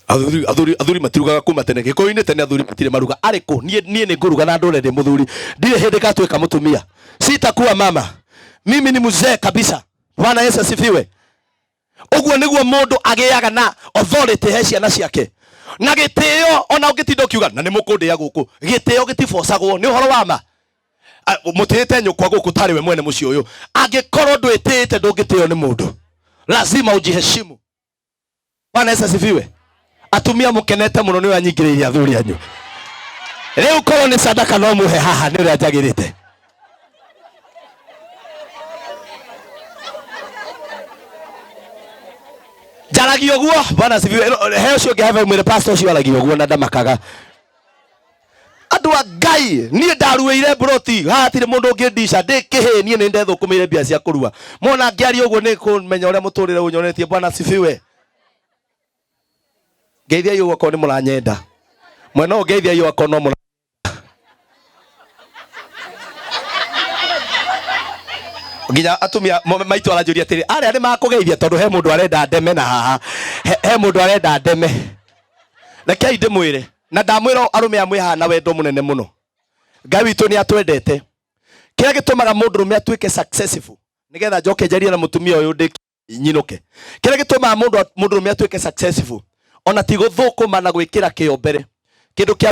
Athuri, athuri, athuri matirugaga kuma tene. Gĩkũyũ-inĩ tene athuri matirĩ maruga. Arĩ kũ? Niĩ, niĩ nĩ ngũruga na ndũre ndĩ mũthuri. Ndirĩ hĩndĩ ngatuĩka mũtumia. Sitakuwa mama. Mimi ni mzee kabisa. Bwana Yesu asifiwe. Ũguo nĩguo mũndũ agĩaga na authority he ciana ciake. Na gĩtĩo, ona ũngĩtinda ũkiuga na nĩ mũkũndĩa gũkũ, gĩtĩo gĩtibocagwo. Nĩ ũhoro wa ma. Mũtĩĩte nyũkwa gũkũ tarĩ we mwene mũciĩ ũyũ. Angĩkorwo ndwĩtĩĩte ndũngĩtĩo nĩ mũndũ. Lazima ujiheshimu. Bwana Yesu asifiwe. Atumia mũkenete mũno nĩ ũrĩa nyingĩrĩirie athuri anyu. Rĩu korwo nĩ sadaka no mũhe haha nĩ ũrĩa njagĩrĩte. Njaragia ũguo, Bwana asifiwe. He ũcio ũngĩ have mwĩre pastor ũcio aragia ũguo na ndamakaga. Andũ a Ngai, niĩ ndaruĩire mburoti, haha hatirĩ mũndũ ũngĩndica, ndĩ kĩhĩĩ, niĩ nĩ ndethũkũmĩire mbia cia kũrua. Mwona ngĩaria ũguo nĩ kũmenya ũrĩa mũtũrĩre ũnyonetie. Bwana asifiwe. Ngeithiai ũguo akorwo nĩ mũranyenda. Mwena ũyũ ngeithiai ũguo akorwo no mũra nginya atumia maitũ aranjũria atĩrĩ, arĩa nĩ makũgeithia tondũ he mũndũ arenda ndeme na haha. He mũndũ arenda ndeme. Rekei ndĩmwĩre, na ndamwĩra arũme amwe haha na wendo mũnene mũno. Ngai witũ nĩ atwendete. Kĩrĩa gĩtũmaga mũndũrũme atuĩke successful, nĩgetha njoke njarie na mũtumia ũyũ ndĩ nyinũke. Kĩrĩa gĩtũmaga mũndũrũme atuĩke successful, ona ti gũthũkũma na gwĩkĩra kĩo mbere. Kĩndũ kĩa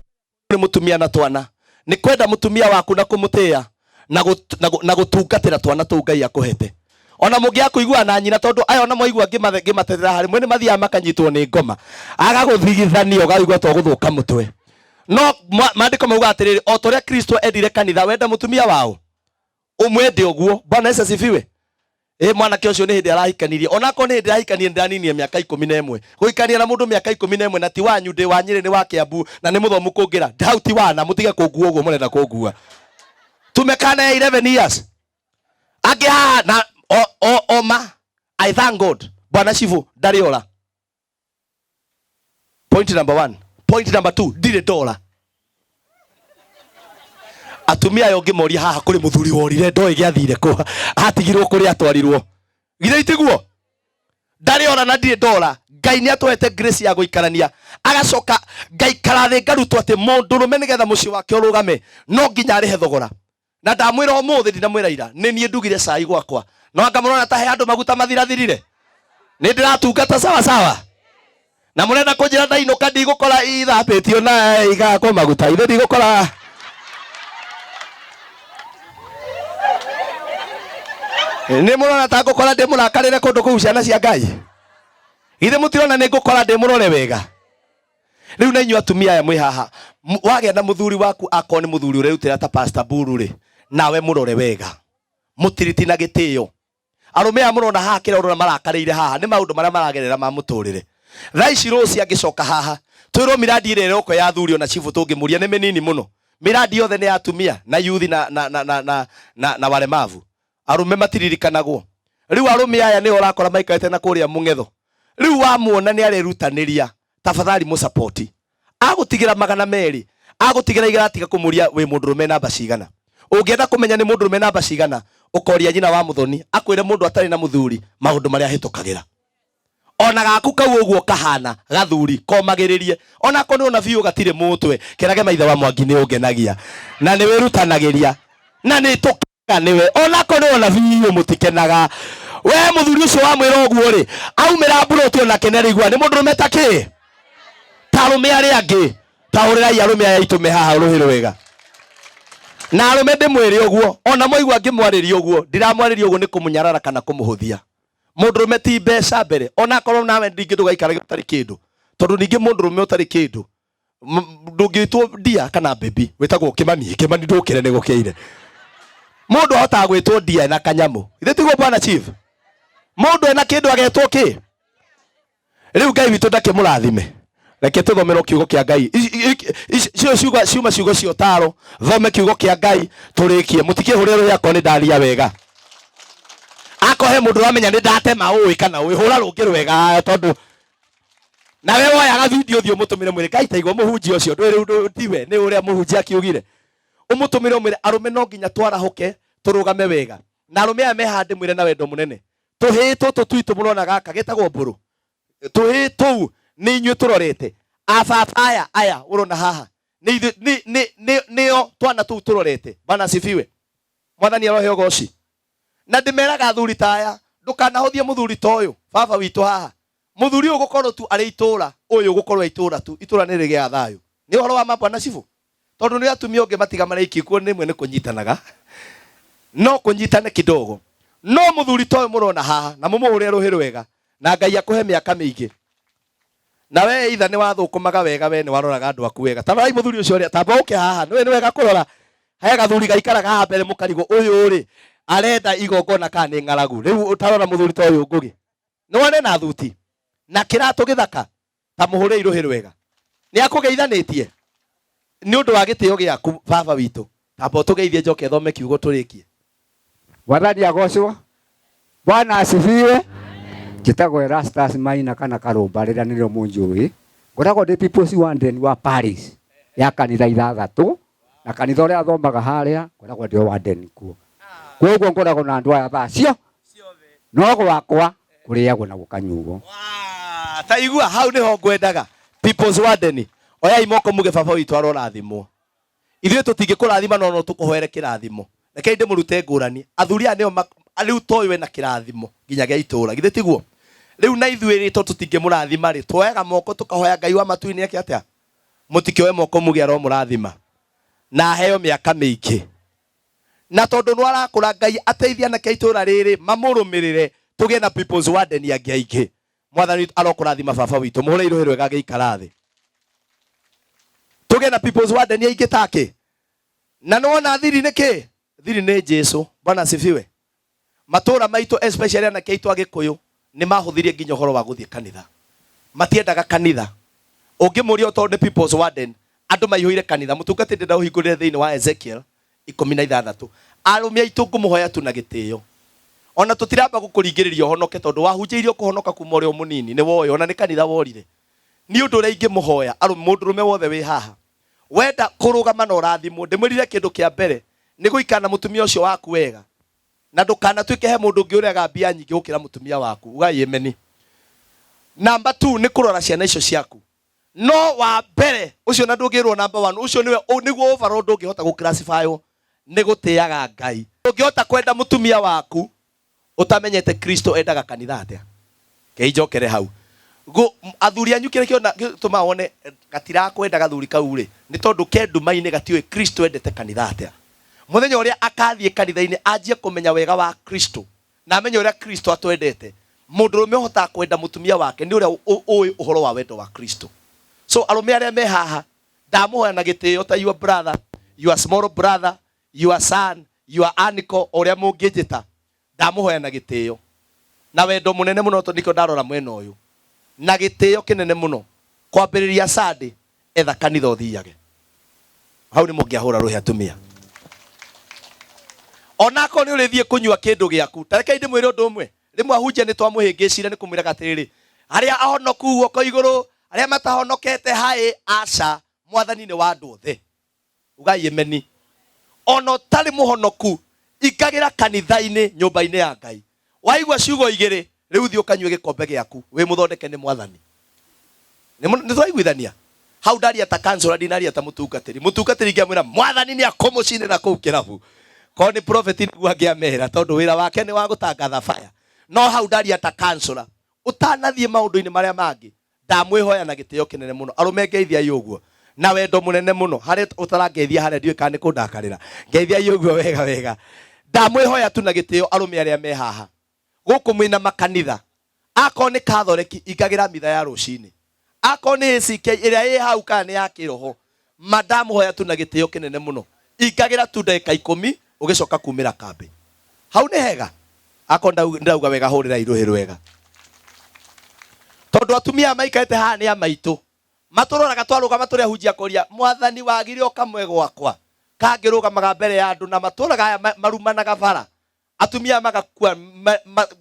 nĩ mũtumia na twana, nĩ kwenda mũtumia waku na kũmũtĩĩa na gũtungatĩra twana tũu Ngai akũhete. Ona mũngĩaga kũiguana na nyina, tondũ aya ona mwaigua ngĩmatetera harĩ mwe nĩ mathiaga makanyitwo nĩ ngoma, agagũthigithania ũkaigua to gũthũka mũtwe. No maandĩko maugaga atĩrĩrĩ, o ta ũrĩa Kristo endire kanitha, wenda mũtumia wao ũmwende ũguo. Bwana Yesu asifiwe. Mwanake ũcio nĩ hĩndĩ arahikanirie, ona akorwo nĩ hĩndĩ arahikanirie, ndĩraninie mĩaka ikũmi na ĩmwe. Gũikania na mũndũ mĩaka ikũmi na ĩmwe na ti wanyu, ndĩ wa Nyĩrĩ, nĩ wa Kĩambu na nĩ mũthomu kũngĩra, hau ti wana, mũtige kũngua ũguo mũrenda kũngua. Tumekana ya 11 years. Angĩ haha na o ma, I thank God. Bwana Shivu ndarĩ ora. Point number 1. Point number 2, ndirĩ ndora. Atumia aya ũngĩmoria haha kũrĩ mũthuri worire ndoĩ gĩathire kũ, atigirwo kũrĩa atwarirwo. Githĩ itiguo? Ndarĩ ora na ndirĩ ndora. Ngai nĩ atũhete grace ya gũikarania. Agacoka ngaikara thĩ ngarutwo atĩ mũndũrũme nĩgetha mũciĩ wake ũrũgame no nginya arĩhe thogora. Na ndamwĩra ũmũthĩ, ndinamwĩra ira, nĩ niĩ ndugire cai gwakwa. No anga mũrona ta he andũ maguta mathirathirire? Nĩ ndĩratungata sawa sawa. Na mũrenda kũnjĩra ndainũka ndigũkora ithambĩtio na igakwo maguta, ithe ndigũkora. Nĩ mũrona ta ngũkora ndĩmũrakarĩre kũndũ kũu ciana cia Ngai? Githĩ mũtirona nĩ ngũkora ndĩ mũrore wega? Rĩu na inyuĩ atumia aya mwĩ haha, wagĩa na mũthuri waku akorwo nĩ mũthuri ũrerutĩra ta Pastor Buru rĩ, nawe mũrore wega. Mũtiriti na gĩtĩo. Arũme aya mũrona haha kĩrĩa ũrona marakarĩire haha nĩ maũndũ marĩa maragerera ma mũtũrĩre. Thaa ici Rose angĩcoka haha twĩrwo miradi ĩrĩa ĩroka ya athuri ona cibũ tũngĩmũria nĩ mĩnini mũno. Miradi yothe nĩ ya atumia na yuthi na, na, na, na, na, na, na waremavu. Arũme matiririkanagwo. Rĩu arũme aya nĩo ũrakora maikarĩte na kũrĩa mũng'etho. Rĩu wamuona nĩ arerutanĩria, tafadhali mũsapoti. Agũtigĩra 200, agũtigĩra igana tiga kũmũria wĩ mũndũrũme namba cigana. Ũngĩenda kũmenya nĩ mũndũrũme namba cigana, ũkoria nyina wa mũthoni akwĩre mũndũ atarĩ na mũthuri maũndũ marĩa ahĩtũkagĩra. Ona gaku kau ũguo kahana gathuri komagĩrĩrie ona akorwo nĩ ũrona biũ gatirĩ mũtwe, kerage maithe wa Mwangi nĩ ũngenagia na nĩ wĩrutanagĩria na nĩ tũkenaga nĩwe ona akorwo nĩ ũrona biũ mũtikenaga. We mũthuri ũcio wamwĩra ũguo rĩ, aumĩra mburoti onake nĩ arĩigua nĩ mũndũrũme ta kĩ? Ta arũme arĩa angĩ. Ta hũrĩrai arũme aya aitũ me haha rũhĩ rwega. Na arũme ndĩmwĩre ũguo, ona mwaigua ngĩmwarĩria ũguo, ndiramwarĩria ũguo nĩ kũmũnyarara kana kũmũhũthia. Mũndũrũme ti mbeca mbere, ona akorwo nawe ningĩ ndũgaikarage ũtarĩ kĩndũ, tondũ ningĩ mũndũrũme ũtarĩ kĩndũ ndũngĩtwo ndia kana baby, wĩtagwo kĩmani. Kĩmani ndũkĩre nĩ gũkĩire. Mũndũ ahotaga gwĩtwo ndia ena kanyamũ. Githĩ tiguo bwana chief? Mũndũ ena kĩndũ agetwo kĩ? Rĩu Ngai witũ ndakĩmũrathime. Reke tũthomerwo kiugo kĩa Ngai. Icio ciugo ciuma ciugo cia ũtaro. Thome kiugo kĩa Ngai tũrĩkie. Mũtikĩhũre rũhĩ akorwo nĩ ndaria wega. Akorwo he mũndũ ũramenya nĩ ndatema ũĩ kana ũĩ, hũra rũngĩ rwega tondũ nawe woyaga video ũthiĩ ũmũtũmĩre mwĩre Ngai taigua mũhunjia ũcio ndũĩ rĩu tiwe nĩ ũrĩa mũhunjia akiugire. Ũmũtũmĩre ũmwĩre arũme no nginya twarahũke tũrũgame wega. Na arũme aya me haha ndĩmwĩre na wendo mũnene. Tũhĩĩ tũtũ twitũ mũrona gaka getagwo mbũrũ. Tũhĩĩ tũu nĩ inyuĩ tũrorete. Ababa aya aya ũrona haha nĩ ithuĩ nĩ nĩ nĩ nĩo twana tũu tũrorete. Bwana asifiwe. Mwathani arohe ũgoci. Na ndĩmeraga athuri ta aya, ndũkanahũthie mũthuri ta ũyũ baba witũ haha. Mũthuri ũyũ gũkorwo tu arĩ itũra, ũyũ gũkorwo e itũra tu, itũra nĩ rĩgĩaga thayũ. Nĩ ũhoro wa ma bwana cibũ? Tondũ nĩ atumia ũngĩmatiga marĩ aiki kuo rĩmwe nĩ kũnyitanaga, no kũnyitane kidogo. No mũthuri ta ũyũ mũrona haha, na mũmũhũre rũhĩ rwega, na Ngai akũhe mĩaka mĩingĩ. Na we itha nĩ wathũkũmaga wega, we nĩ waroraga andũ aku wega. Ta rorai mũthuri ũcio ũrĩa, tamba ũke haha, nĩwe nĩ wega kũrora. He gathuri gaikaraga haha mbere mũkarigwo ũyũ rĩ, arenda igongona kana nĩ ng'aragu. Rĩu ta rora mũthuri ta ũyũ Ngũgĩ. Nĩ wone na thuti, na kĩratũ gĩthaka, ta mũhũrei rũhĩ rwega. Nĩ akũgeithanĩtie nĩ ũndũ wa gĩtĩo gĩaku baba witũ. Tamba ũtũgeithie njoke thome kiugo tũrĩkie. Mwathani agocwo. Bwana asifiwe. Njĩtagwo Erastus Maina kana Karũmba rĩrĩa nĩrĩo mũnjũĩ. Ngoragwo ndĩ People's Warden wa Parish ya kanitha ithathatũ na kanitha ũrĩa thomaga harĩa ngoragwo ndĩ o warden kuo. Koguo ngoragwo na andũ aya thaa cio no gwakwa kũrĩagwo na gũkanyuo. Ta igua hau nĩho ngwendaga. People's Warden. Oyai moko muge baba witũ arorathimwo. Ithuĩ tũtingĩkũrathima no no tũkũhoere kĩrathimo. Rekei ndĩmũrute ngũrani. Athuri aya nĩo rĩu to ũyũ ena kĩrathimo nginya gĩa itũra. Githĩ tiguo? Rĩu na ithuĩ rĩ to tũtingĩmũrathima rĩ, tuoyaga moko tũkahoya Ngai wa matu-inĩ eke atĩa? Mũtikĩoe moko muge aromũrathima na aheo mĩaka mĩingĩ. Na tondũ nĩ arakũra Ngai ateithie anake a itũra rĩrĩ mamũrũmĩrĩre tũgĩe na People's Warden angĩ aingĩ. Mwathani arokũrathima baba witũ. Mũhũre irũhĩ rwega agĩikara thĩ. Tũgĩe na People's Warden aingĩ take. Na nĩwona thiri nĩ kĩ? Thiri nĩ Jesu. Bwana asifiwe. Matũra maitũ especially anake aitũ Agĩkũyũ nĩ mahũthirie nginya ũhoro wa gũthiĩ kanitha. Matiendaga kanitha. Ũngĩmũria tondũ nĩ People's Warden, andũ maihũire kanitha. Mũtungatĩri ndĩrenda ũhingũrĩre thĩinĩ wa Ezekiel 16. Arũme aitũ ngũmũhoya tu na gĩtĩo. Ona tũtiramba gũkũringĩrĩria ũhonoke tondũ wahunjĩirio kũhonoka kuma ũrĩ o mũnini, nĩ woĩ, ona nĩ kanitha worire. Niĩ ũndũ ũrĩa ingĩmũhoya, arũme, mũndũrũme wothe wĩ haha, wenda kũrũgama na ũrathimwo, ndĩmwĩrire kĩndũ kĩa mbere, nĩ gũikara na mũtumia ũcio waku wega. Na ndũkanatuĩke he mũndũ ũngĩ ũrĩaga mbia nyingĩ gũkĩra mũtumia waku. Ugai ameni. Number 2 nĩ kũrora ciana icio ciaku. No wa mbere ũcio na ndũngĩrwo number 1, ũcio nĩwe nĩguo overall ndũngĩhota gũ-classify-wo, nĩ gũtĩaga Ngai. Ndũngĩhota kwenda mũtumia waku ũtamenyete Kristo endaga kanitha atĩa. Kei njokere hau. Athuri anyu kĩrĩa gĩtũmaga wone gatirakwenda gathuri kau rĩ, nĩ tondũ ke nduma-inĩ gatiũĩ Kristo endete kanitha atĩa. Mũthenya ũrĩa akathiĩ kanitha-inĩ anjie kũmenya wega wa Kristo na amenye ũrĩa Kristo atwendete, Mũndũrũme ũhotaga kwenda mũtumia wake nĩ ũrĩa ũĩ ũhoro wa wendo wa Kristo. So arũme arĩa me haha, ndamũhoya na gĩtĩo ta your brother, your small brother, your son, your uncle, o ũrĩa mũngĩnjĩta, ndamũhoya na gĩtĩo na wendo mũnene mũno, tondũ nĩkĩo ndarora mwena ũyũ na gĩtĩo kĩnene mũno. Kwambĩrĩria Sunday, etha kanitha ũthiage hau, nĩ mũngĩahũra rũhĩ atumia. Onakorwo nĩ ũrĩthiĩ kũnyua kĩndũ gĩaku, ta rekei ndĩmwĩre ũndũ ũmwe. Rĩmwe ahunjia nĩ twamũhĩngĩcire nĩ kũmwĩraga atĩrĩrĩ, arĩa ahonoku guoko igũrũ, arĩa matahonokete haĩ. Aca, Mwathani nĩ wa andũ othe. Ugai ameni. Ona ũtarĩ mũhonoku, ingagĩra kanitha-inĩ, nyũmba-inĩ ya Ngai. Waigua ciugo igĩrĩ, rĩu thiĩ ũkanyue gĩkombe gĩaku, wĩ mũthondeke nĩ Mwathani. Nĩ twaiguithania hau? Ndaria ta kansũra, ndinaria ta mũtungatĩri. Mũtungatĩri ingĩamwĩra Mwathani nĩ akũmũcinĩra kũu kĩrabu, korwo nĩ prophet nĩguo angĩamera, tondũ wĩra wake nĩ wa gũtangatha fire. No hau ndaria ta kansũra. Ũtanathiĩ maũndũ-inĩ marĩa mangĩ, ndamwĩhoya na gĩtĩo kĩnene mũno, arũme, ngeithiai ũguo na wendo mũnene mũno. Harĩa ũtarangeithia harĩa, ndiũĩ kana nĩ kũndakarĩra. Ngeithiai ũguo wega wega. Ndamwĩhoya tu na gĩtĩo, arũme arĩa me haha gũkũ mwĩna makanitha, akorwo nĩ Katholeki, ingagĩra mitha ya rũcinĩ, akorwo nĩ ACK ĩrĩa ĩ hau kana nĩ ya kĩroho ma, ndamũhoya tu na gĩtĩo kĩnene mũno, ingagĩra tu ndagĩka 10 ũgĩcoka kumĩra kambĩ. Hau nĩ hega. Akorwo ndauga wega, hũrĩra irũhĩ rwega, tondũ atumia aya maikarĩte haha nĩ a maitũ, matũroraga twarũgama tũrĩ ahunjia kũria Mwathani wagire o kamwe gwakwa kangĩrũgamaga mbere ya andũ, na matũraga aya marumanaga bara, atumia magakua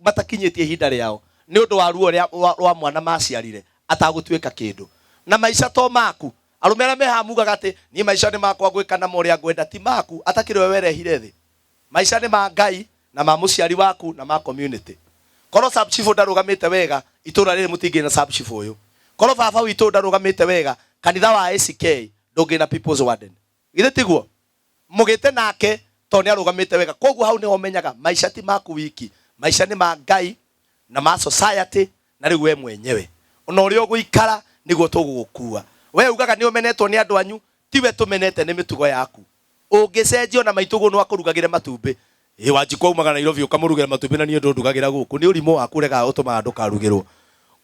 matakinyĩtie ihinda rĩao nĩ ũndũ wa ruo rwa mwana maciarire atagũtuĩka kĩndũ. Na maica to maku. Arũme arĩa me haha mugaga atĩ niĩ maica nĩ makwa, ngwĩka namo ũrĩa ngwenda, ti maku. Atakĩrĩ we werehire thĩ. Maica nĩ ma Ngai na ma mũciari waku na ma community. Korwo sub chief ndarũgamĩte wega, itũra rĩrĩ mũtingĩrĩ na sub chief ũyũ. Korwo baba witũ ndarũgamĩte wega, kanitha wa ACK ndũngĩrĩ na people's warden. Githĩ tiguo mũgĩte nake? Tondũ nĩ arũgamĩte wega. Koguo hau nĩho menyaga maica ti maku wiki, maica nĩ ma Ngai na ma society, na rĩu we mwenyewe ona ũrĩa ũgũikara nĩguo tũgũgũkua. We ugaga nĩ ũmenetwo nĩ andũ anyu, tiwe tũmenete, nĩ mĩtugo yaku. Ũngĩcenjia, ona maitũguo no akũrugagĩre matumbĩ. Ĩ Wanjikũ aumaga Nairobi ũkamũrugĩra matumbĩ, na niĩ ndũndugagĩra gũkũ. Nĩ ũrimũ waku ũregaga ũtũmaga ndũkarugĩrwo.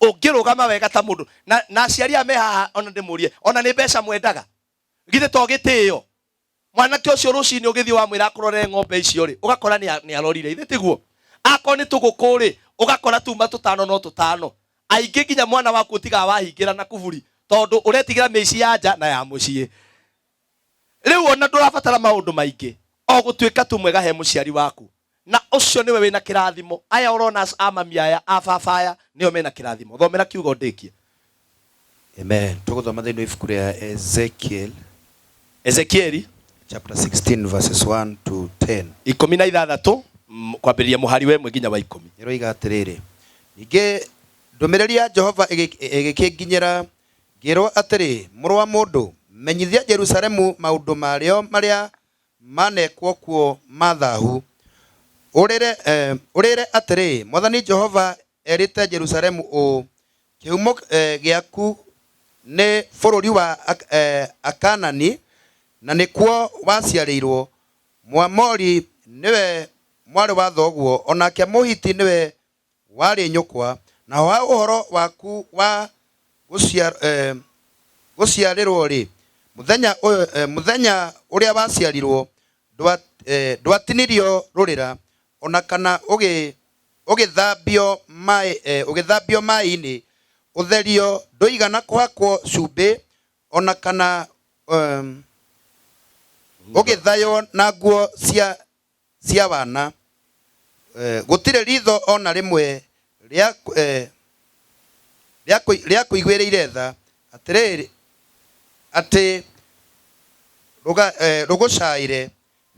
Ũngĩrũgama wega ta mũndũ na aciari aya me haha, ona ndĩmũrie, ona nĩ mbeca mwendaga? Githĩ to gĩtĩo? Mwanake ũcio rũcinĩ ũgĩthiĩ wamwĩra akũrorere ng'ombe icio rĩ, ũgakora nĩ arorire. Ithe tiguo? Akorwo nĩ tũgũkũ rĩ, ũgakora tuma tũtano no tũtano. Aingĩ nginya mwana waku ũtigaga wahingĩra na kuburi, tondũ ũretigĩra mĩici ya nja na ya mũciĩ. Rĩu ona ndũrabatara maũndũ maingĩ, o gũtuĩka tu mwega he mũciari waku, na ũcio nĩwe wĩna kĩrathimo. Aya ũrona a mami aya, a baba aya, nĩo mena kĩrathimo. Thomera kiugo ndĩkie. Amen. Tũgũthoma thĩinĩ wa ibuku rĩa Ezekiel. Ezekieli chapter 16 verses 1 to 10. 16, kwambĩrĩria mũhari wa 1 nginya wa 10. Ĩroiga atĩrĩrĩ, ningĩ ndũmĩrĩri ya Jehova ĩgĩkĩnginyĩra, ngĩĩrwo atĩrĩ, Mũrũ wa mũndũ, menyithia Jerusalemu maũndũ marĩo marĩa manekwo kuo ma thahu, ũrĩre, eh, ũrĩre atĩrĩ, Mwathani Jehova erĩte Jerusalemu ũũ, Kĩhumo eh, gĩaku nĩ bũrũri wa Akaanani, na nĩkuo waciarĩirwo. Mũamori nĩwe mwarĩ wa thoguo, o nake Mũhiti nĩwe warĩ nyũkwa. Naho ha ũhoro waku wa gũciarĩrwo-rĩ, mũthenya mũthenya ũrĩa waciarirwo, ndwatinirio rũrĩra, o na kana ũgĩthambio maĩ, ũgĩthambio maĩ-inĩ ũtherio, ndũigana kũhakwo cumbĩ, o na kana ũgĩthaywo na nguo cia wana. Gũtirĩ riitho o na rĩmwe rĩakũiguĩrĩire tha, atĩrĩrĩ, atĩ rũgũcaĩre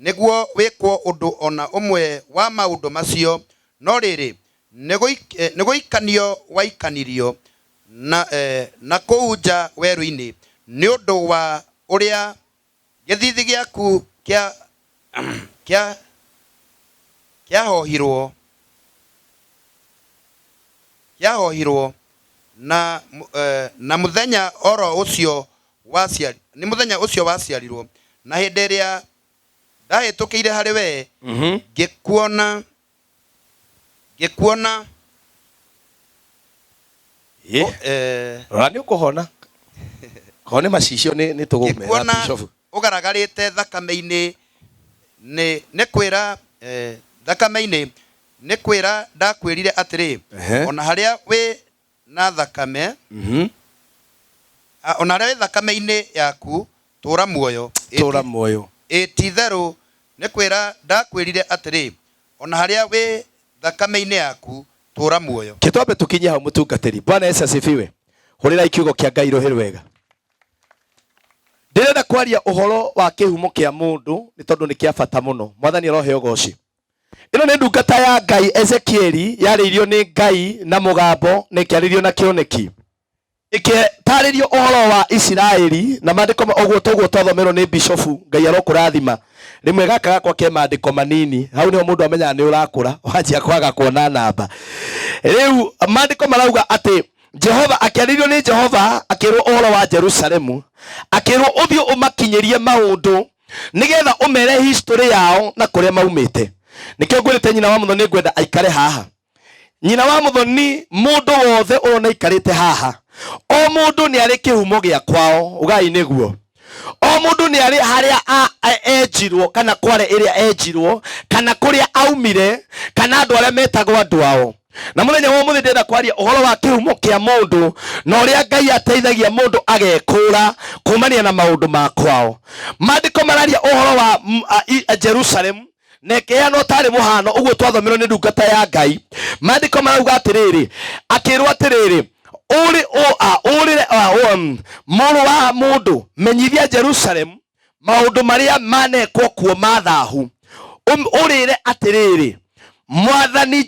nĩguo wĩkwo ũndũ o na ũmwe wa maũndũ macio, no rĩrĩ, nĩ gũikanio waikanirio na kũu nja werũ-inĩ, nĩ ũndũ wa ũrĩa gĩthiithi gĩaku kĩahohirwo, na mũthenya o ro ũcio nĩ mũthenya ũcio waciarirwo. Na hĩndĩ ĩrĩa ndahĩtũkĩire harĩ wee, ngĩkuona. Ĩ. Rora nĩ ũkũhona. Korwo nĩ macicio nĩ nĩ tũgũmera Ngĩkuona Bishop. ũgaragarĩte thakame-inĩ nĩ nĩ kwĩra eh, thakame-inĩ nĩ kwĩra ndakwĩrire atĩrĩ Ehe. ona harĩa wĩ na thakame ona harĩa wĩ thakame-inĩ yaku tũra muoyo Tũra muoyo. Ĩ ti-itherũ nĩ kwĩra ndakwĩrire atĩrĩ ona harĩa wĩ thakame-inĩ yaku tũra muoyo. Kĩtwambe tũkinye hau mũtungatĩri. Bwana Yesu asifiwe. Hũrĩrai kiugo kĩa Ngai rũhĩ rwega. Ndĩrenda kwaria ũhoro wa kĩhumo kĩa mũndũ nĩ tondũ nĩ kĩa bata mũno. Mwathani aroheo ũgoci. Ĩno nĩ ndungata ya Ngai Ezekieli yarĩirio nĩ Ngai na mũgambo na ĩkĩarĩrio na kĩoneki. Ĩkĩtarĩrio ũhoro wa Isiraeli na maandĩko ũguo toguo twathomerwo nĩ bishofu. Ngai arokũrathima. Rĩmwe gaka gakwa ke maandĩko manini, hau nĩho mũndũ amenyaga nĩ ũrakũra, wanjia kwaga kuona namba. Rĩu maandĩko marauga atĩ Jehova akĩarĩrio nĩ Jehova akĩrwo ũhoro wa Jerusalemu, akĩrwo ũthiĩ ũmakinyĩrie maũndũ nĩgetha ũmere history yao na kũrĩa maumĩte. Nĩkĩo ngwĩrĩte nyina wa Mũthoni ngwenda aikare haha. Nyina wa Mũthoni, mũndũ wothe ũrona aikarĩte haha, o mũndũ nĩ arĩ kĩhumo gĩa kwao, ugai nĩguo. O mũndũ nĩ arĩ harĩa enjirwo, kana kware ĩrĩa enjirwo, kana kũrĩa aumire, kana andũ arĩa metagwo andũ ao. Na mũthenya wa ũmũthĩ ndĩrenda kwaria ũhoro wa kĩhumo kĩa mũndũ na ũrĩa Ngai ateithagia mũndũ agekũra kumania na maũndũ ma kwao. Maandĩko mararia ũhoro wa Jerusalemu na ĩkĩheanwo tarĩ mũhano, ũguo twathomerwo nĩ ndungata ya Ngai. Maandĩko marauga atĩrĩrĩ, akĩrwo atĩrĩrĩ, ũrĩ o, a, ũrĩre, a, o, mũrũ wa mũndũ, menyithia Jerusalemu maũndũ marĩa manekwo kuo ma thahu. Ũrĩre atĩrĩrĩ, Mwathani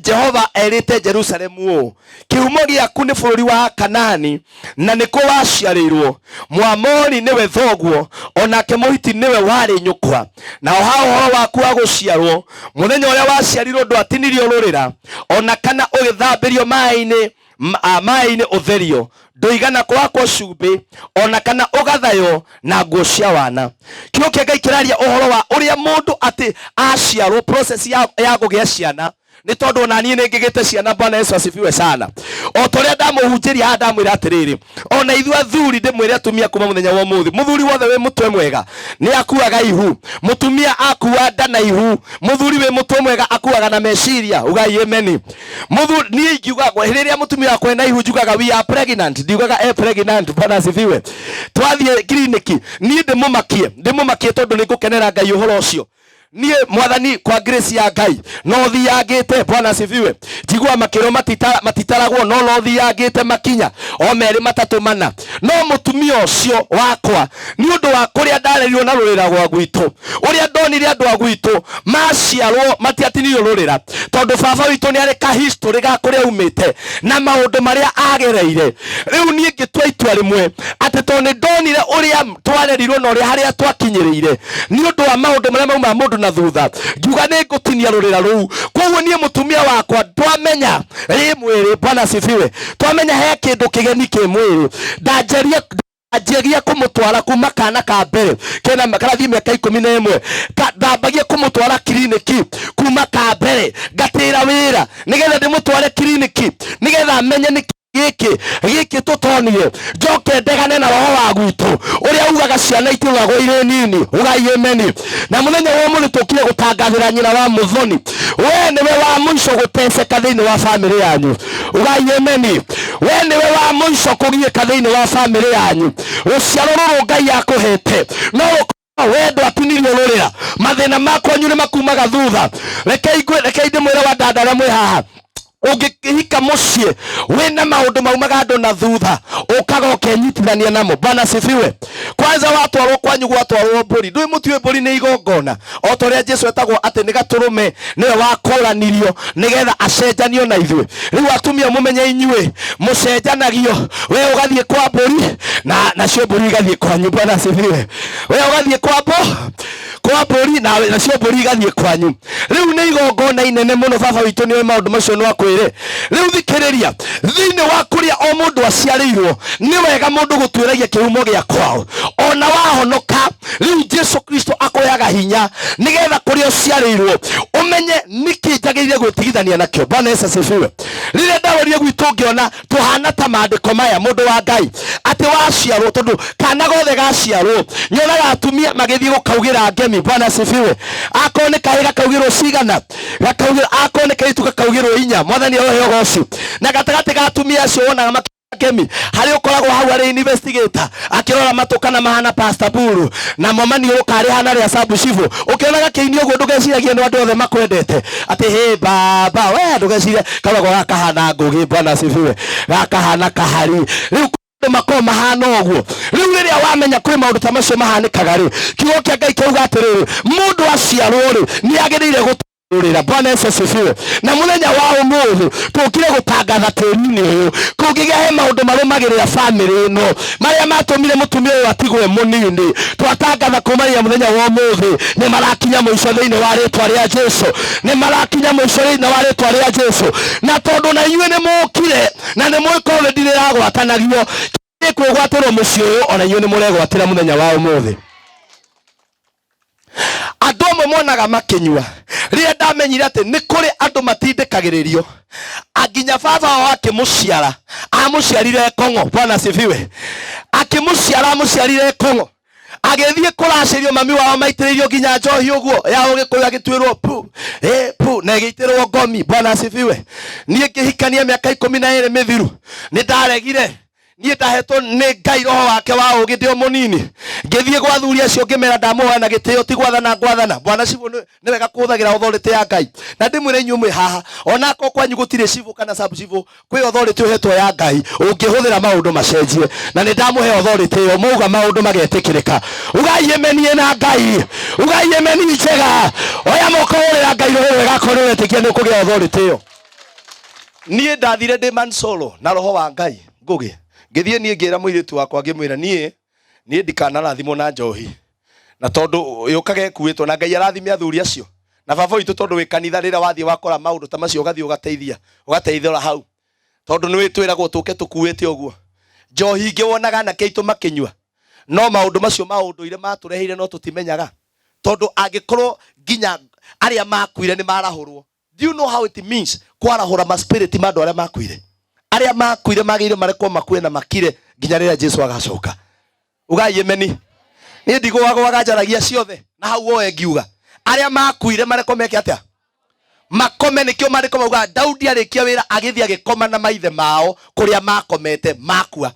Jehova erĩte Jerusalemu ũũ, kĩhumo gĩaku nĩ bũrũri wa Kanaani na nĩkuo waciarĩirwo. Mũamori nĩwe thoguo, onake Mũhiti nĩwe warĩ nyũkwa. Nao ha ũhoro waku wa gũciarwo, mũthenya ũrĩa waciarirwo ndwatinirio rũrĩra, ona kana ũgĩthambĩrio maĩ-inĩ ũtherio, ndũigana kũhakwo cumbĩ, ona kana ũgathaywo na nguo cia wana. Kiugo kĩa Ngai kĩraria ũhoro wa ũrĩa mũndũ atĩ aciarwo, process ya kũgĩa ciana, nĩ tondũ ona niĩ nĩ ngĩgĩte ciana. Bwana Yesu asifiwe sana. O ta ũrĩa ndamũhunjĩria haha ndamwĩra atĩrĩrĩ, ona ithuĩ athuri ndĩmwĩre atumia kuma mũthenya wa ũmũthĩ, mũthuri wothe wĩ mũtwe mwega nĩ akuaga ihu, mũtumia akua nda na ihu, mũthuri wĩ mũtwe mwega akuaga na meciria. Ugai ameni. Mũthuri, niĩ ingiuga rĩrĩa mũtumia wakwa ena ihu njugaga we are pregnant, ndiugaga e pregnant. Bwana asifiwe. Twathiĩ kiriniki niĩ ndĩmũmakie tondũ nĩ ngũkenera Ngai ũhoro ũcio. Niĩ mwathani kwa grace ya Ngai no thiangĩte. Bwana asifiwe. Njiguaga makĩrwo matitaragwo, no no thiangĩte makinya o merĩ matatũ mana. No mũtumia ũcio wakwa nĩ ũndũ wa kũrĩa ndarerirwo na rũrĩra rwa gwitũ, ũrĩa ndonire andũ a gwitũ maciarwo matiatinirio rũrĩra, tondũ baba witũ nĩ arĩ ka history ga kũrĩa aumĩte na maũndũ marĩa agereire. Rĩu niĩ ngĩtua itua rĩmwe atĩ tondũ nĩ ndonire ũrĩa twarerirwo na ũrĩa harĩa twakinyĩrĩire nĩ ũndũ wa maũndũ marĩa maumaga mũndũ na thutha, ngiuga nĩ ngũtinia rũrĩra rũu. Koguo niĩ mũtumia wakwa twamenya rĩ mwĩrĩ, Bwana asifiwe, twamenya he kĩndũ kĩgeni kĩ mwĩrĩ, ndanjagia kũmũtwara kuma kana ka mbere kena karathiĩ mĩaka ikũmi na ĩmwe, ndambagia kũmũtwara kiriniki kuma ka mbere, ngatĩra wĩra nĩgetha ndĩmũtware kiriniki nĩgetha amenye nĩ gĩkĩ gĩkĩ tũtonire, njoke ndegane na roho wa gwitũ ũrĩa ugaga ciana itirũragwo irĩ nini. Ugai ameni. Na mũthenya wa ũmũthĩ tũkire gũtangathĩra nyina wa Mũthoni, we nĩwe wa mũico gũteceka thĩinĩ wa bamĩrĩ yanyu. Ugai ameni. We nĩwe wa mũico kũgiĩka thĩinĩ wa bamĩrĩ yanyu. Rũciaro rũrũ Ngai akũhete no we ndwatinirio rũrĩra, mathĩna makwanyu nĩ makumaga thutha. Reke ndĩmwĩre wa dada arĩa mwĩ haha, ũngĩhika mũciĩ wĩna maũndũ maumaga andũ na thutha, ũkaga ũkenyitithania namo. Bwana asifiwe. Kwanza watwarwo kwanyu gwatwarwo mbũri, ndũĩ mũtiũĩ mbũri nĩ igongona, o ta ũrĩa Jesu etagwo atĩ nĩ gatũrũme, nĩwe wakũranirio nĩgetha acenjanio na ithuĩ. Rĩu atumia mũmenye inyuĩ mũcenjanagio, we ũgathiĩ kwa mbũri nacio mbũri igathiĩ kwanyu. Bwana asifiwe. We ũgathiĩ kwa kwa mbũri nacio mbũri igathiĩ kwanyu. Rĩu nĩ igongona inene mũno. Baba witũ nĩoĩ maũndũ macio, no akwĩre. Rĩu thikĩrĩria, thĩinĩ wa kũrĩa o mũndũ aciarĩirwo nĩ wega mũndũ gũtuĩragia kĩhumo gĩa kwao. Ona wahonoka rĩu Jesu Kristo akũheaga hinya nĩgetha kũrĩa ũciarĩirwo ũmenye nĩkĩ njagĩrĩire gwĩtigithania nakĩo. Bwana Yesu asifiwe. Rĩrĩa ndarorire gwitũ ngĩona tũhana ta maandĩko maya, mũndũ wa Ngai, atĩ waciarwo, tondũ kana gothe gaciarwo nyonaga atumia magĩthiĩ gũkaugĩra ngemi. Bwana asifiwe. Akorwo nĩ kahĩ gakaugĩrwo cigana, gakaugĩrwo, akorwo nĩ kairĩtu gakaugĩrwo inya. Mwathani arohe ũgoci. Na gatagatĩ ga atumia acio wonaga ngemi harĩ ũkoragwo hau arĩ investigator akĩrora matũ kana mahana Pastor Buru, namo maniũrũ karĩ hana rĩa Sabu Shivu. Ũkĩona gakĩini ũguo ndũgeciragie nĩ andũ othe makwendete atĩ hĩ baba we, ndũgecirie karogwo gaka kahana Ngũgĩ. Bwana asifiwe. Gaka kahana kahari. Rĩu andũ makoragwo mahana ũguo. Rĩu rĩrĩa wamenya kwĩ maũndũ ta macio mahanĩkaga rĩ, kiugo kĩa Ngai kĩauga atĩrĩrĩ, mũndũ aciarwo rĩ, nĩ agĩrĩire gũtũrĩra. Bwana Yesu asifiwe. Na mũthenya wa ũmũthĩ tũkire gũtangatha tĩri-inĩ ũyũ, kũngĩgĩa he maũndũ marũmagĩrĩra bamĩrĩ ĩno marĩa matũmire mũtumia ũyũ atigwe mũnini, twatangatha kumania mũthenya wa ũmũthĩ nĩ marakinya mũico thĩinĩ wa rĩtwa rĩa Jesu, nĩ marakinya mũico thĩinĩ wa rĩtwa rĩa Jesu. Na tondũ na inyuĩ nĩ mũkire na nĩ mũĩ COVID nĩ ĩragwatanagio, kwĩgwatĩrwo mũciĩ ũyũ, ona inyuĩ nĩ mũregwatĩra mũthenya wa ũmũthĩ. Andũ amwe monaga makĩnyua. Rĩrĩa ndamenyire atĩ nĩ kũrĩ andũ matindĩkagĩrĩrio, nginya baba wao akĩmũciara amũciarire kong'o. Bwana asifiwe. Akĩmũciara amũciarire kong'o, agĩthiĩ kũracĩrio mami wao maitĩrĩirio nginya njohi ũguo ya ũgĩkũyũ, agĩtuĩrwo pu pu na ĩgĩitĩrwo ngomi. Bwana asifiwe. Niĩ ngĩhikania mĩaka 12 mĩthiru, nĩ ndaregire. Niĩ ndahetwo nĩ Ngai roho wake wa ũũgĩ ndĩ o mũnini. Ngĩthiĩ gwa athuri acio ngĩmera ndamũhoya na gĩtĩo, ti gwathana ngwathana. Bwana cibũ, nĩ wega kũhũthagĩra authority ya Ngai. Na ndĩmwĩre inyuĩ mwĩ haha, ona akorwo kwanyu gũtirĩ cibũ kana sub cibũ, kwĩ authority ũhetwo ya Ngai ũngĩhũthĩra maũndũ macenjie. Na nĩ ndamũhe authority ĩyo, mwauga maũndũ magetĩkĩrĩka. Ugai ameni na Ngai, ugai ameni njega. Oya moko hũrĩra Ngai rũhĩ rwega akorwo nĩ ũretĩkia nĩ ũkũgĩa authority ĩyo. Niĩ ndathire ndĩ man solo na roho wa Ngai Ngũgĩ. Ngĩthiĩ niĩ ngĩra mũirĩtu wakwa, ngĩmwĩra niĩ ndikanarathimwo na njohi, na tondũ yũkaga ĩkuĩtwo na Ngai arathime athuri acio na baba witũ, tondũ wĩ kanitha, rĩrĩa wathiĩ wakora maũndũ ta macio ũgathiĩ ũgateithia ũgateithũra hau, tondũ nĩ wĩtwĩragwo tũke tũkuĩte ũguo njohi ingĩ wonaga anake aitũ makĩnyua. No maũndũ macio ma ũndũire matũreheire no tũtimenyaga, tondũ angĩkorwo nginya arĩa makuire nĩ marahũrwo. Do you know how it means kwarahũra ma spirit ma andũ arĩa makuire? Arĩa makuire magĩrĩire marekwo makue na makire nginya rĩrĩa Jesu agacoka. Ugai ameni. Niĩ ndigũagũaga, njaragia ciothe na hau woe ngiuga arĩa makuire marekwo meke atĩa? Makome. Nĩkĩo maandĩko maugaga Daudi arĩkia wĩra agĩthiĩ agĩkoma na maithe mao kũrĩa makomete makua.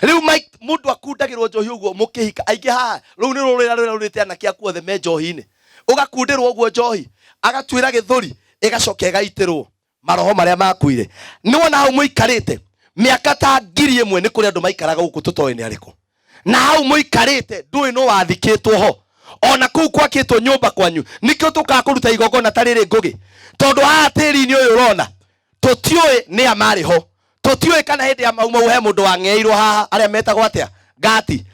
Rĩu mũndũ akundagĩrwo njohi ũguo mũkĩhika aingĩ haha. Rũu nĩ rũrĩra rũrĩa rũrĩte anake aku othe me njohi-inĩ, ũgakundĩrwo ũguo njohi agatuĩra gĩthũri, ĩgacoka ĩgaitĩrwo maroho marĩa makuire. Nĩ wona hau mũikarĩte mĩaka ta 1000, nĩ kũrĩ andũ maikaraga gũkũ tũtoĩ nĩ arĩkũ, na hau mũikarĩte ndũĩ no wathikĩtwo ho, ona kũu gwakĩtwo nyũmba kwanyu. Nĩkĩo tũkaga kũruta igongona ta rĩrĩ, Ngũgĩ, tondũ haha tĩri-inĩ ũyũ ũrona tũtiũĩ nĩ a marĩ ho. Tũtiũĩ kana hĩndĩ ya Mau Mau he mũndũ wang'eirwo haha, arĩa metagwo atĩa, ngati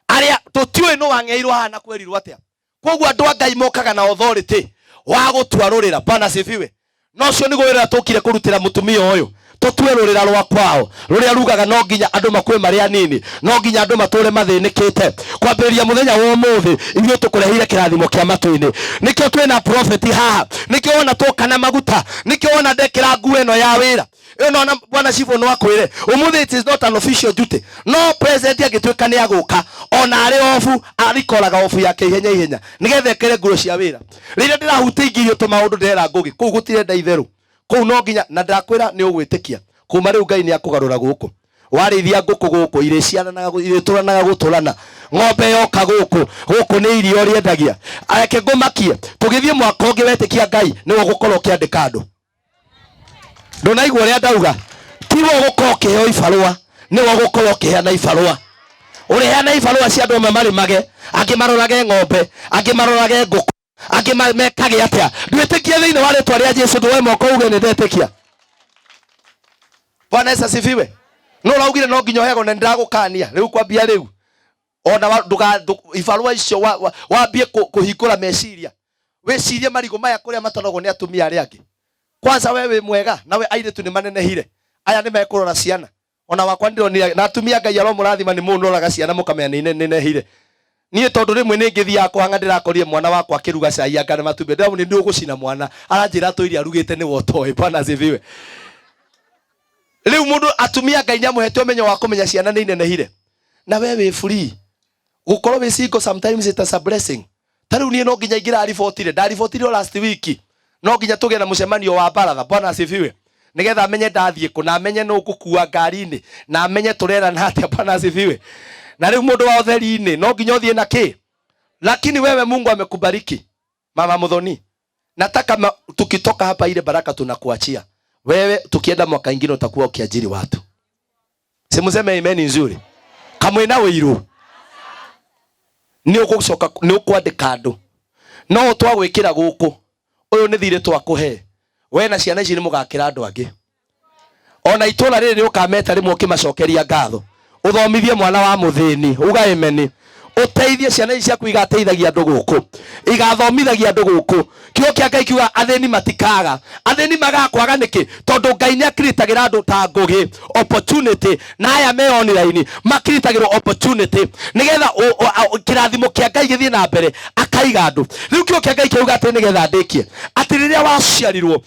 arĩa, tũtiũĩ nũ wang'eirwo haha na kwerirwo atĩa. Koguo andũ a Ngai mokaga na authority wa gũtua rũrĩra. Bwana asifiwe. No ũcio nĩguo wĩra tũkire kũrutĩra mũtumia ũyũ, tũtue rũrĩra rwa kwao rũrĩa rugaga no nginya andũ makue marĩ anini, no nginya andũ matũre mathĩnĩkĩte. Kwambĩrĩria mũthenya wa ũmũthĩ ithuĩ tũkũreheire kĩrathimo kĩa matu-inĩ. Nĩkĩo twĩna prophet haha, nĩkĩo wona twoka na maguta, nĩkĩo wona ndekĩra nguo ĩno ya wĩra ĩyo. Nona bwana cibũ no akwĩre ũmũthĩ it is not an official duty, no president angĩtuĩka nĩ agũka ona arĩ obu, arikoraga obu yake ihenya ihenya nĩgetha ekĩre nguo cia wĩra. Rĩrĩa ndĩrahutia tũmaũndũ ndĩrera Ngũgĩ kũu gũtirenda itherũ kũu no nginya, na ndakwĩra nĩ ũgwĩtĩkia kuma rĩu Ngai nĩ akũgarũra gũkũ. Warĩithia ngũkũ gũkũ irĩciaranaga, irĩtũranaga gũtũrana. Ng'ombe yoka gũkũ, gũkũ nĩ irio rĩendagia. Reke ngũmakie, tũgĩthiĩ mwaka ũngĩ, wetĩkia Ngai nĩwe ũgũkorwo ũkĩandĩka andũ. Ndũnaigua ũrĩa ndauga? Tiwe ũgũkorwo ũkĩheo ibarũa, nĩwe ũgũkorwo ũkĩheana ibarũa. Ũrĩheana ibarũa cia andũ amwe marĩmage, angĩ marorage ng'ombe, angĩ marorage ngũkũ, angĩ mekage atĩa. Ndwĩtĩkie thĩinĩ wa rĩtwa rĩa Jesu? Ndũwe moko uge nĩ ndetĩkia. Bwana Yesu asifiwe. No ũraugire no nginya ũheagwo, na nĩndagũkania rĩu kwambia rĩu ona ibarũa icio wambie kũhingũra meciria, wĩcirie marigũ maya kũrĩa matarogwo nĩ atumia arĩa angĩ. Kwanza we wĩ mwega nawe, airĩtu nĩ manenehire aya nĩ mekũrora ciana. Ona wakwa ndĩronire na atumia Ngai aromũrathima, nĩ mũndoraga ciana mũkamenya nĩ nĩnehire. Niĩ tondũ rĩmwe nĩ ngĩthiaga kũhang'a, ndĩrakorire mwana wakwa akĩruga cai anga na matumbĩ. Ndĩramwĩra nĩ ũgũcina mwana, aranjĩra tũirio arugĩte nĩwe ũtoĩ. Bwana asifiwe. Rĩu mũndũ atumia Ngai nĩamũhete ũmenyo wa kũmenya ciana nĩ inenehire. Na we wĩ free. Gũkorwo wĩ single sometimes it is a blessing. Ta rĩu niĩ no nginya ingĩraribotire, ndaribotire o last week. No nginya tũgĩe na mũcemanio wa baratha. Bwana asifiwe. Nĩgetha amenye ndathiĩ kũ, na amenye nũ ngũkua ngari-inĩ, na amenye tũrerana atĩa. Bwana asifiwe. Na rĩu mũndũ wa ũtheri-inĩ no nginya ũthiĩ na kĩ? Lakini wewe Mungu amekubariki. Mama Muthoni, nataka tukitoka hapa ile baraka tunakuachia. Wewe tukienda mwaka ingine utakuwa ukiajiri watu. Simuseme amen nzuri. Kamwe na ũiru. Nĩ ũgũcoka nĩ ũkwandĩka andũ. No twagwĩkĩra gũkũ. Ũyũ nĩ thirĩ twakũhe. We na ciana ici nĩ mũgakĩra andũ angĩ. Ona itũra rĩrĩ nĩ ũkameta rĩmwe ũkĩmacokeria ngatho. Ũthomithie mwana wa mũthĩni, uga amen. Ũteithie ciana ici ciaku igateithagia andũ gũkũ. Igathomithagia andũ gũkũ. Kiugo kĩa Ngai kiuga athĩni matikaga. Athĩni magakwaga nĩkĩ? Tondũ Ngai nĩ akiritagĩra andũ ta Ngũgĩ opportunity, na aya me online makiritagĩrwo opportunity nĩgetha kĩrathimo kĩa Ngai gĩthiĩ na mbere, akaiga andũ. Rĩu kiugo kĩa Ngai kĩauga atĩ nĩgetha ndĩkie, atĩ rĩrĩa waciarirwo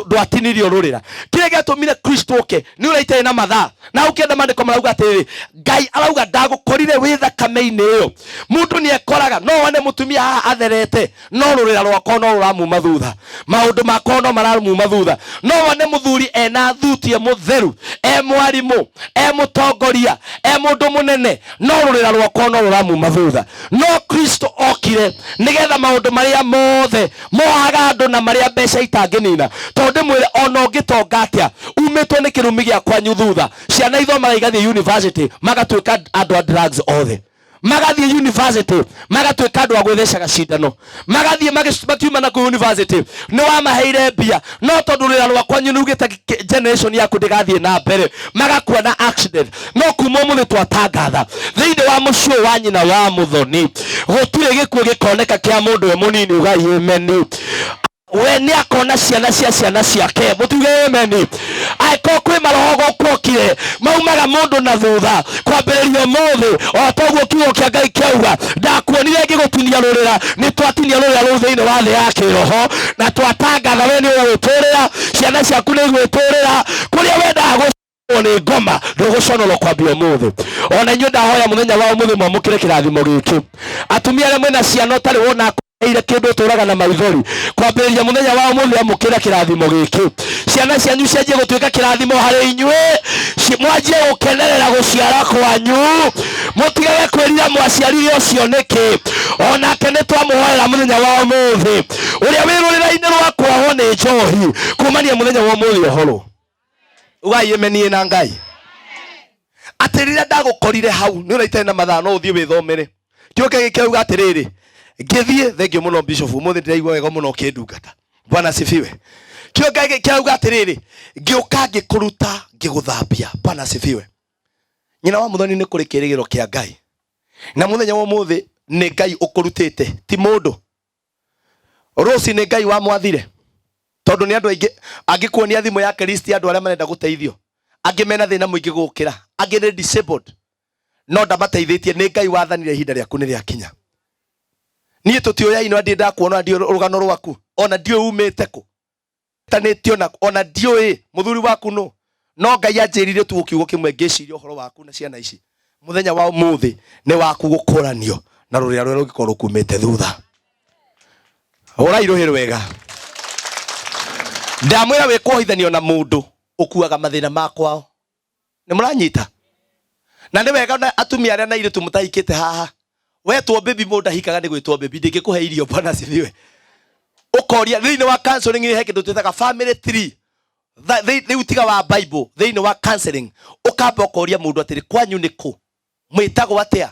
ndwatinirio rũrĩra. Kĩrĩa gĩatũmire Kristo oke nĩ ũrĩa itarĩ na mathaa. Na ũkĩenda maandĩko marauga atĩrĩrĩ, Ngai arauga ndagũkorire wĩ thakame-inĩ ĩyo. Mũndũ nĩ ekoraga, no wone mũtumia haha atherete, no rũrĩra rwakwa no rũramuma thutha, maũndũ makwa no maramuma thutha. No wone mũthuri ena thuti, e mũtheru, e mwarimũ, e mũtongoria, e mũndũ mũnene, no rũrĩra rwakwa no rũramuma thutha. No Kristo okire nĩgetha maũndũ marĩa mothe mohaga andũ na marĩa mbeca itangĩnina. Tondũ ndĩmwĩre ona ũngĩtonga atĩa, umĩtwo nĩ kĩrumi gĩa kwanyu thutha. Ciana ithomaga igathiĩ university magatuĩka andũ a drugs othe, magathiĩ university magatuĩka andũ a gwĩthecaga cindano, magathiĩ makiuma na kũu university nĩ wamaheire mbia, no tondũ rwĩra rwa kwanyu nĩ ugĩte generation yaku ndĩgathiĩ na mbere, magakua na accident. No kuma ũmũthĩ twatangatha thĩinĩ wa mũciĩ ũyũ wa nyina wa Muthoni gũtirĩ gĩkuũ gĩkoneka kĩa mũndũ we mũnini. Ugai amen. We nĩ akona ciana cia ciana ciake, mũtuge amen. Angĩkorwo kwĩ maroho gũkuokire maumaga mũndũ na thutha, kwambĩrĩria ũmũthĩ o toguo kiugo kĩa Ngai kĩauga, ndakuonire ngĩgũtinia rũrĩra, nĩ twatinia rũrĩra rũu thĩinĩ wa thĩ ya kĩroho, na twatangatha we nĩ ũgwĩtũrĩra, ciana ciaku nĩ igwĩtũrĩra, kũrĩa wendaga gũconorwo nĩ ngoma ndũgũconorwo kwambia ũmũthĩ. Ona inyuĩ ndahoya mũthenya wa ũmũthĩ mwamũkĩre kĩrathimo gĩkĩ. Atumia arĩa mwĩna ciana ũtarĩ wona ire kĩndũ ũtũraga na maithori, kwambĩrĩria mũthenya wa ũmũthĩ amũkĩra kĩrathimo gĩkĩ. Ciana cianyu cianjie gũtuĩka kĩrathimo harĩ inyuĩ, mwanjie gũkenerera gũciara kwanyu, mũtigage kwĩrira mwaciarire ũcio nĩkĩ. Onake nĩ twamũhoera mũthenya wa ũmũthĩ, ũrĩa wĩ rũrĩra-inĩ rwa kwahwo nĩ njohi, kumania mũthenya wa ũmũthĩ ũhoro ugai amen na Ngai. Atĩ rĩrĩa ndagũkorire hau nĩ ũrĩa itarĩ na mathaa, no ũthiĩ wĩthomere. Kiugo kĩa kĩauga atĩrĩrĩ, ngĩthiĩ, thengio mũno bishop, ũmũthĩ ndĩraigua wega mũno ũkĩndungata. Bwana asifiwe. Kiugo kĩa kĩauga atĩrĩrĩ, ngĩũka ngĩkũruta ngĩgũthambia. Bwana asifiwe. Nyina wa Muthoni, nĩ kũrĩ kĩrĩgĩro kĩa Ngai, na mũthenya wa ũmũthĩ nĩ Ngai ũkũrutĩte, ti mũndũ. Rũci nĩ Ngai wamwathire, tondũ nĩ andũ aingĩ angĩkuonia thimũ yake list ya andũ arĩa marenda gũteithio, angĩ mena thĩna mũingĩ gũkĩra, angĩ nĩ disabled, no ndamateithĩtie. Nĩ Ngai wathanire ihinda rĩaku nĩ rĩakinya. Niĩ tũtiũyaine, ndiĩ ndakuona, ndiũ rũgano rwaku, ona ndiũĩ umĩte kũ, tanĩtio na ona ndiũĩ mũthuri waku nũ, no Ngai anjĩrire tu kiugo kĩmwe ngĩciria ũhoro waku na ciana ici. Mũthenya wa ũmũthĩ nĩ waku gũkũranio na rũrĩa rũrĩa rũngĩkorwo rũkumĩte thutha. Hũrai rũhĩ rwega. Ndamwĩra wĩ kuohithanio na mũndũ ũkuaga mathĩna ma kwao, nĩ mũranyita? Na nĩ wega na atumia arĩa na airĩtu mũtahikĩte haha, wetwo baby, mũndũ ahikaga nĩ gwĩtwo baby, ndĩngĩkũhe irio. Bwana asifiwe. Ũkoria thĩinĩ wa counseling he kĩndũ twĩtaga family tree. Rĩu tiga wa Bible, thĩinĩ wa counseling ũkamba ũkoria mũndũ atĩrĩ, kwanyu nĩ kũ, mwĩtagwo atĩa?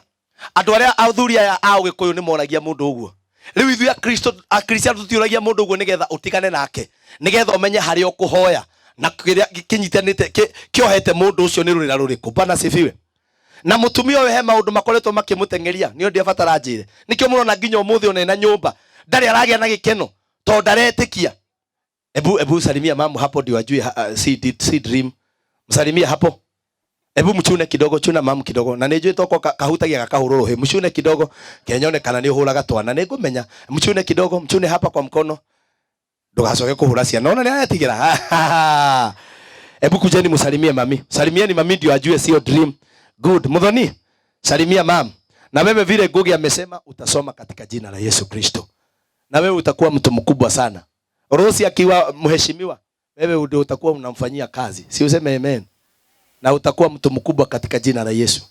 Andũ arĩa athuri aya a ũgĩkũyũ nĩ moragia mũndũ ũguo. Rĩu ithuĩ akristo akristiano tũtiũragia mũndũ ũguo, nĩgetha ũtigane nake, nĩgetha ũmenye harĩa ũkũhoya na kĩrĩa kĩnyitanĩte kĩohete mũndũ ũcio nĩ rũrĩra rũrĩkũ. Bwana asifiwe. Na mũtumia ũyũ he maũndũ makoretwo makĩmũteng'eria, nĩ ũndũ abatara njĩre, nĩkĩo mũrona nginya ũmũthĩ ona ena nyũmba ndarĩ aragĩa na gĩkeno, tondũ ndaretĩkia. Ebu salimia mamu hapo ndio ajue si dream. Msalimia hapo. Ebu mchune kidogo, chuna mamu kidogo. Na nĩnjũĩ toko kahutagia gakahũrwo rũhĩ. Mchune kidogo, kenyone kana nĩ ũhũraga twana. Nĩngũmenya. Mchune kidogo, mchune hapa kwa mkono. Ndũgacoke kũhũra ciana. Ona nĩ aretigĩra. Hebu kujeni msalimie mami. Salimieni mami ndio ajue sio dream. Good. Muthoni, salimia mam. Na wewe vile Ngugi amesema utasoma katika jina la Yesu Kristo. Na wewe utakuwa mtu mkubwa sana. Rosi akiwa mheshimiwa, wewe ndio utakuwa unamfanyia kazi. Si useme amen. Na utakuwa mtu mkubwa katika jina la Yesu.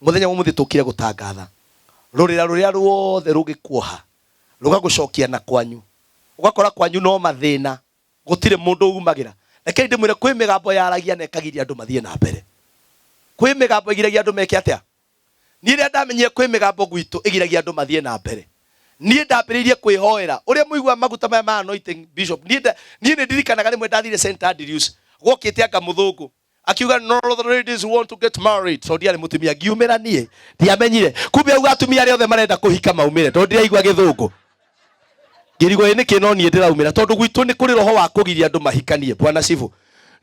Muthenya umuthi tukire gutangatha. Rurira ruria ruothe rugikuoha. Rugagucokia na kwanyu. Ugakora kwanyu no mathina. Gutire mundu umagira. Reke ndimwire kwi migambo yaragia na ikagiria andu mathie na mbere. Kwi migambo igiragia andu meke atia? Niĩ rĩrĩa ndamenyire kwĩ mĩgambo gwitũ ĩgiragia andũ mathiĩ na mbere, niĩ ndambĩrĩirie kwĩhoera ũrĩa mũigua maguta maya ma anointing bishop. Niĩ nĩ ndirikanaga rĩmwe ndathire St Andrews, gwokĩte anga mũthũngũ akiuga no the ladies who want to get married, tondũ ndiarĩ mũtumia, ngiumĩra niĩ ndiamenyire, kumbe auga atumia arĩa othe marenda kũhika maumĩre, tondũ ndiraigua gĩthũngũ. Ngĩrigwo ĩ nĩkĩ no niĩ ndĩraumĩra, tondũ gwitũ nĩ kũrĩ roho wa kũgiria andũ mahikanie. Bwana Sifu,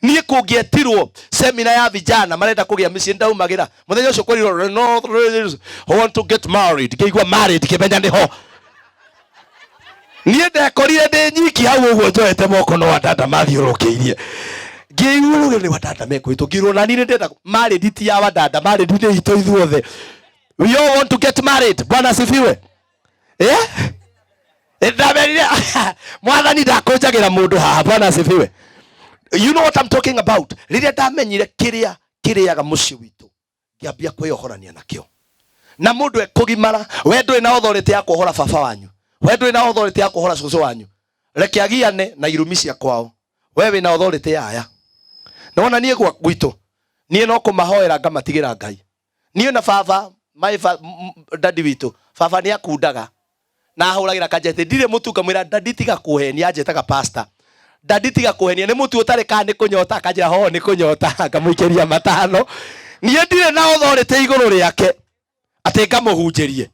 niĩ kũngĩetirwo semina ya vijana marenda kũgĩa mĩciĩ ndaumagĩra. Mũthenya ũcio kwĩrirwo no the ladies who want to get married, ngĩigua married ngĩmenya nĩho. Niĩ ndekorire ndĩ nyiki hau ũguo njoete moko no andanda mathiũrũrũkĩirie. Ngĩigua rũgĩrĩ nĩ wadanda mekwĩtwo, ngĩrwo na niĩ nĩndĩrenda married ti ya wadanda, married nĩ itũ ithuothe. We all want to get married. Bwana asifiwe. Eh? Ndamerire mwathani ndakũnjagĩra mũndũ haha. Bwana asifiwe. You know what I'm talking about. Rĩrĩa ndamenyire kĩrĩa kĩrĩaga mũciĩ witũ, ngĩambia kwĩyohorania nakĩo. Na mũndũ ekũgimara, we ndũrĩ na authority ya kuohora baba wanyu, we ndũrĩ na authority ya kuohora cũcũ wanyu, reke agiane na irumi cia kwao, we wĩna authority ya aya. Nĩwona niĩ gwitũ, niĩ no kũmahoera ngamatigĩra Ngai. Niĩ na baba, my daddy witũ, baba nĩ akundaga na ahũragĩra kanjete, ndirĩ mũtu, ngamwĩra daddy tiga kũhenia, anjĩtaga pastor, daddy tiga kũhenia, nĩ mũtu ũtarĩ kana nĩ kũnyota, akanjĩra ho nĩ kũnyota, ngamũikĩria matano. Niĩ ndirĩ na authority igũrũ rĩake atĩ ngamũhunjĩrie.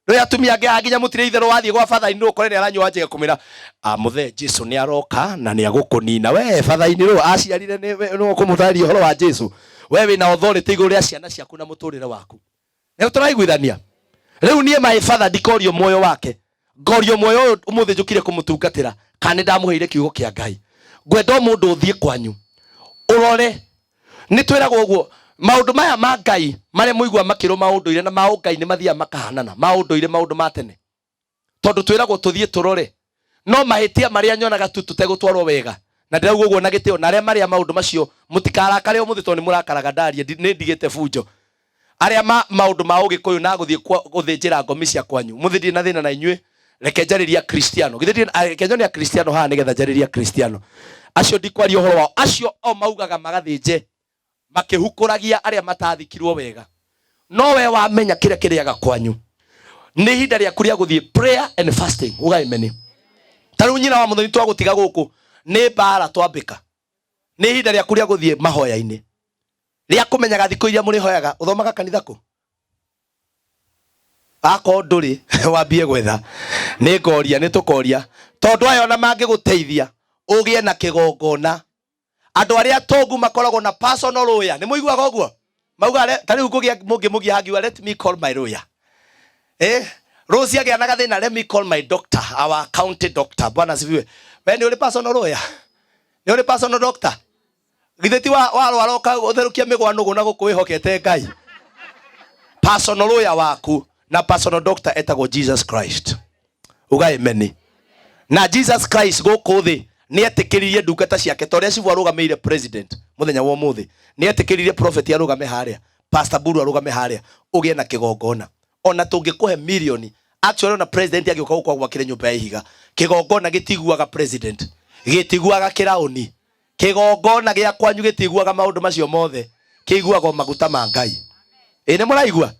Rĩu atumia angĩ nginya mũtirĩ itherũ, wathiĩ gwa batha-inĩ ũkore nĩ aranyua njega kũmĩra, mũthee Jesu nĩ aroka na nĩ agũkũnina. We batha-inĩ rũ aciarire nĩ ũkũmũtarĩria ũhoro wa Jesu. We wĩna authority igũrũ rĩa ciana ciaku na mũtũrĩre waku. Nĩ tũraiguithania? Rĩu niĩ my father ndikorio muoyo wake, ngorio muoyo ũyũ ũmũthĩ njũkire kũmũtungatĩra, kana nĩ ndamũheire kiugo kĩa Ngai. Ngwenda o mũndũ ũthiĩ kwanyu ũrore, nĩ twĩragwo ũguo maũndũ maya ma Ngai marĩa mũigua makĩrwo ma ũndũire na ma ũngai nĩ mathiaga makahanana, ma ũndũire maũndũ ma tene, tondũ twĩragwo tũthiĩ tũrore, no mahĩtia marĩa nyonaga tu tũtegũtwarwo wega, na ndĩrauga ũguo na gĩtĩo, na arĩa marĩa maũndũ macio mũtikarakare ũmũthĩ tondũ nĩ mũrakaraga ndaria, nĩ ndigĩte bunjo. Arĩa ma maũndũ ma ũgĩkũyũ na gũthiĩ gũthĩnjĩra ngomi cia kwanyu, mũthĩ ndirĩ na thĩna na inyuĩ, reke njarĩrie Akristiano. Githĩ ndirĩ, reke nyone Akristiano haha nĩgetha njarĩrie Akristiano acio, ndikwaria ũhoro wao, acio o maugaga magathĩnje makĩhukũragia arĩa matathikirwo wega. No we wamenya kĩrĩa kĩrĩaga kwanyu, nĩ ihinda rĩaku rĩa gũthiĩ prayer and fasting. Uga amen. Ta rĩu nyina wa mũthoni twagũtiga gũkũ nĩ mbara twambĩka, nĩ ihinda rĩaku rĩa gũthiĩ mahoya-inĩ, rĩa kũmenyaga thikũ iria mũrĩhoyaga. Ũthomaga kanitha kũ? Akorwo ndũrĩ wambie gwetha, nĩ ngoria, nĩ tũkoria, tondũ aya ona mangĩgũteithia ũgĩe na kĩgongona. Andũ arĩa atongu makoragwo na personal lawyer, nĩ mũiguaga ũguo mauga ta rĩu ngũgĩa mũngĩmũgia hangiuga let me call my lawyer. Rose agĩa na gathĩna, let me call my doctor, our county doctor. Bwana asifiwe. We nĩ ũrĩ personal lawyer? Nĩ ũrĩ personal doctor? Githĩ ti warwara ũtherũkia mĩgwa nũgũ na gũkũ wĩhokete Ngai? Personal lawyer waku na personal doctor etagwo Jesus Christ. Uga amen. Na Jesus Christ gũkũ thĩ nĩ etĩkĩririe ndungata ciake, ta ũrĩa Cibu arũgamĩire president mũthenya wa ũmũthĩ, nĩ etĩkĩririe prophet arũgame harĩa, Pastor Buru arũgame harĩa, ũgĩe na kĩgongona. Ona tũngĩkũhe milioni, actually ona president angĩũka gũkũ agwakĩre nyũmba ya ihiga, kĩgongona gĩtiguaga president, gĩtiguaga kĩraũni, kĩgongona gĩa kwanyu gĩtiguaga maũndũ macio mothe, kĩiguaga maguta ma Ngai. Ĩ nĩ mũraigua?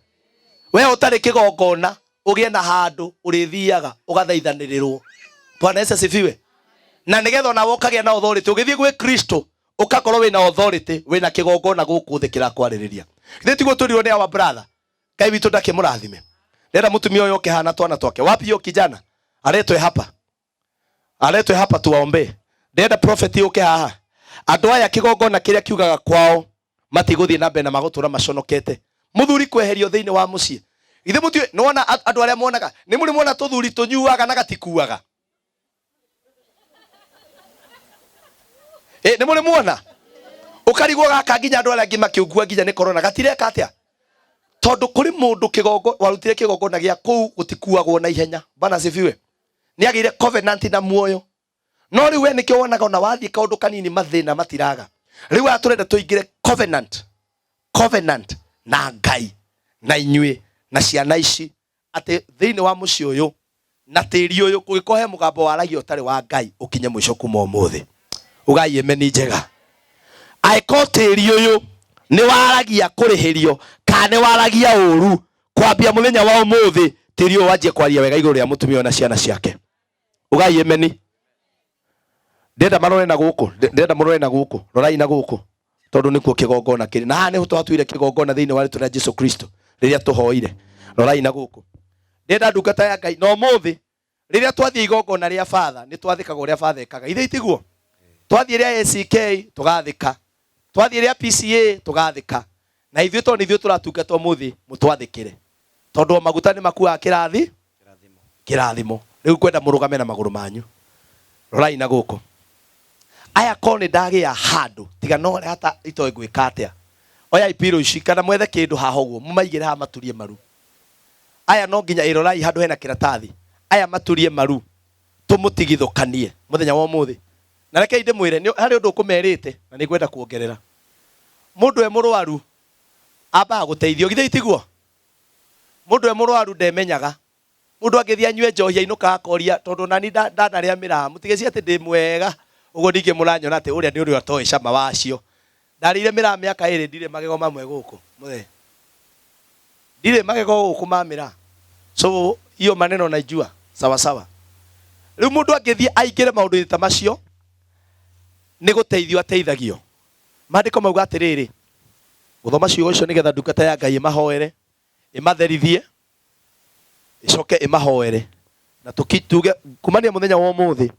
We ũtarĩ kĩgongona, ũgĩe na handũ ũrĩthiaga ũgathaithanĩrĩrwo. Bwana Yesu asifiwe. Na nĩgetha onawe ũkagĩa na authority, ũgĩthiĩ gwĩ Kristo ũkakorwo wĩna authority, wĩna kĩgongona gũkũ thĩ kĩrakwarĩrĩria. Githĩ tiguo twĩrirwo nĩ our brother? Ngai witũ ndakĩmũrathime. Ndĩrenda mũtumia ũyũ oke haha na twana twake. Wapi hiyo kijana? Aletwe hapa. Aletwe hapa tuwaombee. Ndĩrenda prophet ũke haha. Andũ aya kĩgongona kĩrĩa kiugaga kwao matigũthiĩ na mbere na magũtũra maconokete. Mũthuri kweherio thĩinĩ wa mũciĩ. Githĩ mũtiũĩ, nĩwona andũ arĩa monaga, nĩ mũrĩ mwona tũthuri tũnyuaga na gatikuaga? Nĩ mũrĩ muona? Ũkarigwo gaka nginya andũ arĩa angĩ makĩũkua nginya nĩ corona gatireka atĩa? Tondũ kũrĩ mũndũ kĩgongo warutire kĩgongona gĩa kũu gũtikuagwo na ihenya. Bwana asifiwe. Nĩ agĩire covenant na muoyo. No rĩu we nĩkĩo wonaga ona wathiĩ kaũndũ kanini mathĩna matiraga. Rĩu aya tũrenda tũingĩre covenant. Covenant na Ngai na inyuĩ na ciana ici atĩ thĩinĩ wa mũciĩ ũyũ na tĩri ũyũ kũngĩkorwo he mũgambo waragia ũtarĩ wa Ngai ũkinye mũico kuma ũmũthĩ. Ugai ameni njega. Angĩkorwo tĩri ũyũ nĩ waragia kũrĩhĩrio kana nĩ waragia ũru kwambia mũthenya wa ũmũthĩ tĩri ũyũ wanjie kwaria wega igũrũ rĩa mũtumia ũyũ na ciana ciake. Ugai ameni. Ndĩrenda marore na gũkũ, ndĩrenda mũrore na gũkũ, rorai na gũkũ tondũ nĩkuo kĩgongona kĩrĩ. Na haha nĩho twatuire kĩgongona thĩinĩ wa rĩtwa rĩa Jesu Kristo rĩrĩa tũhoire. Rorai na gũkũ. Ndĩrenda ndungata ya Ngai na ũmũthĩ rĩrĩa twathiĩ igongona rĩa father nĩ twathĩkaga ũrĩa father ekaga. Ithe itiguo? Twathiĩ rĩa ACK tũgathĩka. Twathiĩ rĩa PCA tũgathĩka. Na ithuĩ tondũ nĩ ithuĩ tũratungata ũmũthĩ mũtwathĩkĩre. Tondũ o maguta nĩ makuaga kĩrathi kĩrathimo. Rĩu ngwenda mũrũgame na magũrũ manyu. Rorai na gũkũ. Aya korwo nĩ ndagĩa handũ tiga no hata itoĩ ngwĩka atĩa. Oyai pillow ici kana mwethe kĩndũ haha ũguo mũmaigĩre haha maturie maru. Aya no nginya ĩrorai handũ hena kĩratathi. Aya maturie maru tũmũtigithũkanie mũthenya wa ũmũthĩ. Na rekei ndĩmwĩre harĩ ũndũ ũkũmerĩte na nĩ ngwenda kuongerera. Mũndũ e mũrwaru ambaga gũteithio githĩ itiguo? Mũndũ e mũrwaru ndemenyaga. Mũndũ angĩthiĩ anyue njohi ainũka akoria tondũ nani ndanarĩa mĩraa mũtigeci atĩ ndĩ mwega ũguo ningĩ mũranyona atĩ ũrĩa nĩ ũrĩa ũtoĩ cama wacio. Ndarĩire mĩraa mĩaka ĩrĩ ndirĩ magego mamwe gũkũ mũthee. Ndirĩ magego gũkũ ma mĩraa. So hiyo maneno naijua sawa sawa. Rĩu mũndũ angĩthiĩ aingĩre maũndũ-inĩ ta macio nĩ gũteithio ateithagio. Maandĩko mauga atĩrĩrĩ, gũthoma ciugo icio nĩgetha ndungata ya Ngai ĩmahoere, ĩmatherithie, ĩcoke ĩmahoere na tuge kumania mũthenya wa ũmũthĩ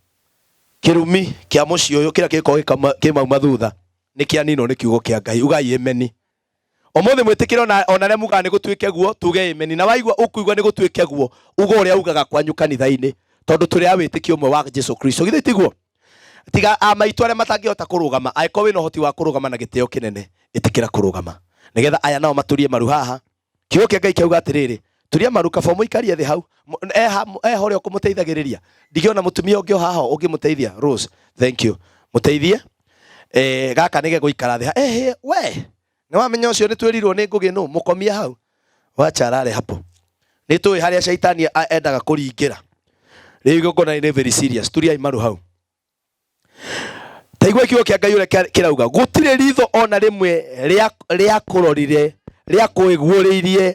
kĩrumi kĩa mũciĩ ũyũ kĩrĩa kĩngĩkorwo kĩmauma thutha nĩ kĩaninwo nĩ kiugo kĩa Ngai. Ugai ameni. Ũmũthĩ mwĩtĩkĩre ona arĩa mugaga nĩ gũtuĩke guo tuge ameni. Na waigua ũkũigua nĩ gũtuĩke guo uga ũrĩa ugaga kwanyu kanitha-inĩ tondũ tũrĩ a wĩtĩkio ũmwe wa Jesu Kristo. Githĩ tiguo? Tiga a maitũ arĩa matangĩhota kũrũgama, angĩkorwo wĩna ũhoti wa kũrũgama na gĩtĩo kĩnene, ĩtĩkĩra kũrũgama nĩgetha aya nao maturie maru haha. Kiugo kĩa Ngai kĩauga atĩrĩrĩ, turia maru kaba ũmũikarie thĩ hau, eha ũrĩa ũkũmũteithagĩrĩria. Ndingĩona mũtumia ũngĩ o haha ũngĩmũteithia. Rose, thank you. Mũteithie. Gaka nĩ gegũikara thĩ. We, nĩ wamenya ũcio nĩ twĩrirwo nĩ Ngũgĩ nũ, mũkomie hau. Wacha arare hapo. Nĩ tũĩ harĩa shaitani endaga kũringĩra. Rĩu igongona nĩ very serious. Turiai maru hau. Taigua kiugo kĩa Ngai ũrĩa kĩrauga, gũtirĩ ritho ona rĩmwe rĩakũrorire, rĩakũiguĩrĩirie,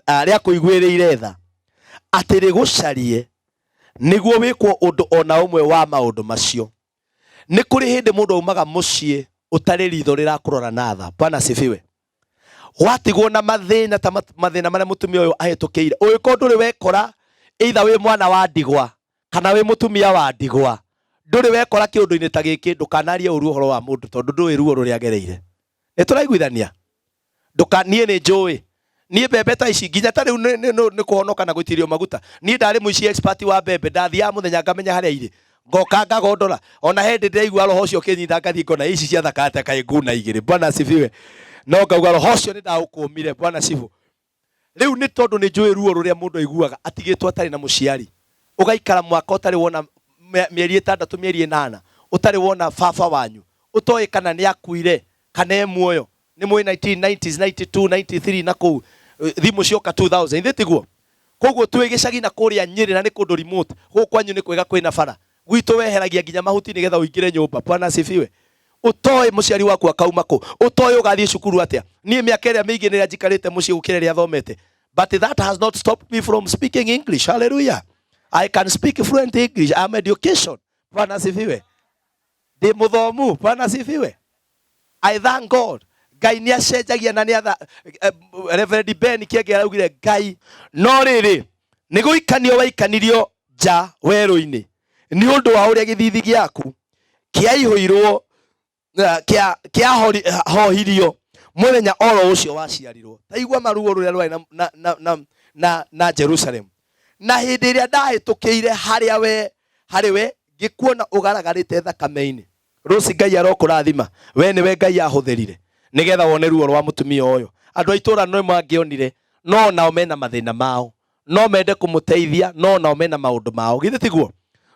rĩakũiguĩrĩire tha atĩ rĩgũcarie nĩguo wĩkwo ũndũ ona ũmwe wa maũndũ macio. Nĩ kũrĩ hĩndĩ mũndũ aumaga mũciĩ ũtarĩ ritho rĩrakũrora na tha. Bwana asifiwe. Watigwo na mathĩna ta mathĩna marĩa mũtumia ũyũ ahĩtũkĩire, ũngĩkorwo ndũrĩ wekora either wĩ mwana wa ndigwa kana wĩ mũtumia wa ndigwa, ndũrĩ wekora kĩũndũ-inĩ ta gĩkĩ, ndũkanarie ũru ũhoro wa mũndũ tondũ ndũĩ ruo rũrĩa agereire. Nĩ tũraiguithania? Ndũka, niĩ nĩ njũĩ. Niĩ mbembe ta ici nginya ta rĩu nĩ kũhonoka na gũitĩrĩrio maguta. Niĩ ndarĩ mũici expert wa mbembe, ndathiaga mũthenya ngamenya harĩa irĩ. Ngoka ngagondora. Ona he hĩndĩ ndĩraigua roho ũcio ũkĩnyita ngathiĩ ngona ici ciathaka atĩa kaĩ nguna igĩrĩ. Bwana asifiwe. No ngauga roho ũcio nĩ ndaũkũmire. Bwana asifiwe. Rĩu nĩ tondũ nĩ njũĩ ruo rũrĩa mũndũ aiguaga atigĩtwo atarĩ na mũciari. Ũgaikara mwaka ũtarĩ wona mĩeri ĩtandatũ mĩeri ĩnana ũtarĩ wona baba wanyu. Ũtoĩ kana nĩ akuire kana e muoyo. Nĩ mũĩ 1990s, 92, 93 na kũu thimũ cioka 2000 ithe tiguo? Koguo twĩ gĩcagi na kũrĩa Nyĩrĩ na nĩ kũndũ remote. Gũkũ kwanyu nĩ kwega kwĩna bara. Gwitũ weheragia nginya mahuti nĩgetha ũingĩre nyũmba. Bwana asifiwe. Ũtoĩ mũciari waku akauma kũ, ũtoĩ ũgathiĩ cukuru atĩa. Niĩ mĩaka ĩrĩa mĩingĩ nĩrĩa njikarĩte mũciĩ gũkĩra ĩrĩa thomete. But that has not stopped me from speaking English. Hallelujah. I can speak fluent English. I'm education. Bwana asifiwe. Ndĩ mũthomu. Bwana asifiwe. I thank God. Ngai nĩ acenjagia na nĩ atha Reverend Ben Kĩenge araugire Ngai no rĩrĩ nĩ gũikanio waikanirio nja werũ-inĩ nĩ ũndũ wa ũrĩa gĩthithi gĩaku kĩaihũirwo kĩahohirio mũthenya oro ũcio waciarirwo. Ta igua maruo rũrĩa rwarĩ na Jerusalem. Na hĩndĩ ĩrĩa ndahĩtũkĩire harĩ we ngĩkuona ũgaragarĩte thakame-inĩ. Rũci Ngai arokũrathima. We nĩwe Ngai ahũthĩrire nĩgetha wone ruo rwa mũtumia ũyũ. Andũ a itũũra no mangĩonire, no nao mena mathĩna mao. No mende kũmũteithia, no nao mena maũndũ mao. Githĩ tiguo?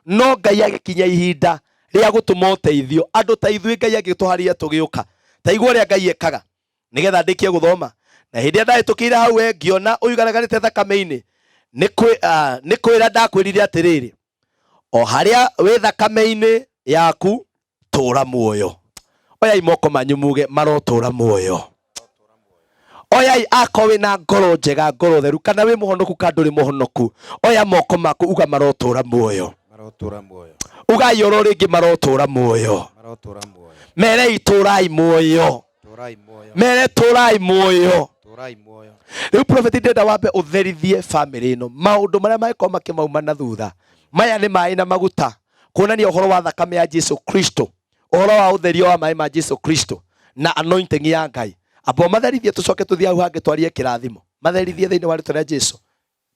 No Ngai agĩkinya ihinda rĩa gũtũma ũteithio. Andũ ta ithuĩ Ngai agĩtũharĩria tũgĩũka. Ta igua ũrĩa Ngai ekaga. Nĩgetha ndĩkie gũthoma. Na hĩndĩ ĩrĩa ndahĩtũkĩire hau we ngĩona ũigaragĩte thakame-inĩ, nĩ kwĩra ndakwĩrire atĩrĩrĩ, o harĩa wĩ thakame-inĩ yaku tũra muoyo. Oyai moko manyu muge marotũra muoyo. Oyai akorwo wĩna ngoro njega, ngoro theru, kana wĩ mũhonoku kana ndũrĩ mũhonoku, oya moko maku uga marotũra muoyo. Marotũra muoyo. Ugai oro rĩngĩ marotũra muoyo. Marotũra muoyo. Merei tũrai muoyo. Tũrai muoyo. Mere tũrai muoyo. Tũrai muoyo. Rĩu prophet ndĩrenda wambe ũtherithie family ĩno maũndũ marĩa mangĩkorwo makĩmauma na thutha. Maya nĩ maĩ na maguta kuonania ũhoro wa thakame ya Jesu Kristo, ũhoro wa ũtherio wa maĩ ma Jesu Kristo na anointing ya Ngai. Amba ũmatherithie tũcoke tũthiĩ hau hangĩ twarie kĩrathimo. Matherithie thĩinĩ wa rĩtwa rĩa Jesu.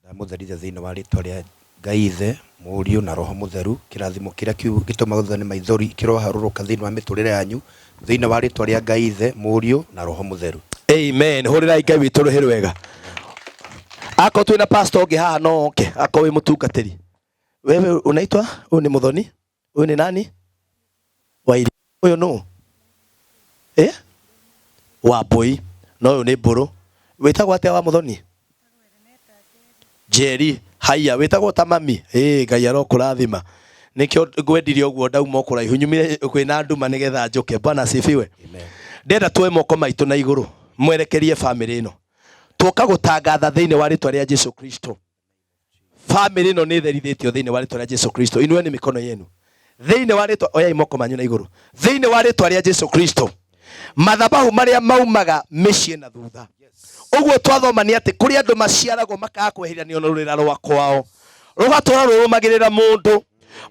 Ndamũtherithia thĩinĩ wa rĩtwa rĩa Ngai Ithe, Mũriũ na Roho Mũtheru, kĩrathimo kĩrĩa gĩtũmaga thutha nĩ maithori kĩroharũrũka thĩinĩ wa mĩtũrĩre yanyu, thĩinĩ wa rĩtwa rĩa Ngai Ithe, Mũriũ na Roho Mũtheru. Amen. Hũrĩrai Ngai witũ rũhĩ rwega. Akorwo twĩna pastor ũngĩ haha no oke, akorwo wĩ mũtungatĩri. Wewe unaitwa? Huyu ni Muthoni? Huyu ni nani? Wairi. Huyu nũ? Wambui. No ũyũ nĩ Mbũrũ. Wĩtagwo atĩa wa Muthoni? Njeri. Haiya, wĩtagwo ta mami? Ngai arokũrathima. Nĩkĩo ngwendire ũguo ndauma kũraihu, nyumire kwĩna nduma nĩgetha njũke. Bwana asifiwe. Amen. Ndĩrenda tuoe moko maitũ na igũrũ mwerekerie family ĩno. Twoka gũtangatha thĩinĩ wa rĩtwa rĩa Jesu Kristo. Family ĩno nĩ ĩtherithĩtio thĩinĩ wa rĩtwa rĩa Jesu Kristo. Inueni mikono yenu. Thĩinĩ wa rĩtwa, oyai moko manyu na igũrũ. Thĩinĩ wa rĩtwa rĩa Jesu Kristo. Mathabahu marĩa maumaga mĩciĩ na thutha. Ũguo twathoma nĩ atĩ kũrĩ andũ maciaragwo makaga kweheranio na rũrĩra rwa kwao. Rũgatũra rũrũmagĩrĩra mũndũ.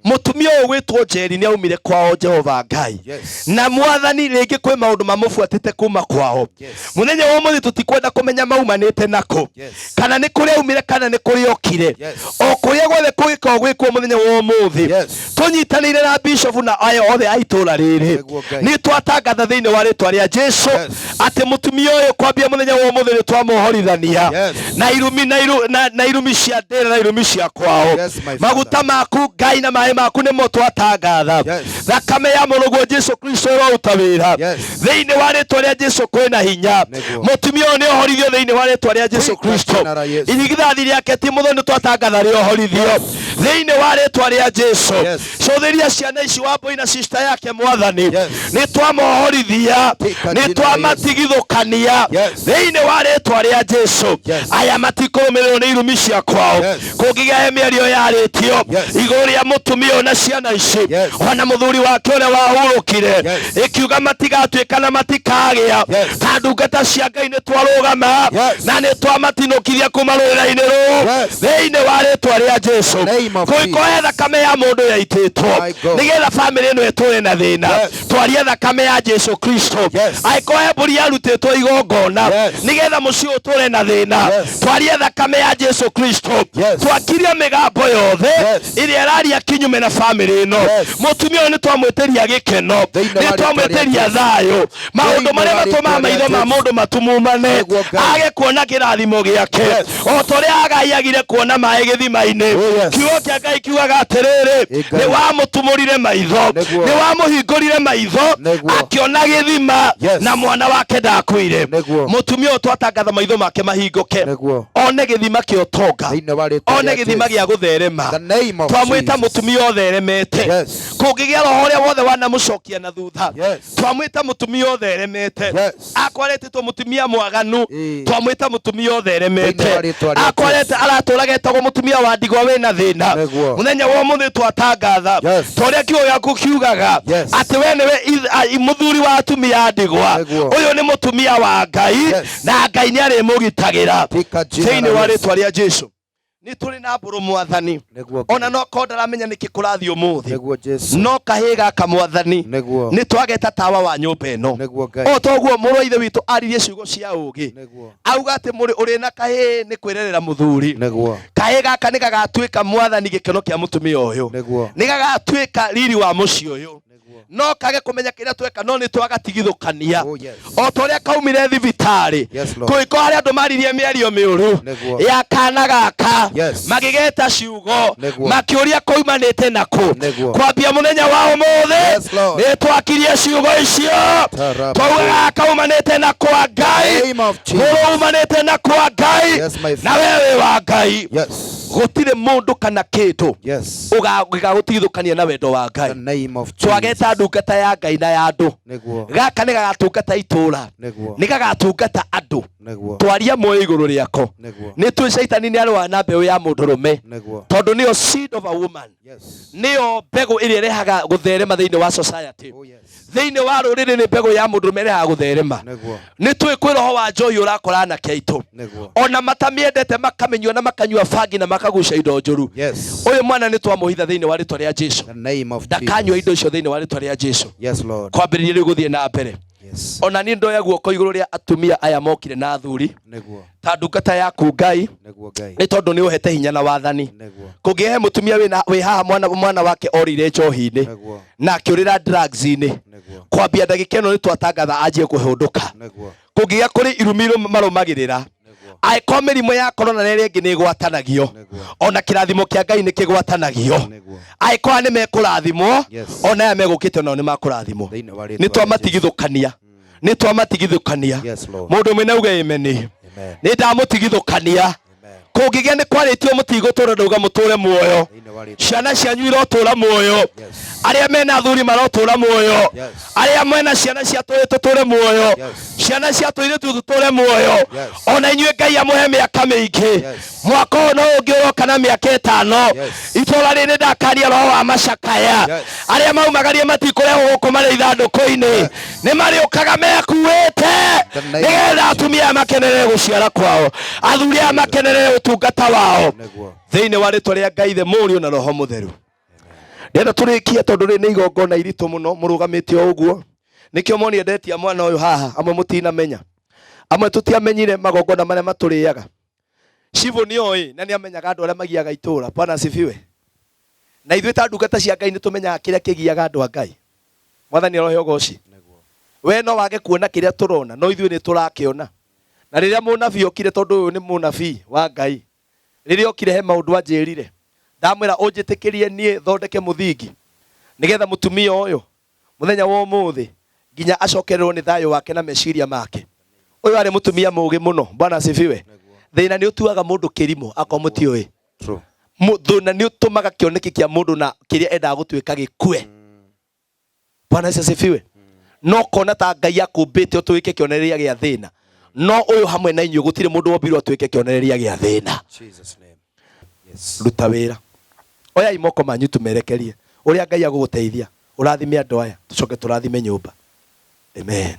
Mũtumia ũyũ gwĩtwo Njeri nĩ aumire kwao Jehova Ngai. Na mwathani rĩngĩ kwĩ maũndũ mamũbuatĩte kuma kwao. Mũthenya wa ũmũthĩ tũtikwenda kũmenya maumanĩte nakũ. Kana nĩ kũrĩa aumire kana nĩ kũrĩa okire. O kũrĩa guothe kũngĩkorwo gwĩkuo mũthenya wa ũmũthĩ. Tũnyitanĩire na bishop na aya othe a itũũra rĩrĩ. Nĩ twatangatha thĩinĩ wa rĩtwa rĩa Jesu atĩ mũtumia ũyũ kwambia mũthenya wa ũmũthĩ nĩ twamuohorithania na irumi na iru, na, na irumi cia ndĩra na irumi cia kwao. Maguta maku Ngai na maĩ maku nĩmo twatangatha. Thakame ya mũrũguo Jesu Kristo ĩroruta wĩra. Thĩinĩ wa rĩtwa rĩa Jesu kwĩna hinya. Mũtumia ũyũ nĩ ohorithio thĩinĩ wa rĩtwa rĩa Jesu Kristo. Irigithathi rĩake ti mũthoni nĩ twatangatha rĩohorithio thĩinĩ wa rĩtwa rĩa Jesu. Cũthĩria ciana ici Wambui na sister yake mwathani. Nĩ twamohorithia, nĩ twamatigithũkania thĩinĩ wa rĩtwa rĩa Jesu. Aya matikũrũmĩrĩrwo nĩ irumi cia kwao. Kũngĩgĩa he mĩario yarĩtio igũrũ rĩa mũtumia ũyũ na ciana ici, ona mũthuri wake ũrĩa wahurũkire, ĩkiuga matigatuĩka na matikagĩa. Ta ndungata cia Ngai nĩ twarũgama na nĩ twamatinũkirie kuma rũrĩra-inĩ rũu thĩinĩ wa rĩtwa rĩa Jesu. Kũngĩkorwo he thakame ya mũndũ yaitĩtwo nĩgetha famĩlĩ ĩno ĩtũre na thĩna, twarie thakame ya Jesu Kristo. Angĩkorwo he mbũri yarutĩtwo igongona nĩgetha mũciĩ ũtũre na thĩna, twarie thakame ya Jesu Kristo. Twakirie mĩgambo yothe ĩrĩa ĩraria kinyume na famĩlĩ ĩno. Mũtumia ũyũ nĩ twamwĩtĩria gĩkeno, nĩ twamwĩtĩria thayũ. Maũndũ marĩa matũmaga maitho ma mũndũ matumumane age kuona kĩrathimo gĩake, o ta ũrĩa Hagai agire kuona maĩ gĩthima-inĩ. Kiugo kĩa Ngai kiugaga atĩrĩrĩ, nĩ wamũtumũrire maitho, nĩ wamũhingũrire maitho, akĩona gĩthima na mwana wake ndakuire. Mũtumia ũyũ twatangatha maitho make mahingũke, one gĩthima kĩa ũtonga, one gĩthima gĩa gũtherema. Twamwĩta mũtumia ũtheremete. Kũngĩgĩa roho ũrĩa wothe wanamũcokia na thutha, twamwĩta mũtumia ũtheremete. Akwaretĩtwo mũtumia mwaganu, twamwĩta mũtumia ũtheremete. Akwarete aratũraga etagwo mũtumia wa ndigwa wĩna thĩna. Mũthenya wa ũmũthĩ twatangatha ta ũrĩa kiugo gĩaku kiugaga atĩ we nĩwe mũthuri wa atumia a ndigwa. Ũyũ nĩ mũtumia wa Ngai na Ngai nĩ arĩmũgitagĩra thĩinĩ wa rĩtwa rĩa Jesu. Nĩ tũrĩ na mbũrũ mwathani. Nĩguo Ngai. Ona no korwo ndaramenya nĩkĩ kũrathiĩ ũmũthĩ. Nĩguo Jesu. No kahĩĩ gaka mwathani. Nĩguo. Nĩ twageta tawa wa nyũmba ĩno. Nĩguo Ngai. O toguo mũrũ wa ithe witũ aririe ciugo cia ũgĩ. Nĩguo. Auga atĩ mũrĩ ũrĩ na kahĩĩ nĩ kwĩrerera mũthuri. Nĩguo. Kahĩĩ gaka nĩ gagatuĩka mwathani gĩkeno kĩa mũtumia ũyũ. Nĩguo. Nĩ gagatuĩka riri wa mũciĩ ũyũ. No kage kũmenya kĩrĩa tweka no nĩ twagatigithũkania. Oh, yes. O ta ũrĩa kaumire thibitarĩ. Yes, Lord. Kũngĩkorwo harĩ andũ maririe mĩario mĩũru Nĩguo. ya kana gaka Yes. magĩgeta ciugo Nĩguo. makĩũria koimanĩte nakũ. Nĩguo. Kwambia mũthenya wa ũmũthĩ Yes, Lord. nĩ twakirie ciugo icio Taraba. twaugaga kaumanĩte na kwa Ngai Name of Jesus. mũrũ umanĩte na kwa Ngai Yes, my na we wĩ wa Ngai. Yes. Gũtirĩ mũndũ kana kĩndũ Yes. gĩgagũtigithũkania na wendo wa The Ngai. name of Jesus. Twageta ndungata ya Ngai na ya andũ. Nĩguo. Gaka nĩ gagatungata itũra. Nĩguo. Nĩ gagatungata andũ. Nĩguo. Twaria muoyo igũrũ rĩako. Nĩguo. Nĩ tũĩ caitani nĩ arũaga na mbeũ ya mũndũrũme. Nĩguo. Tondũ nĩyo seed of a woman. Yes. Nĩyo mbegũ ĩrĩa ĩrehaga gũtherema thĩinĩ wa society. Oh, yes. Thĩinĩ wa rũrĩrĩ nĩ mbegũ ya mũndũrũme ĩrehaga gũtherema. Nĩguo. Nĩ tũĩ kwĩ roho wa njohi ũrakora anake aitũ. Nĩguo. Ona matamĩendete makamĩnyua na makanyua bangi na makagucia indo njũru. Yes. Ũyũ mwana nĩ twamũhitha thĩinĩ wa rĩtwa rĩa Jesu. The name of Ndakanyua Jesus. indo icio thĩinĩ wa rĩtwa rĩa Jesu. Yes, Lord. Kwambĩrĩria rĩu gũthiĩ na mbere. Yes. Ona niĩ ndoya guoko igũrũ rĩa atumia aya mokire na athuri Nĩguo. ta ndungata yaku Ngai Nĩguo Ngai. nĩ tondũ nĩ ũhete hinya na wathani. Nĩguo. Kũngĩhe mũtumia wĩ haha mwana wake orire njohi-inĩ Nĩguo. na akĩũrĩra drugs-inĩ. Nĩguo. Kwambia ndagĩka ĩno nĩ twatangatha anjie kũhũndũka. Nĩguo. Kũngĩgĩa kũrĩ irumi marũmagĩrĩra Nĩguo. angĩkorwo mĩrimũ ya korona na ĩrĩa ĩngĩ nĩ ĩgwatanagio Nĩguo. ona kĩrathimo kĩa Ngai nĩ kĩgwatanagio Nĩguo. angĩkorwo nĩ mekũrathimwo Yes. ona aya megũkĩte onao nĩ makũrathimwo. Thĩinĩ wa rĩtwa Nĩ rĩa twamatigithũkania. Nĩ twamatigithũkania. Yes, Lord. Mũndũ ũmwe nauge amen. Amen. Nĩ ndamũtigithũkania. Amen. Kũngĩgĩa nĩ kwarĩtio mũtigũtũra ndauga mũtũre muoyo. Thĩinĩ wa rĩtwa. Ciana cianyu irotũra muoyo. Yes. Arĩa mena athuri marotũra muoyo. Yes. Arĩa mena ciana cia tũhĩĩ tũtũre muoyo. Yes. Ciana cia tũirĩtu tũtũre muoyo. Yes. Ona inyuĩ Ngai amũhe mĩaka mĩingĩ. Yes. Mwaka ũyũ no ũngĩ ũroka na mĩaka ĩtano. Yes. Itũra rĩrĩ ndakaria roho wa macakaya. Yes. Arĩa maumagarie matikũrehwo gũkũ marĩ ithandũkũ-inĩ. Nĩ marĩũkaga mekuĩte. The name Nĩgetha atumia aya makenerere gũciara kwao. Athuri aya makenerere ũtungata wao. Nĩguo. Thĩinĩ wa rĩtwa rĩa Ngai the Mũriũ na Roho Mũtheru. Ndĩrenda tũrĩkie tondũ rĩrĩ nĩ igongona iritũ mũno mũrũgamĩte o ũguo. Nĩkĩo monire ndetia mwana ũyũ haha, amwe mũtinamenya. Amwe tũtiamenyire magongona marĩa matũrĩaga. Cibũ nĩ oĩ na nĩ amenyaga andũ arĩa magiaga itũra. Bwana asifiwe. Na ithuĩ ta ndungata cia Ngai nĩ tũmenyaga kĩrĩa kĩgiaga andũ a Ngai. Mwathani arohe ũgoci. We no wage kuona kĩrĩa tũrona, no ithuĩ nĩ tũrakĩona. Na rĩrĩa mũnabii okire, tondũ ũyũ nĩ mũnabii wa Ngai, rĩrĩa okire he maũndũ anjĩrire, ndamwĩra ũnjĩtĩkĩrie niĩ thondeke mũthingi nĩgetha mũtumia ũyũ mũthenya wa ũmũthĩ nginya acokererwo nĩ thayũ wake na meciria make. Ũyũ arĩ mũtumia mũũgĩ mũno. Bwana asifiwe. Thĩna nĩ ũtuaga mũndũ kĩrimũ akorwo mũtiũĩ. True. Thĩna nĩ ũtũmaga kĩoneki kĩa mũndũ na kĩrĩa endaga gũtuĩka gĩkue. Bwana Yesu asifiwe. No kona ta Ngai akũmbĩte ũtuĩke kĩonereria gĩa thĩna. No ũyũ hamwe na inyuĩ gũtirĩ mũndũ wombirwo atuĩke kĩonereria gĩa thĩna. Jesus name. Yes. Ruta wĩra. Oyai moko manyu tũmerekerie ũrĩa Ngai agũgũteithia. Ũrathime andũ aya tũcoke tũrathime nyũmba. Amen.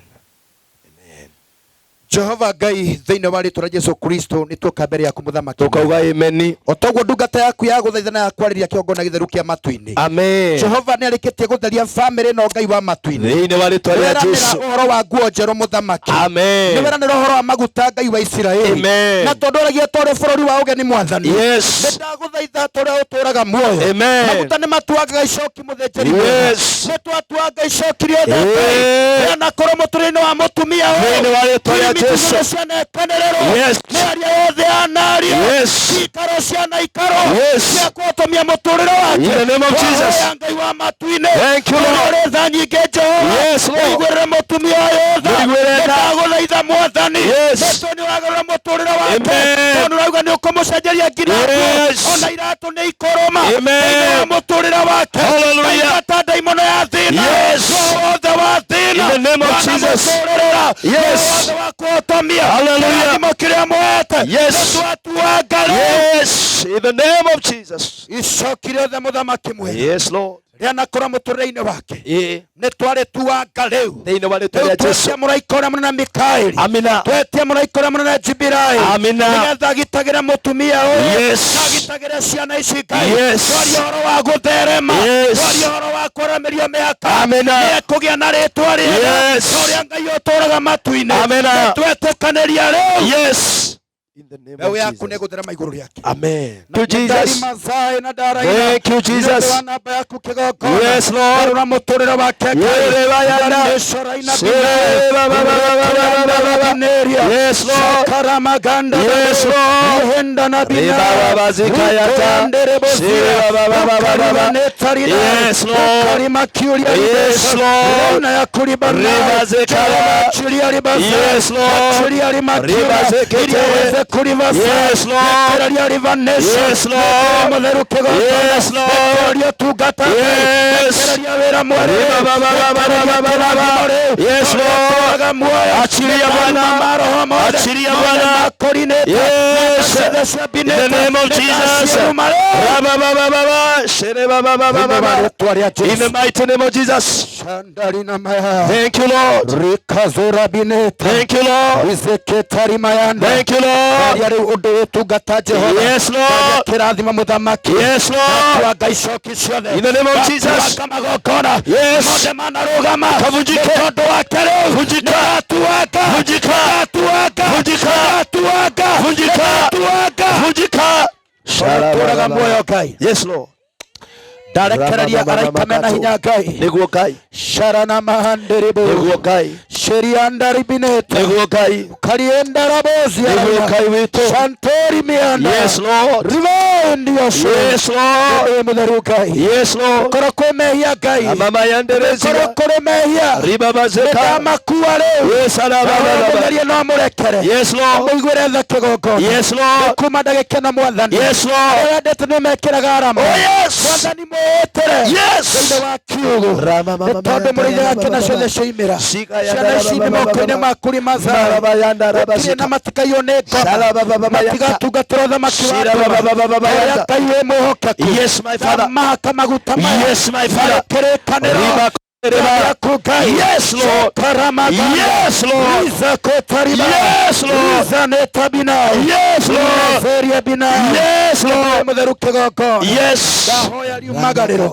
Jehova Ngai thĩinĩ wa rĩtwa rĩa Jesu Kristo nĩ tuoka mbere yaku mũthamaki. Tũkauga amen. O toguo ndungata yaku ya gũthaitha na ya kwarĩria kĩgongona gĩtheru kĩa matu-inĩ. Amen. Jehova nĩ arĩkĩtie gũtheria famĩlĩ ĩno Ngai wa matu-inĩ. Thĩinĩ wa rĩtwa rĩa Nĩweranĩra Jesu. ũhoro wa nguo njerũ mũthamaki. Amen. Nĩweranĩra ũhoro wa maguta Ngai wa Isiraeli. Amen. Na tondũ ũragia tũrĩ bũrũri wa ũgeni mwathani. Yes. Nĩ ndagũthaitha tũrĩa ũtũraga muoyo. Amen. Maguta nĩ matuangaga icoki mũthĩnjĩri mwega. Yes. Nĩ twatuanga icoki rĩothe Ngai. Eh. Rĩanakorwo mũtũrĩre-inĩ wa mũtumia ũyũ. Thĩinĩ wa rĩtwa rĩa Mitugo Jesu. cianekanĩrĩrwo. Yes. Mĩario yothe yanario. Yes. Ciikaro cianaikaro. Yes. Cia kũhotomia mũtũrĩre wake. In the name of Jesus. Twahoya Ngai wa matu-inĩ. Thank you, Lord. Ũrĩa ũrĩ tha nyingĩ Jehova. Yes, Lord. Ũiguĩrĩre mũtumia ũyũ tha. Mũiguĩre tha. Nĩndagũthaitha mwathani. Yes. Nĩ tũĩ nĩũragarũra mũtũrĩre wake. Amen. Tondũ nĩũrauga nĩũkũmũcenjeria nginya nguo. Yes. Ona iratũ nĩ ikorũma. Amen. Thĩinĩ wa mũtũrĩre wake. Hallelujah. Ndaingata ndaimono ya thĩna. Yes. Roho wothe wa thĩna. In the name of Jesus. Wanamũtũrĩrĩra. Yes. Roho wothe wa kũhotomia. Hallelujah. Kĩrathimo kĩrĩa muoete. Yes. Nĩtwatuanga rĩu. Yes. In the name of Jesus. Icoki rĩothe mũthamaki mwega. Yes, Lord. Rĩanakũra mũtũrĩre-inĩ wake. Ĩĩ. Nĩ twarĩtuanga rĩu. Thĩinĩ wa rĩtwa Rĩu rĩa Jesu. twetia mũraika ũrĩa mũnene Mikaeli. Amina. Twetia mũraika ũrĩa mũnene Jibirai. Amina. Nĩgetha agitagĩre mũtumia ũyũ. Yes. Na agitagĩre ciana ici Ngai. Yes. Twaria ũhoro wa gũtherema. Yes. Twaria ũhoro wa kwaramĩrio mĩaka. Amina. Nĩekũgĩa na rĩtwa rĩega. Yes. Ta ũrĩa Ngai ũtũũraga matu-inĩ. Amina. Nĩ twetĩkanĩria rĩu. Yes. In the name Mbeũ of yaku Jesus. nĩĩgũtherema igũrũ rĩake. Amen. Na Thank you, Jesus. Masai na ndaraina. Thank you, Jesus. Nĩ ũndũ wa namba yaku kĩgongona. Yes, Lord. Garũra mũtũrĩre wake Ngai. Yere bayanda. Nĩcoraina Shere ba ba ba ba ba ba ba ba ba. Yes, Lord. Shakaramaganda. Yes, Lord. Ihenda na bina. Riba ba ba zikayata. Shere ba ba ba ba ba ba ba. Yes, Lord. Yes, Lord. Riba zikaya. Yes, Lord. Riba zikete. Yes, Lord. Yes, Lord. Yes, Lord. Yes. Riba ba ba ba ba ba ba ba ba. Yes, Lord. Achilia Bwana. Achilia Bwana. Yes. In the name of Jesus. Ra ba ba ba ba ba. Shere ba ba ba ba ba ba. In the mighty name of Jesus. Thank you, Lord. Thank you, Lord. Thank you, Lord. Rĩu ũndũ ũtungata Jehova. Yes, Lord. Kĩrathima mũthamaki. Yes, Lord. Ngatua Ngai icoki ciothe. In the name of Jesus. Ngatuanga magongona. Yes. Mothe manarũgama. Kavunjike. Nĩ tondũ wake rĩu. Vunjika. Nĩngatuanga. Vunjika. Nĩngatuanga. Vunjika. Nĩngatuanga. Vunjika. Nĩngatuanga. Vunjika. Ũtũũraga muoyo Ngai. Yes, Lord. Ndarekereria araika mena hinya Ngai. Nĩguo Ngai. Sharana mahandiribu. Nĩguo Ngai. Sheriandaribineta. Nĩguo Ngai. Kariendarabozia. Nĩguo Ngai witũ. Shantori mianda. Yes, Lord. Rivendiosho. Yes, Lord. Ĩ mũtheru Ngai. Yes, Lord. Korwo kwĩ mehia Ngai. Amama yanderezia. Korwo kũrĩ mehia. Riba bazeka. Nĩndamakua rĩu. Yes, alaba. Mũtherie no mũrekere. Yes, Lord. Mũiguĩre tha kĩgongona. Yes, Lord. Kuma ndagĩka ĩno Mwathani. Yes, Lord. Arĩa wendete nĩmekĩraga arama. Oh, yes. Mwathani mwĩtĩre. Yes. Thĩinĩ wa kiugũ. Rama mama Nĩ tondũ mũrĩithaga kĩna ciothe cioimĩra. Ciana ici nĩ moko-inĩ maku rĩ mazara. Gũtirĩ na matikaiywo nĩ ngoma. Matigatungatĩra ũthamaki wa Shira ba ba ba ba ba ba nduma. yanda. Ũrĩa Ngai wĩ mwĩhokeku. Yes, my Father. Ndamahaka maguta maya. Yes, my Father. Kĩrĩkanĩro. Riba riba. Yaku Ngai. Yes, Lord. Karamaganda. Yes, Lord. Rizakotariba. Yes, Lord. Rizanetabina. Yes, Lord. Rizeria Yes, Lord. Mũtheru kĩgongona. Yes. Ndahoya riumagarĩro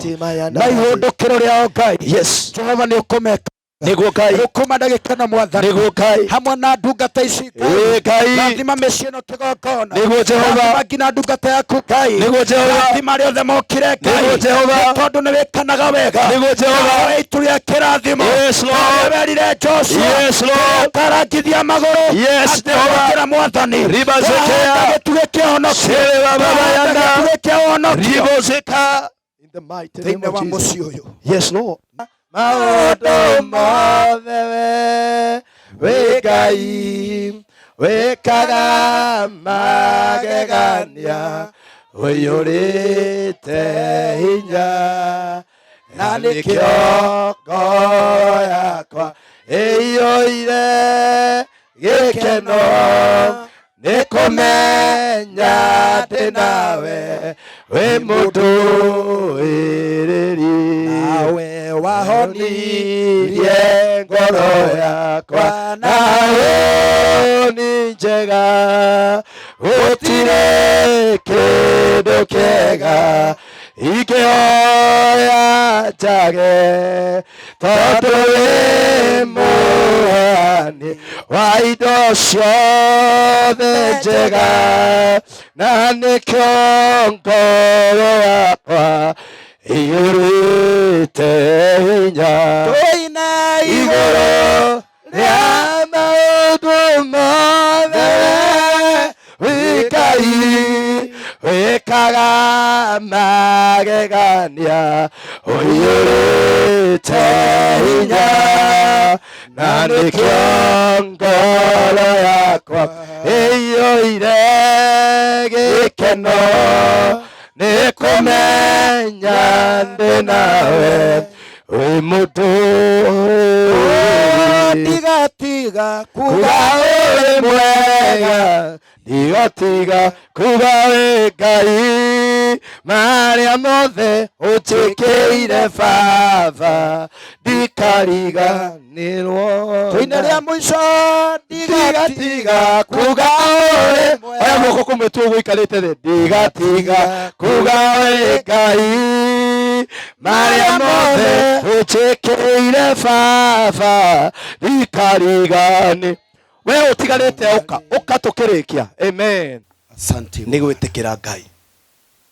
na ihũndũkĩro rĩao Ngai. Yes. Jehova nĩ ũkũmeka. Nĩguo Ngai. Rũkũma ndagĩka na Mwathani. Nĩguo Ngai. Hamwe na ndungata ici Ĩĩ Ngai. Rathima mĩciĩ ĩno kĩgongona. Nĩguo Jehova. Rathima nginya ndungata yaku Ngai. Nĩguo Jehova. Rathima arĩa othe mokire Ngai. Nĩguo Jehova. Nĩ tondũ nĩ wĩkanaga wega. Nĩguo Jehova. Ndahoya itu rĩa kĩrathimo. Yes, Lord. Ũrĩa werire Joshua. Yes, Lord. Akarangithia magũrũ. Yes, Jehova. Akĩra Mwathani. Riba zekea. Ndahanda gĩtugĩ kĩa ũhonokio. Shere ba ba ba yanda. Ndahanda gĩtugĩ kĩa ũhonokio. Ribo zeka. In the mighty name Thĩinĩ wa of Jesus. mũciĩ ũyũ. Yes, Lord. Maũndũ mothe we wĩ Ngai wĩkaga magegania ũiyũrĩte hinya na nĩkĩo ngoro yakwa ĩiyũire gĩkeno nĩ kũmenya ndĩ nawe wĩ mũndũ wĩrĩri Nawe wahonirie ngoro yakwa nawe nĩ njega gũtirĩ kĩndũ kĩega ingĩhoya njage tondũ wĩ mũheani wa indo ciothe njega na nĩkĩo ngoro yakwa iyũrĩte hinya Tũine igũrũ rĩa maũndũ mothe wĩ Ngai wĩkaga magegania ũiyũrĩte hinya na nĩkĩo ngoro yakwa ĩiyũire gĩkeno nĩ kũmenya ndĩ nawe wĩ mũndũ Ndigatiga kuga ũrĩ mwega ndigatiga kuga wĩ Ngai Marĩa mothe ũnjĩkĩire baba ndikariganĩrwo. Tũine rĩa mũico ndigatiga kuga ũrĩ oya guoko kũmwe tu ũguo ũikarĩte thĩ ndigatiga kuga ũrĩ Ngai marĩa mothe ũnjĩkĩire baba ndikariganĩ we ũtigarĩte ũka ũka tũkĩrĩkia amen. Asante. Nĩ gwĩtĩkĩra Ngai.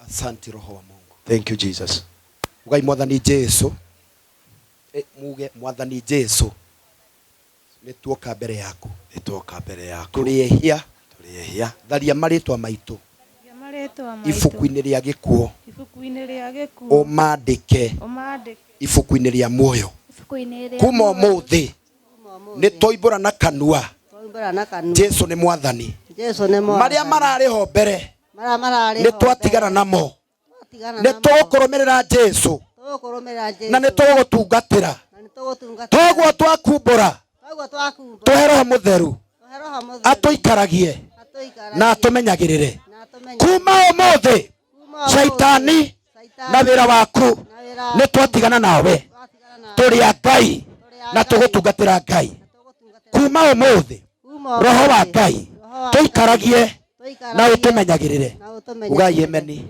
Asante Roho wa Mungu. Thank you Jesus. Ugai Mwathani Jesu. Muge Mwathani Jesu. Nĩ tuoka mbere yaku. Nĩ tuoka mbere yaku. Tũrĩ ehia. Tũrĩ ehia. Tharia marĩtwa maitũ. Marĩtwa maitũ. Ibuku-inĩ rĩa gĩkuũ. Ibuku-inĩ rĩa gĩkuũ. Ũmandĩke. Ũmandĩke. Ibuku-inĩ rĩa muoyo. Ibuku-inĩ rĩa Kuma muoyo. ũmũthĩ nĩ twoimbũra na kanua Jesu nĩ Mwathani. Marĩa mararĩ ho mbere nĩ twatigana namo. Nĩ tũgũkũrũmĩrĩra Jesu na nĩ tũgũgũtungatĩra. Toguo twakumbũra tũhe Roho Mũtheru atũikaragie na atũmenyagĩrĩre. Kuma ũmũthĩ Shaitani na wĩra waku nĩ twatigana nawe. Tũrĩ a Ngai na tũgũtungatĩra Ngai. Kuma ũmũthĩ Roho wa Ngai tũikaragie na ũtũmenyagĩrĩre. Ugai ameni.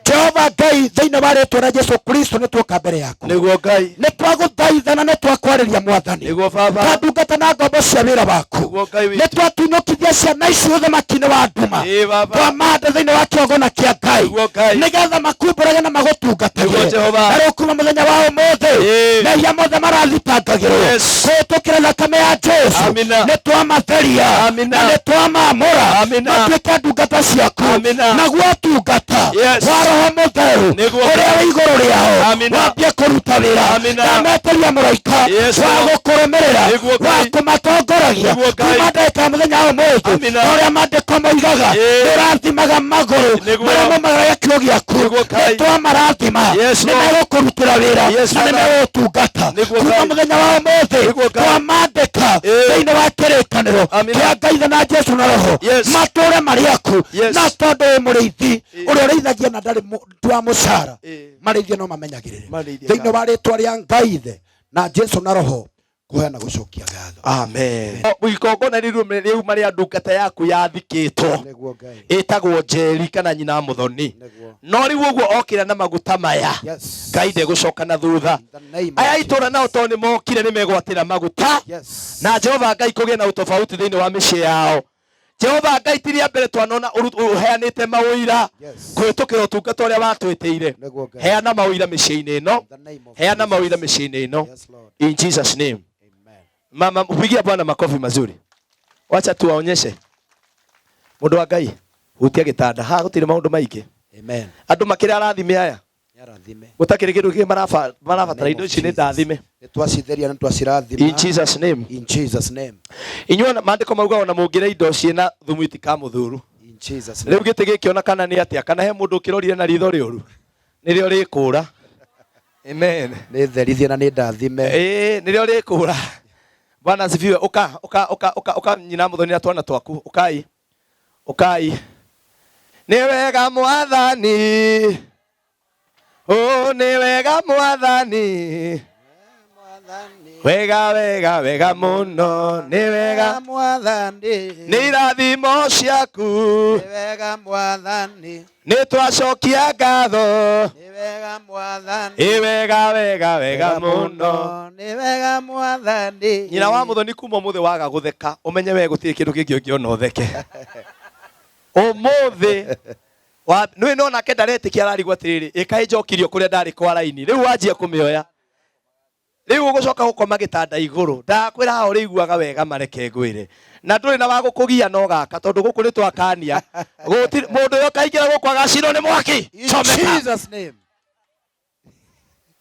Jehova Ngai thĩinĩ wa rĩtwa rĩa Jesu Kristo nĩ tuoka mbere yaku. Nĩguo Ngai. Nĩ twagũthaitha na nĩ twakwarĩria Mwathani. Nĩguo Baba. Ta ndungata na ngombo cia wĩra waku. Nĩguo Ngai witũ. Nĩ twatunyũkithia ciana ici ũthamaki-inĩ wa nduma. Ĩĩ Baba. Twamanda thĩinĩ wa kĩongona kĩa Ngai. Nĩguo Ngai. Nĩgetha makumbũrage na magũtungatagĩre. Nĩguo Jehova. Na rĩu kuma mũthenya wa ũmũthĩ. Ĩĩ. Mehia mothe marathitangagĩrwo. Yes. Kũhĩtũkĩra thakame ya Jesu. Amina. Nĩ twamatheria. Amina. Na nĩ twamamũra. Amina. Matuĩke ndungata ciaku. Amina. Naguo ũtungata Yes. wa Roho Mũtheru Nĩguo. ũrĩa wĩ igũrũ rĩao Amina. wambie kũruta wĩra. Amina. Ndametĩria mũraika Yes, wa Lord. gũkũrũmĩrĩra Nĩguo wa Ngai. kũmatongoragia Nĩguo Ngai. kuma ndagĩka ya mũthenya wa ũmũthĩ. Amina. Na ũrĩa maandĩko moigaga Ĩĩ. nĩũrathimaga magũrũ Nĩguo. marĩa maumagĩra kiugo gĩaku. Nĩguo Ngai. Nĩtwamarathima. Yes, Lord. Nĩmegũkũrutĩra wĩra Yes, na Father. nĩmegũgũtungata. Nĩguo Kuma Ngai. mũthenya wa ũmũthĩ Nĩguo Ngai. twamandĩka Ĩĩ. thĩinĩ wa kĩrĩkanĩro Amina. kĩa Ngai Ithe na Jesu na Roho Yes. matũre marĩ aku. Yes. Na tondũ wĩ mũrĩithi ũrĩa ũrĩithagia na ndarĩ ti wa mũcara Ĩĩ. marĩithie no mamenyagĩrĩre. Marĩithie Thĩinĩ wa rĩtwa rĩa Ngai Ithe na Jesu na Roho kũheana gũcokia ngatho. Amen. Igongona rĩu rĩu marĩa ndungata yaku yathikĩtwo Nĩguo Ngai. ĩtagwo Njeri kana nyina Mũthoni. Nĩguo. No rĩu ũguo okĩra na maguta maya. Yes. Ngai ndegũcoka na thutha. In the name of Aya itũra nao tondũ nĩ mokire nĩ megwatĩra maguta. Yes. Na Jehova Ngai kũgĩe na utofauti thĩinĩ wa mĩciĩ yao. Jehova Ngai ti rĩa mbere twanona ũheanĩte maũira Yes. kũhĩtũkĩra ũtungata ũrĩa watwĩtĩire. Nĩguo Ngai. Heana maũira mĩciĩ-inĩ ĩno. In the name of Heana Jesus. maũira mĩciĩ-inĩ ĩno. Yes, Lord. In Jesus name. Amen. Mama, pigia Bwana makofi mazuri. Wacha tuwaonyeshe. Mũndũ wa Ngai, hutia gĩtanda. Haha gũtirĩ maũndũ maingĩ. Amen. Andũ makĩrĩ arathime aya. Nĩarathime. Gũtakĩrĩ kĩndũ kĩngĩ marabatara indo ici nĩ ndathime. Nĩ twacitheria na twacirathima. In Jesus name. In Jesus name. Inyuĩ ona maandĩko mauga ona mũngĩrĩa indo ciĩna thumu itikamũthuru. In Jesus Rĩu name. gĩtĩ gĩkĩona kana nĩ atĩa? Kana he mũndũ ũkĩrorire na ritho rĩũru? Nĩrĩo rĩkũra. Amen. Nĩ therithie na nĩ ndathime. Ĩĩ, nĩrĩo rĩkũra. Bwana asifiwe. Ũka, ũka, ũka, ũka, ũka nyina Mũthoni na twana twaku. Ũkai. Ũkai. Nĩ wega Mwathani. Oh, nĩ wega Mwathani. Wega, wega, wega mũno. Nĩ wega. Mwathani. Nĩ irathimo ciaku. Nĩ wega Mwathani. Nĩ twacokia ngatho. Nĩ wega Mwathani. Ĩ wega, wega, wega mũno. Nĩ wega Mwathani. Nyina wa Mũthoni kuma ũmũthĩ waga gũtheka ũmenye we gũtirĩ kĩndũ kĩngĩ ũngĩona ũtheke. Ũmũthĩ nĩ no nake ndaretĩkia ararigwo atĩrĩrĩ, ĩ kaĩ njokirio kũrĩa ndarĩ kwa raini. Rĩu wanjia kũmĩoya. Rĩu ũgũcoka gũkoma gĩtanda igũrũ. Ndakwĩra haha ũrĩiguaga wega mareke ngwĩre. Na ndũrĩ na wa gũkũgia no gaka tondũ gũkũ nĩ twakania. Gũtirĩ mũndũ ũyũ ũkaingĩra gũkũ agacinwo nĩ mwaki. In Chomeka. Jesus name.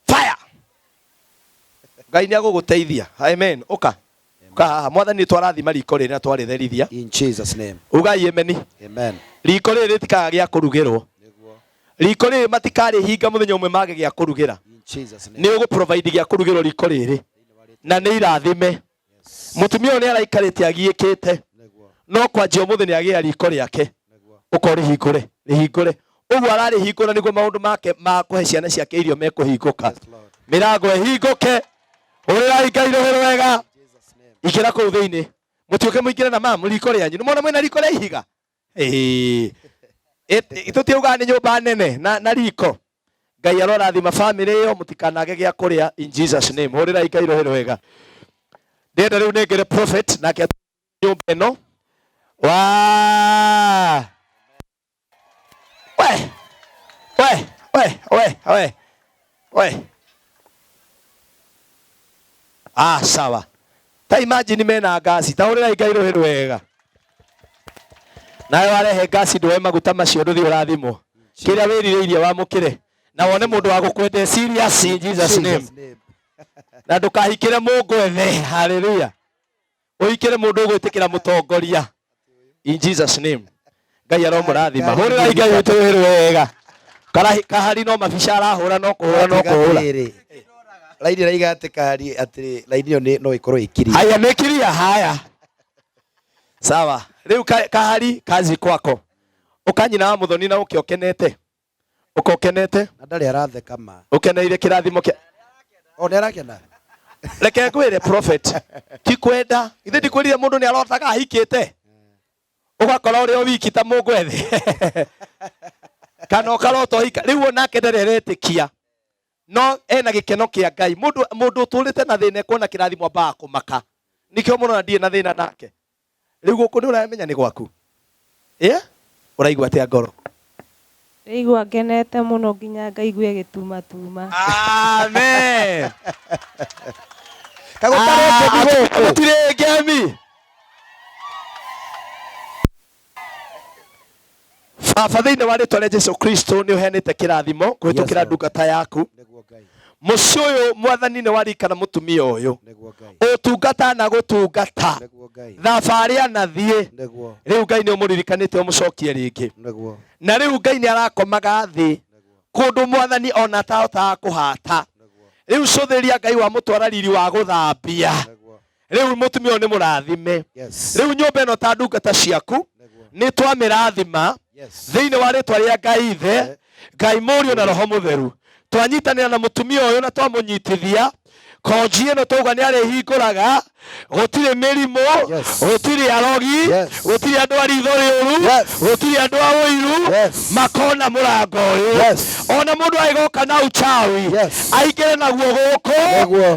Fire. Ngai nĩ agũgũteithia. Amen. Ũka. Ũka haha. Mwathani nĩ twarathima riko rĩrĩ na twarĩtherithia. In Jesus name. Ugai ameni. Amen. Riko rĩrĩ rĩtikaga gĩa kũrugĩrwo. Riko rĩrĩ matikarĩhinga mũthenya ũmwe mage gĩa kũrugĩra. In Jesus name. Nĩ ũgũ provide gĩa kũrugĩrwo riko rĩrĩ. Na nĩ irathime. Mũtumia ũyũ nĩ araikarĩte agiĩkĩte. No kwanjia ũmũthĩ nĩ agĩa riko rĩake. Ũka ũrĩhingũre, rĩhingũre. Ũguo ararĩhingũra nĩguo maũndũ make ma kũhe ciana ciake irio mekũhingũka. Mĩrango ĩhingũke. Hũrĩrai Ngai rũhĩ rwega. Ingĩra kũu thĩinĩ. Mũtiũke mũingĩre na mamu riko rĩanyu. Nĩmwona mwĩna riko rĩa ihiga? Ĩĩ. Tũtiugaga nĩ nyũmba nene na riko. Ngai arorathima family ĩyo mũtikanage gĩa kũrĩa in Jesus name. Hũrĩrai Ngai rũhĩ rwega. Ndĩrenda rĩu nengere prophet nake nyũmba ĩno. Wa! We! We! We! We! We! We! Ah, sawa. Ta imagine mena ngasi. Ta hũrĩrai Ngai rũhĩ rwega. Nawe warehe ngasi ndũe maguta macio ndũthiĩ ũrathimwo. Kĩrĩa wĩrirĩirie wamũkĩre. Na wone mũndũ wa gũkwenda serious in Jesus name. Na ndũkahikĩre mũngwethe. Hallelujah. Ũhikĩre mũndũ ũgwĩtĩkĩra mũtongoria. In Jesus name. Ngai aromũrathima. Hũrĩrai Ngai witũ rũhĩ rwega. Kahari no mabica arahũra no kũhũra no kũhũra. Raini ĩraiga atĩ kahari atĩ raini ĩyo no ĩkorwo ĩkirie. Haya nĩ kiria haya. Sawa. Rĩu kahari kazi kwako. Ũka nyina wa Muthoni na ũke ũkenete. Ũka ũkenete. Na ndarĩ aratheka ma. Ũkeneire kĩrathimo kĩa. O nĩ arakena. Reke ngwĩre prophet. Ti kwenda. Ithe ndikwĩrire mũndũ nĩ arotaga ahikĩte. Ũgakora ũrĩ o wiki ta mũngwethe. Kana ũkarota ũhika. Rĩu onake ndarĩ aretĩkia. No ena gĩkeno kĩa Ngai. Mũndũ mũndũ ũtũrĩte na thĩna ekuona kĩrathimo ambaga kũmaka. Nĩkĩo mũrona ndirĩ na thĩna nake. Rĩu gũkũ nĩ ũramenya nĩ gwaku? Ĩ? Ũraigua atĩa ngoro? Ndĩraigua ngenete mũno nginya ngaigua ĩgĩtumatuma. Amen. Kagũtarĩ ngemi gũkũ. Gũtirĩ ngemi. Baba thĩinĩ wa rĩtwa rĩa Jesu Kristo nĩ ũheanĩte kĩrathimo kũhĩtũkĩra ndungata yaku. Mũciĩ ũyũ mwathani nĩ warikana mũtumia ũyũ. Ũtungata na gũtungata. Thabarĩ anathiĩ. Rĩu Ngai nĩ ũmũririkanĩte ũmũcokie rĩngĩ. Na rĩu Ngai nĩ arakomaga thĩ kũndũ mwathani ona atahotaga kũhata. Rĩu cũthĩria Ngai wa mũtwara riri wa gũthambia. Rĩu mũtumia ũyũ nĩ mũrathime. Rĩu nyũmba ĩno ta ndungata ciaku nĩ twamĩrathima thĩinĩ wa rĩtwa rĩa Ngai Ithe, Ngai Mũriũ na Roho Mũtheru. Twanyitanĩra na mũtumia ũyũ na twamũnyitithia konji ĩno twauga nĩ arĩhingũraga, gũtirĩ mĩrimũ, gũtirĩ arogi, gũtirĩ andũ a ritho rĩũru, gũtirĩ andũ a ũiru, makona mũrango ũyũ. Ona mũndũ agĩgoka na uchawi aingĩre naguo gũkũ,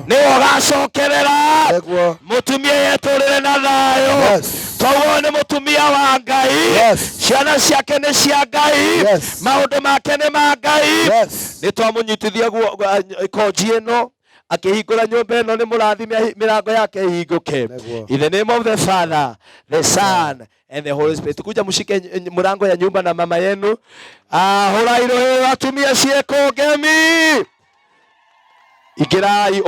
nĩwe ũgacokerera. Mũtumia yetũrĩre na thayũ. Twauga ũyũ nĩ mũtumia wa Ngai, ciana ciake nĩ cia Ngai, maũndũ make nĩ ma Ngai. Nĩ twamũnyitithia konji ĩno akĩhingũra nyũmba ĩno, nĩ mũrathime mĩrango yake ĩhingũke. In the name of the Father, the Son and the Holy Spirit. Kuja mshike mlango ya nyumba na mama yenu. Hũrai rũhĩ atumia ciĩko ngemi. Ingĩrai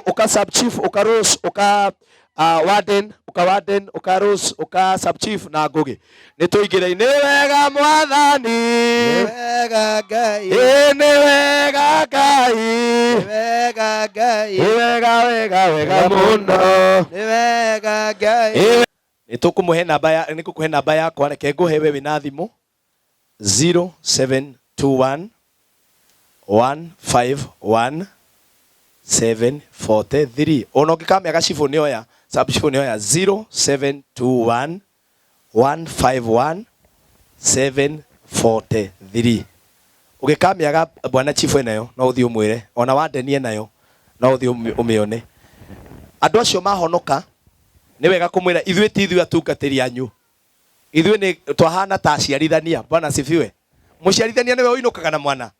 ũka sub chief, ũka Rose, ũka warden, ũka warden, ũka Rose, ũka sub chief na Ngũgĩ. Nĩ tũingĩrei. Nĩ wega mwathani. Nĩ wega Ngai. Ĩ nĩ wega Ngai. Nĩ wega Ngai. Nĩ wega wega wega mũno. Nĩ wega Ngai. Ĩ nĩ tũkũmũhe namba ya, nĩ ngũkũhe namba yakwa, reke ngũhe we wĩna thimũ 0721 151 743. Ona ũngĩkamĩaga cibũ nĩ oya, sub cibũ nĩ oya 0721 151 743. Ũngĩkamĩaga bwana chifu enayo no ũthiĩ ũmwĩre, ona wandeni enayo no ũthiĩ ũmĩone. Andũ acio mahonoka nĩ wega kũmwĩra ithuĩ ti ithuĩ atungatĩri anyu, ithuĩ nĩ twahana ta aciarithania. Bwana asifiwe. Mũciarithania nĩwe ũinũkaga na mwana,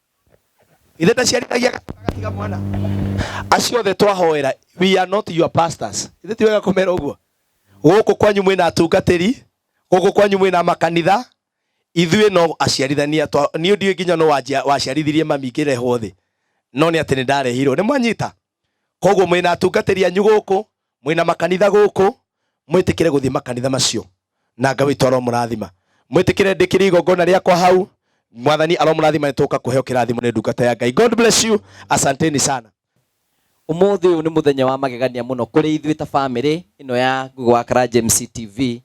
ithe ndaciarithagia agatiga mwana. Acio othe twahoera, we are not your pastors. Ithe ti wega kũmera ũguo. Gũkũ kwanyu mwĩna atungatĩri, gũkũ kwanyu mwĩna makanitha, ithuĩ no aciarithania. Niĩ ndiũĩ nginya no waciarithirie mami ngĩrehwo thĩ, no nĩ atĩ nĩ ndarehirwo. Nĩ mwanyita? Koguo mwĩna atungatĩri anyu gũkũ, mwĩna makanitha gũkũ, mwĩtĩkĩre gũthiĩ makanitha macio na Ngai witũ aromũrathima. Mwĩtĩkĩre ndĩkĩrie igongona rĩakwa hau, Mwathani aromũrathima, nĩ tũka kũheo kĩrathimo nĩ ndungata ya Ngai. God bless you. Asanteni sana. Ũmũthĩ ũyũ nĩ mũthenya wa magegania mũno kũrĩ ithuĩ ta family ĩno ya Ngugi wa Karanja MC TV.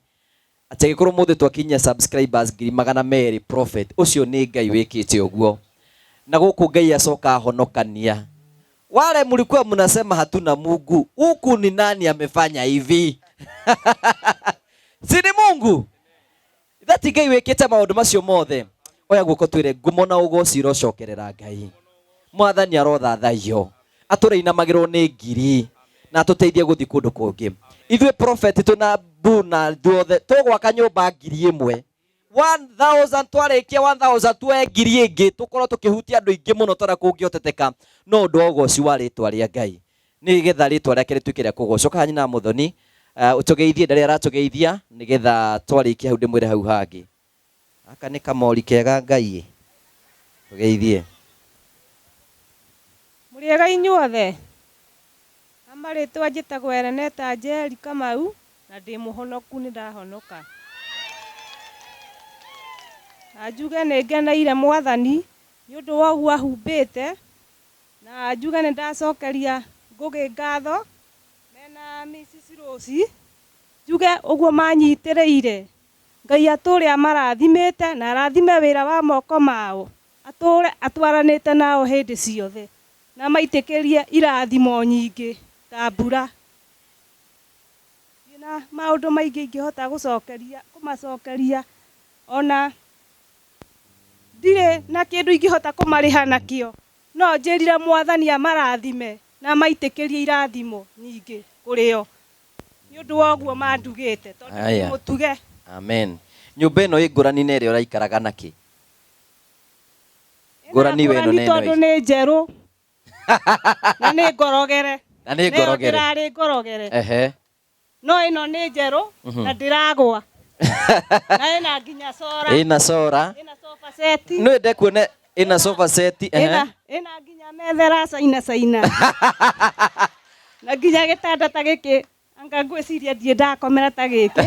Atĩ angĩkorwo mũthĩ twakinyia subscribers 200,000 prophet ũcio nĩ Ngai wĩkĩte ũguo. Na gũkũ Ngai acoka ahonokania. Wale mlikuwa mnasema hatuna Mungu, huku ni nani amefanya hivi? Si ni Mungu? That Ngai wĩkĩte maũndũ macio mothe. Oya guoko twĩre ngumo na ũgoci irocokerera Ngai. Mwathani arothathaiyo. Atũre inamagĩrwo nĩ ngiri na atũteithie gũthiĩ kũndũ kũngĩ. Ithuĩ prophet twĩna bu na ithuothe tũgwaka nyũmba 1000. 1000 twarĩkia 1000 tuoe ngiri ĩngĩ tũkorwo tũkĩhutia andũ aingĩ mũno ta ũrĩa kũngĩhoteteka no ũndũ wa ũgoci wa rĩtwa rĩa Ngai nĩgetha rĩtwa rĩake rĩtuĩke rĩa kũgocwo. Kaha nyina Mũthoni ũtũgeithie ndarĩ aratũgeithia nĩgetha twarĩkia hau ndĩmwĩre hau hangĩ. Gaka nĩ kamori kega Ngai ĩ. Tũgeithie. Mũrĩega inyuothe? Na marĩtwa njĩtagwo Ereneta Njeri Kamau na ndĩ mũhonoku nĩ ndahonoka. Na njuge nĩ ngeneire Mwathani nĩ ũndũ wa ũguo ahumbĩte, na njuge nĩ ndacokeria Ngũgĩ ngatho mena Mrs. Rose, njuge ũguo manyitĩrĩire. Ngai atũre amarathimĩte na arathime wĩra wa moko mao, atũre atwaranĩte nao hĩndĩ ciothe na maitĩkĩrie irathimo nyingĩ ta mbura. Ndina maũndũ maingĩ ingĩhota gũcokeria kũmacokeria, ona ndirĩ na kĩndũ ingĩhota kũmarĩha nakĩo, no njĩrire Mwathani amarathime na maitĩkĩrie irathimo nyingĩ kũrĩ o nĩ ũndũ wa ũguo mandugĩte, tondũ Aya. mũtuge. Amen. Nyũmba ĩno ĩ ngũrani na ĩrĩa ũraikaraga nakĩ? Ngũrani we ĩno na ĩno tondũ ĩ. nĩ njerũ na nĩ ngorogere. Na nĩ ngorogere. Nĩyo ndĩrarĩ ngorogere. Ehe. No ĩno nĩ njerũ na ndĩragwa. Na ĩna nginya cora. Ĩna cora. Ĩna sofa set. No ende kuona ĩna sofa set. Ehe. Ĩna nginya methera caina caina. Na nginya gĩtanda ta gĩkĩ anga ngwĩciria ndirĩ ndakomera ta gĩkĩ.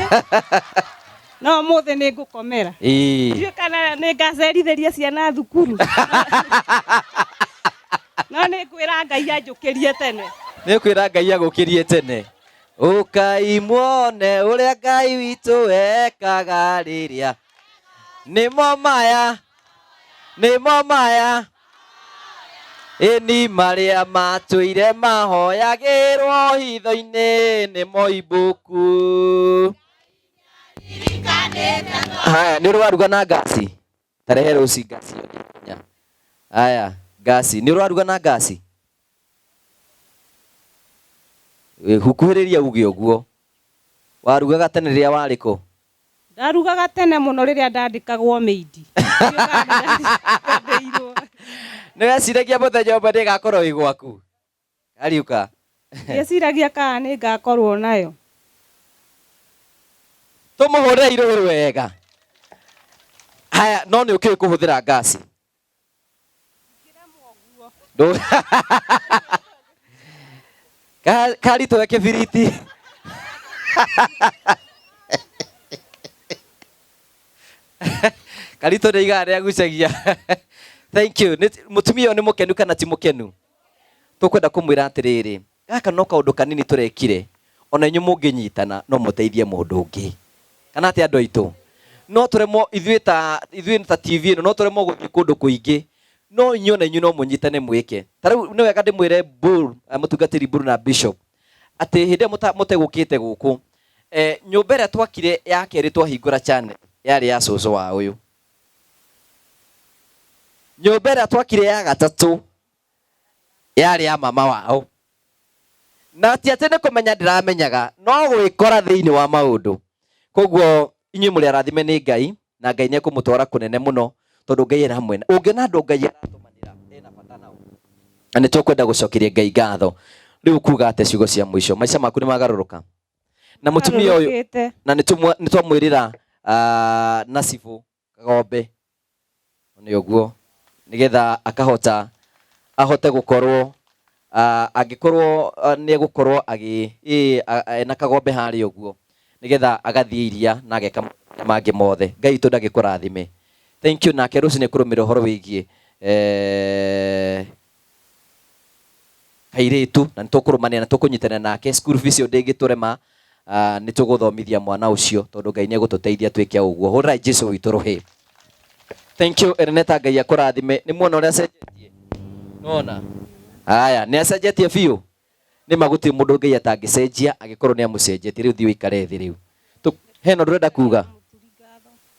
No ũmũthĩ nĩ ngũkomera. Ĩĩ. Ndiũĩ kana nĩ ngacerithĩria ciana thukuru. No nĩ ngwĩra Ngai anjũkĩrie tene. Nĩ kwĩra Ngai agũkĩrie tene. Ũkai muone ũrĩa Ngai witũ ekaga rĩrĩa. Nĩmo maya. Nĩmo maya. Ĩni marĩa matũire mahoyagĩrwo hitho-inĩ nĩmo ibuku. Haya, nĩ ũrĩ waruga na ngasi? Ta rehe rũci ngasi ĩyo nginya. Haya, ngasi. Nĩ ũrĩ waruga na ngasi? Hukuhĩrĩria uge ũguo. Warugaga tene rĩrĩa warĩ kũ? Ndarugaga tene mũno rĩrĩa ndandĩkagwo mĩindi. Nĩ weciragia mũthenya ũmwe nĩĩgakorwo ĩ gwaku? Kariũka. Ndieciragia kana nĩngakorwo nayo. Tũmũhũrĩre irũhĩ wega. Haya, no nĩ ũkĩũĩ kũhũthĩra ngasi? Karitũ kĩbiriti. Karitũ nĩ aigaga nĩ agucagia. Thank you. Mũtumia ũyũ nĩ mũkenu kana ti mũkenu? Tũkwenda kũmwĩra atĩrĩrĩ, gaka no kaũndũ kanini tũrekire, ona inyuĩ mũngĩnyitana no mũteithie mũndũ ũngĩ. Kana atĩ andũ aitũ? No tũremwo ithuĩ ta ithuĩ ta TV ĩno no tũremwo gũthiĩ kũndũ kũingĩ, no inyuĩ ona inyuĩ no mũnyitane mwĩke. Ta rĩu nĩ wega ndĩmwĩre Bull, mũtungatĩri Bull na Bishop, atĩ hĩndĩ ĩrĩa mũtegũkĩte gũkũ, nyũmba ĩrĩa twakire ya kerĩ twahingũra channel yarĩ ya cũcũ wa ũyũ. Nyũmba ĩrĩa twakire ya gatatũ yarĩ ya mama wao. Na ti atĩ nĩ kũmenya ndĩramenyaga, no gwĩkora thĩinĩ wa maũndũ. Koguo inyuĩ mũrĩ arathime nĩ Ngai, na Ngai nĩ ekũmũtwara kũnene mũno, tondũ Ngai ena hamwe na ũngĩona andũ Ngai aratũmanĩra ena bata nao. Na nĩ tũkwenda gũcokeria Ngai ngatho. Rĩu kuga atĩa ciugo cia mũico? Maica maku nĩ magarũrũka? Na mũtumia ũyũ, Magarũrũkĩte. na nĩ twamwĩrĩra, Nasibu Kagombe nĩ ũguo, nĩgetha akahota ahote gũkorwo, angĩkorwo nĩ egũkorwo ena kagombe harĩa ũguo, nĩgetha agathiĩ iria na ageka mangĩ mothe. Ngai witũ ndagĩkũrathime. Thank you. Nake rũciũ nĩ ekũrũmĩrĩra ũhoro wĩgiĩ kairĩtu, na nĩ tũkũrũmanĩra na tũkũnyitanĩra nake. School fees ĩyo ndĩngĩtũrema. Nĩ tũgũthomithia mwana ũcio tondũ Ngai nĩ egũtũteithia twĩke ũguo. Hũrĩrai Jesu witũ rũhĩ. Thank you Erneta, Ngai akũrathime. Nĩ muona ũrĩa acenjetie? Nĩwona? Haya, nĩ acenjetie biũ. Nĩ ma gũtirĩ mũndũ Ngai atangĩcenjia angĩkorwo nĩ amũcenjetie. Rĩu thiĩ ũikare thĩ rĩu. Hena ũndũ ũrenda kuga?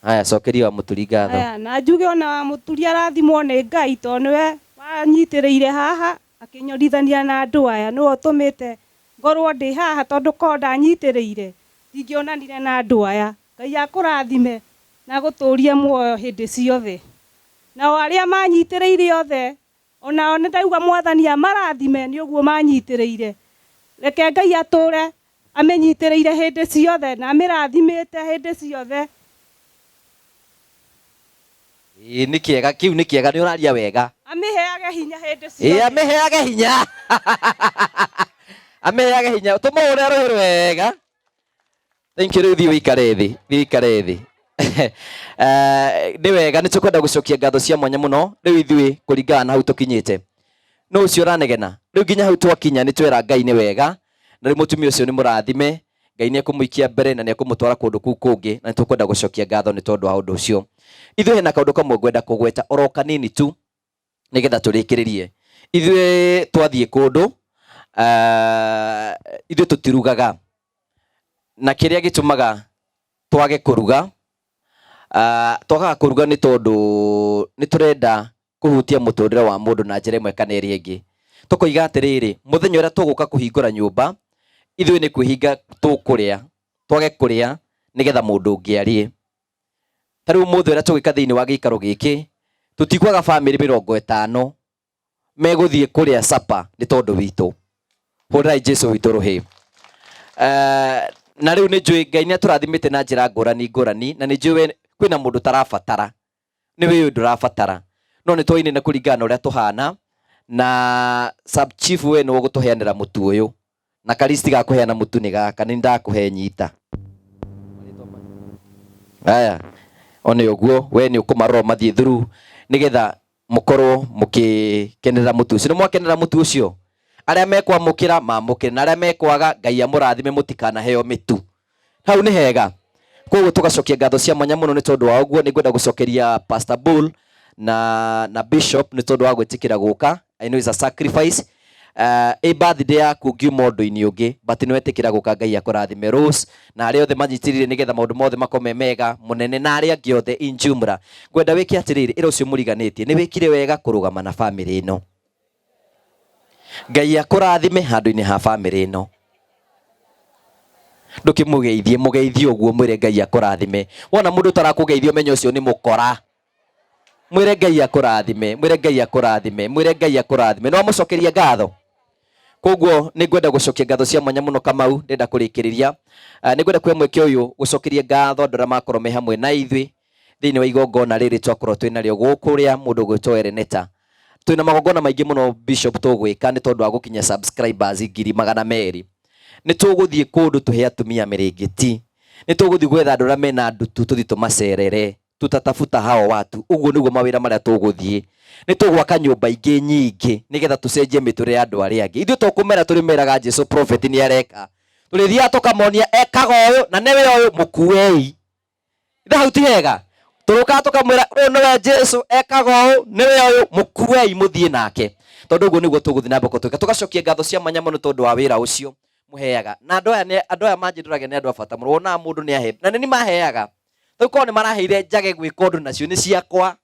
Haya, cokeria wa mũturi ngatho. Haya, na njuge ona wa mũturi arathimwo nĩ Ngai tondũ nĩwe wanyitĩrĩire haha akĩnyorithania na andũ aya, nĩwe ũtũmĩte ngorwo ndĩ haha tondũ korwo ndanyitĩrĩire ndingĩonanire na andũ aya. Ngai akũrathime na agũtũrie muoyo hĩndĩ ciothe. Nao arĩa manyitĩrĩire othe, onao nĩ ndauga Mwathani amarathime nĩ ũguo manyitĩrĩire. Reke Ngai atũre amĩnyitĩrĩire hĩndĩ ciothe na amĩrathimĩte hĩndĩ ciothe. Ĩĩ nĩ kĩega, kĩu nĩ kĩega, nĩ ũraria wega. Amĩheage hinya hĩndĩ Ĩĩ ciothe. amĩheage hinya. Amĩheage hinya. Tũmũhũre rũhĩ wega. Thank you, rĩu thiĩ ũikare thĩ, thiĩ ũikare thĩ. Nĩ wega, nĩ tũkwenda gũcokia ngatho cia mwanya mũno rĩu ithuĩ kũringana na hau tũkinyĩte. No ũcio ũranegena, rĩu nginya hau twakinya nĩ twera Ngai nĩ wega, na rĩu mũtumia ũcio nĩ mũrathime, Ngai nĩ ekũmũikia mbere na nĩ ekũmũtwara kũndũ kũu kũngĩ, na nĩ tũkwenda gũcokia ngatho nĩ tondũ wa ũndũ ũcio. Ithuĩ hena kaũndũ kamwe ngwenda kũgweta oro kanini tu nĩgetha tũrĩkĩrĩrie. Ithuĩ twathiĩ kũndũ, ithuĩ tũtirugaga, na kĩrĩa gĩtũmaga twage kũruga, twagaga kũruga nĩ tondũ nĩ tũrenda kũhutia mũtũrĩre wa mũndũ na njĩra ĩmwe kana ĩrĩa ĩngĩ. Tũkoiga atĩrĩrĩ, mũthenya ũrĩa tũgũka kũhingũra nyũmba, ithuĩ nĩ kwĩhinga tũkũrĩa, twage kũrĩa nĩgetha mũndũ ũngĩ arĩe. Ta rĩu ũmũthĩ ũrĩa tũgwĩka thĩinĩ wa gĩikaro gĩkĩ, tũtikwaga bamĩrĩ 50 megũthiĩ kũrĩa sapa nĩ tondũ witũ. Hũrĩrai Jesu witũ rũhĩ. Na rĩu nĩ njũĩ Ngai nĩ atũrathimĩte na njĩra ngũrani ngũrani, na nĩ njũĩ we kwĩna mũndũ ũtarabatara, nĩ wĩũĩ ndũrabatara, no nĩ twaine na kũringana na ũrĩa tũhana, na sub chief we nĩwe ũgũtũheanĩra mũtu ũyũ, na karisti ga kũheana mũtu nĩ gaka, nĩ ndakũhe nyita. Aya, one ũguo, we nĩ ũkũmarora ũmathiĩ through nĩgetha mũkorwo mũkĩkenerera mũtu ũcio. Nĩ mwakenerera mũtu ũcio? Arĩa mekwamũkĩra mamũkĩre, na arĩa mekwaga Ngai amũrathime mũtikanaheo mĩtu. Hau nĩ hega. Koguo tũgacokia ngatho cia mwanya mũno nĩ tondũ wa ũguo. Nĩ ngwenda gũcokeria Pastor Bull na Bishop nĩ tondũ wa gwĩtĩkĩra gũka. I know it's a sacrifice. Ĩ birthday yaku ngiuma ũndũ-inĩ ũngĩ, but nĩ wetĩkĩra gũka, Ngai akũrathime. Rose na arĩa othe manyitĩrĩire nĩgetha maũndũ mothe makorwo me mega, mũnene na arĩa angĩ othe in jumla. Ngwenda wĩke atĩrĩrĩ, ĩra ũcio mũriganĩtie, nĩ wĩkire wega kũrũgama na famĩlĩ ĩno. Ngai akũrathime handũ-inĩ ha famĩlĩ ĩno. Ndũkĩmũgeithie, mũgeithie ũguo, mwĩre Ngai akũrathime. Wona mũndũ ũtarakũgeithia ũmenye ũcio nĩ mũkora. Mwĩre Ngai akũrathime, mwĩre Ngai akũrathime, mwĩre Ngai akũrathime. Nĩ wamũcokeria ngatho? Koguo nĩ ngwenda gũcokia ngatho cia mwanya mũno Kamau, ndĩrenda kũrĩkĩrĩria. Nĩ ngwenda kuoya mweke ũyũ gũcokeria ngatho andũ arĩa makorwo me hamwe na ithuĩ thĩinĩ wa igongona rĩrĩ twakorwo twĩ narĩo gũkũ rĩa mũndũ ũgwĩtwo Ereneta. Twĩna magongona maingĩ mũno Bishop tũgwĩka nĩ tondũ wa gũkinya subscribers 200,000. Nĩ tũgũthiĩ kũndũ tũhe atumia mĩrĩngĩti. Nĩ tũgũthiĩ gwetha andũ arĩa mena ndutu tũthiĩ tũmacerere. Tutatafuta hao watu. Ũguo nĩguo mawĩra marĩa tũgũthiĩ. Nĩ tũgwaka nyũmba ingĩ nyingĩ nĩgetha tũcenjie mĩtũrĩre ya andũ arĩa angĩ. Ithuĩ to kũmera tũrĩmeraga Jesu prophet nĩ areka. Tũrĩthiaga tũkamonia ekaga ũyũ na nĩwe ũyũ mũkuei. Ithe hau ti hega? Tũrũkaga tũkamwĩra ũyũ nĩwe Jesu ekaga ũũ, nĩwe ũyũ mũkuei mũthiĩ nake. Tondũ ũguo nĩguo tũgũthiĩ na mbere tũgĩka. Tũgacokia ngatho cia mwanya mũno tondũ wa wĩra ũcio mũheaga. Na andũ aya nĩ, andũ aya manjĩndũragia nĩ andũ a bata mũno. Wonaga mũndũ nĩ ahe, na nĩ niĩ maheaga. Rĩu korwo nĩ maraheire njage gwĩka ũndũ nacio, nĩ ciakwa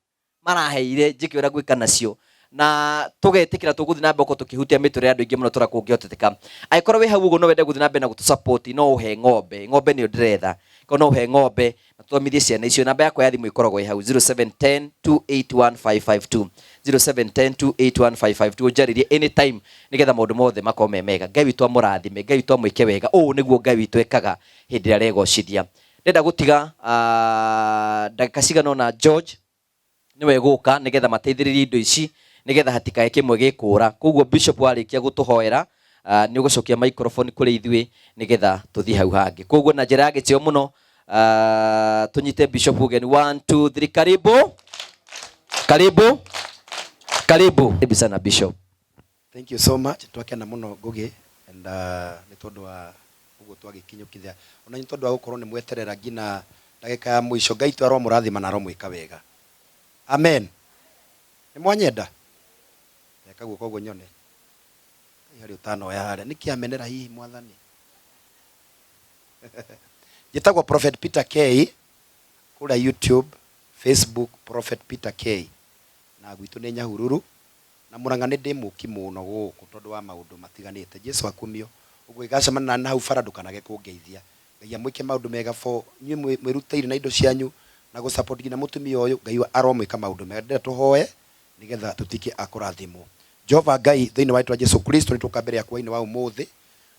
maraheire njĩke ũrĩa ngwĩka nacio. Na tũgetĩkĩra tũgũthiĩ na mbere gũkorwo tũkĩhutia mĩtũrĩre ya andũ aingĩ mũno tũrĩa kũngĩhoteteka. Angĩkorwo wĩ hau ũguo no wende gũthiĩ na mbere na gũtũ support, no ũhe ng'ombe. Ng'ombe nĩyo ndĩretha. Korwo no ũhe ng'ombe na tũthomithie ciana icio. Namba yakwa ya thimũ ĩkoragwo ĩ hau 0710 281 552. 0710 281 552. Ũnjarĩrie anytime nĩgetha maũndũ mothe makorwo me mega. Ngai witũ amũrathime, Ngai witũ amwĩke wega. Ũũ nĩguo Ngai witũ ekaga hĩndĩ ĩrĩa aregocithia. Ndĩrenda gũtiga ndagĩka cigana ũna George nĩwe gũka nĩgetha mateithĩrĩrie indo ici nĩgetha hatikae kĩmwe gĩkũra. Koguo Bishop warĩkia gũtũhoera nĩ ũgũcokia microphone kũrĩ ithuĩ nĩgetha tũthiĩ hau hangĩ. Koguo na njĩra ya gĩtĩo mũno tũnyite Bishop ũgeni. 1 2 3, karibu. Karibu. Karibu. Karibu sana Bishop. Thank you so much. Twakena mũno Ngugi and nĩ tondũ wa ũguo Nĩguo twagĩkinyũkithia. Ona inyuĩ tondũ wa gũkorwo nĩ mweterera nginya ndagĩka ya mũico, Ngai witũ aromũrathima na aromwĩka wega. Amen. Nĩ mwanyenda? Reka guoko ũguo nyone. Ngai harĩ ũtanoya harĩa. Nĩkĩ amenera hihi mwathani? Njĩtagwo Prophet Peter K. Kũrĩa YouTube, Facebook, Prophet Peter K. Na gwitũ nĩ Nyahururu. Na Murang'a nĩ ndĩ mũki mũno gũkũ tondũ wa maũndũ matiganĩte. Jesu akumio. Ũguo ũngĩgacemania nani na hau bara ndũkanage kũngeithia. Ngai amwĩke maũndũ mega for inyuĩ mwĩrutĩire na indo cianyu na gũ support nginya mũtumia ũyũ. Ngai aromwĩka maũndũ mega. Ndĩrenda tũhoe nĩgetha tũtuĩke a kũrathimwo. Jehova Ngai, thĩinĩ wa rĩtwa rĩa Jesu Kristo nĩ twoka mbere yaku hwainĩ wa ũmũthĩ.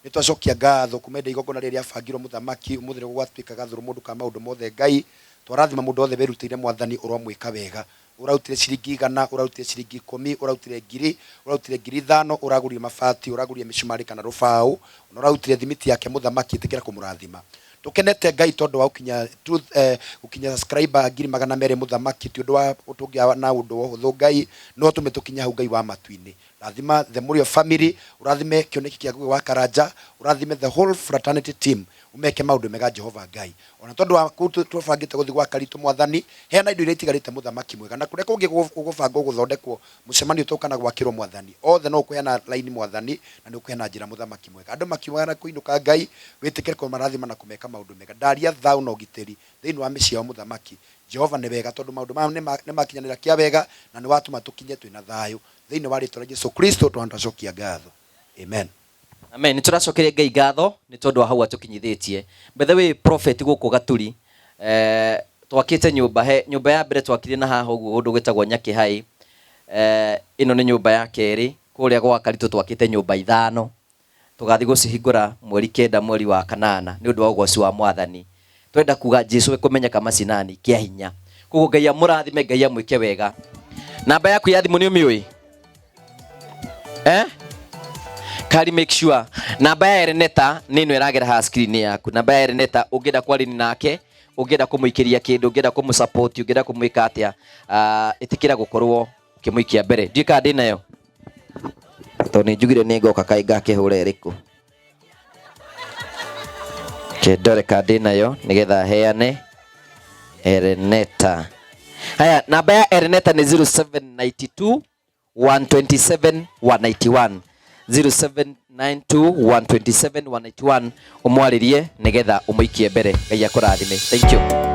Nĩ twacokia ngatho kuma hĩndĩ igongona rĩrĩa rĩabangirwo mũthamaki, ũmũthĩ nĩguo gwatuĩka gathũrũ mũndũ ka maũndũ mothe Ngai. Twarathima mũndũ wothe wĩrutĩire Mwathani ũromwĩka wega. Ũrarutire ciringi igana, ũrarutire ciringi ikũmi, ũrarutire ngiri, ũrarutire 5000, ũragũrire mabati, ũragũrire mĩcumarĩ kana rũbaũ, ona ũrarutire thimiti yake mũthamaki, ĩtĩkĩra kũmũrathima. Tũkenete Ngai tondũ wa gũkinya two, eh, gũkinya subscriber 200,000 mũthamaki, ti ũndũ wa tũngĩa na ũndũ wa ũhũthũ Ngai, no ũtũme tũkinye hau Ngai wa matu-inĩ. Rathima the Mũrĩo family, ũrathime kĩoneki kĩa Ngũgĩ wa Karanja, ũrathime the whole fraternity team, ũmeke maũndũ mega Jehova Ngai. Ona tondũ wa kũu twabangĩte gũthiĩ gwa Karitũ Mwathani, heana indo iria itigarĩte mũthamaki mwega, na kũrĩa kũngĩ gũgũbangwo gũthondekwo mũcemanio ta ũyũ kana gwakĩrwo Mwathani, othe no ũkũheana laini Mwathani, na nĩ ũkũheana njĩra mũthamaki mwega. Andũ makiumaga na kũinũka Ngai, wĩtĩkĩre kũmarathima na kũmeka maũndũ mega. Ndaria thayũ na ũgitĩri thĩinĩ wa mĩciĩ yao mũthamaki. Jehova nĩ wega tondũ maũndũ maya nĩ makinyanĩra kĩa wega na nĩ watũma tũkinye twĩna thayũ. Thĩinĩ wa rĩtwa rĩa Jesu Kristo twacokia ngatho. Amen. Amen. Nĩ tũracokeria Ngai ngatho nĩ tondũ wa hau atũkinyithĩtie. By the way, prophet gũkũ Gaturi, eh, twakĩte nyũmba he nyũmba ya mbere twakire na haha ũguo ũndũ gwĩtagwo Nyakĩhai. Eh, ĩno nĩ nyũmba ya kerĩ kũrĩa gwa Karitũ twakĩte nyũmba ithano. Tũgathiĩ gũcihingũra mweri kenda mweri wa kanana nĩ ũndũ wa ũgoci wa Mwathani. Twenda kuga Jesu ekũmenyeka macinani kĩa hinya. Koguo Ngai amũrathime, Ngai amwĩke wega. Namba yaku ya thimũ nĩ ũmĩũĩ? Eh? Kari make sure namba ya Ereneta nĩ ĩno ĩragera haha screen yaku. Namba ya Ereneta ũngĩenda kwaria nake, ũngĩenda kũmũikĩria kĩndũ, ũngĩenda kũmũsupport, ũngĩenda kũmwĩka atĩa, ĩtĩkĩra gũkorwo ũkĩmũikia mbere. Ndiũĩ kana ndĩ nayo. Tondũ nĩ njugire nĩ ngoka kaĩ ngakĩhũra ĩrĩkũ. Kĩndore ka ndĩ nayo nĩgetha heane Ereneta. Haya, namba ya Ereneta nĩ 0792 127 191. 0792 127 191 ũmwarĩrie nĩgetha ũmũikie mbere. Ngai akũrathime. Thank you.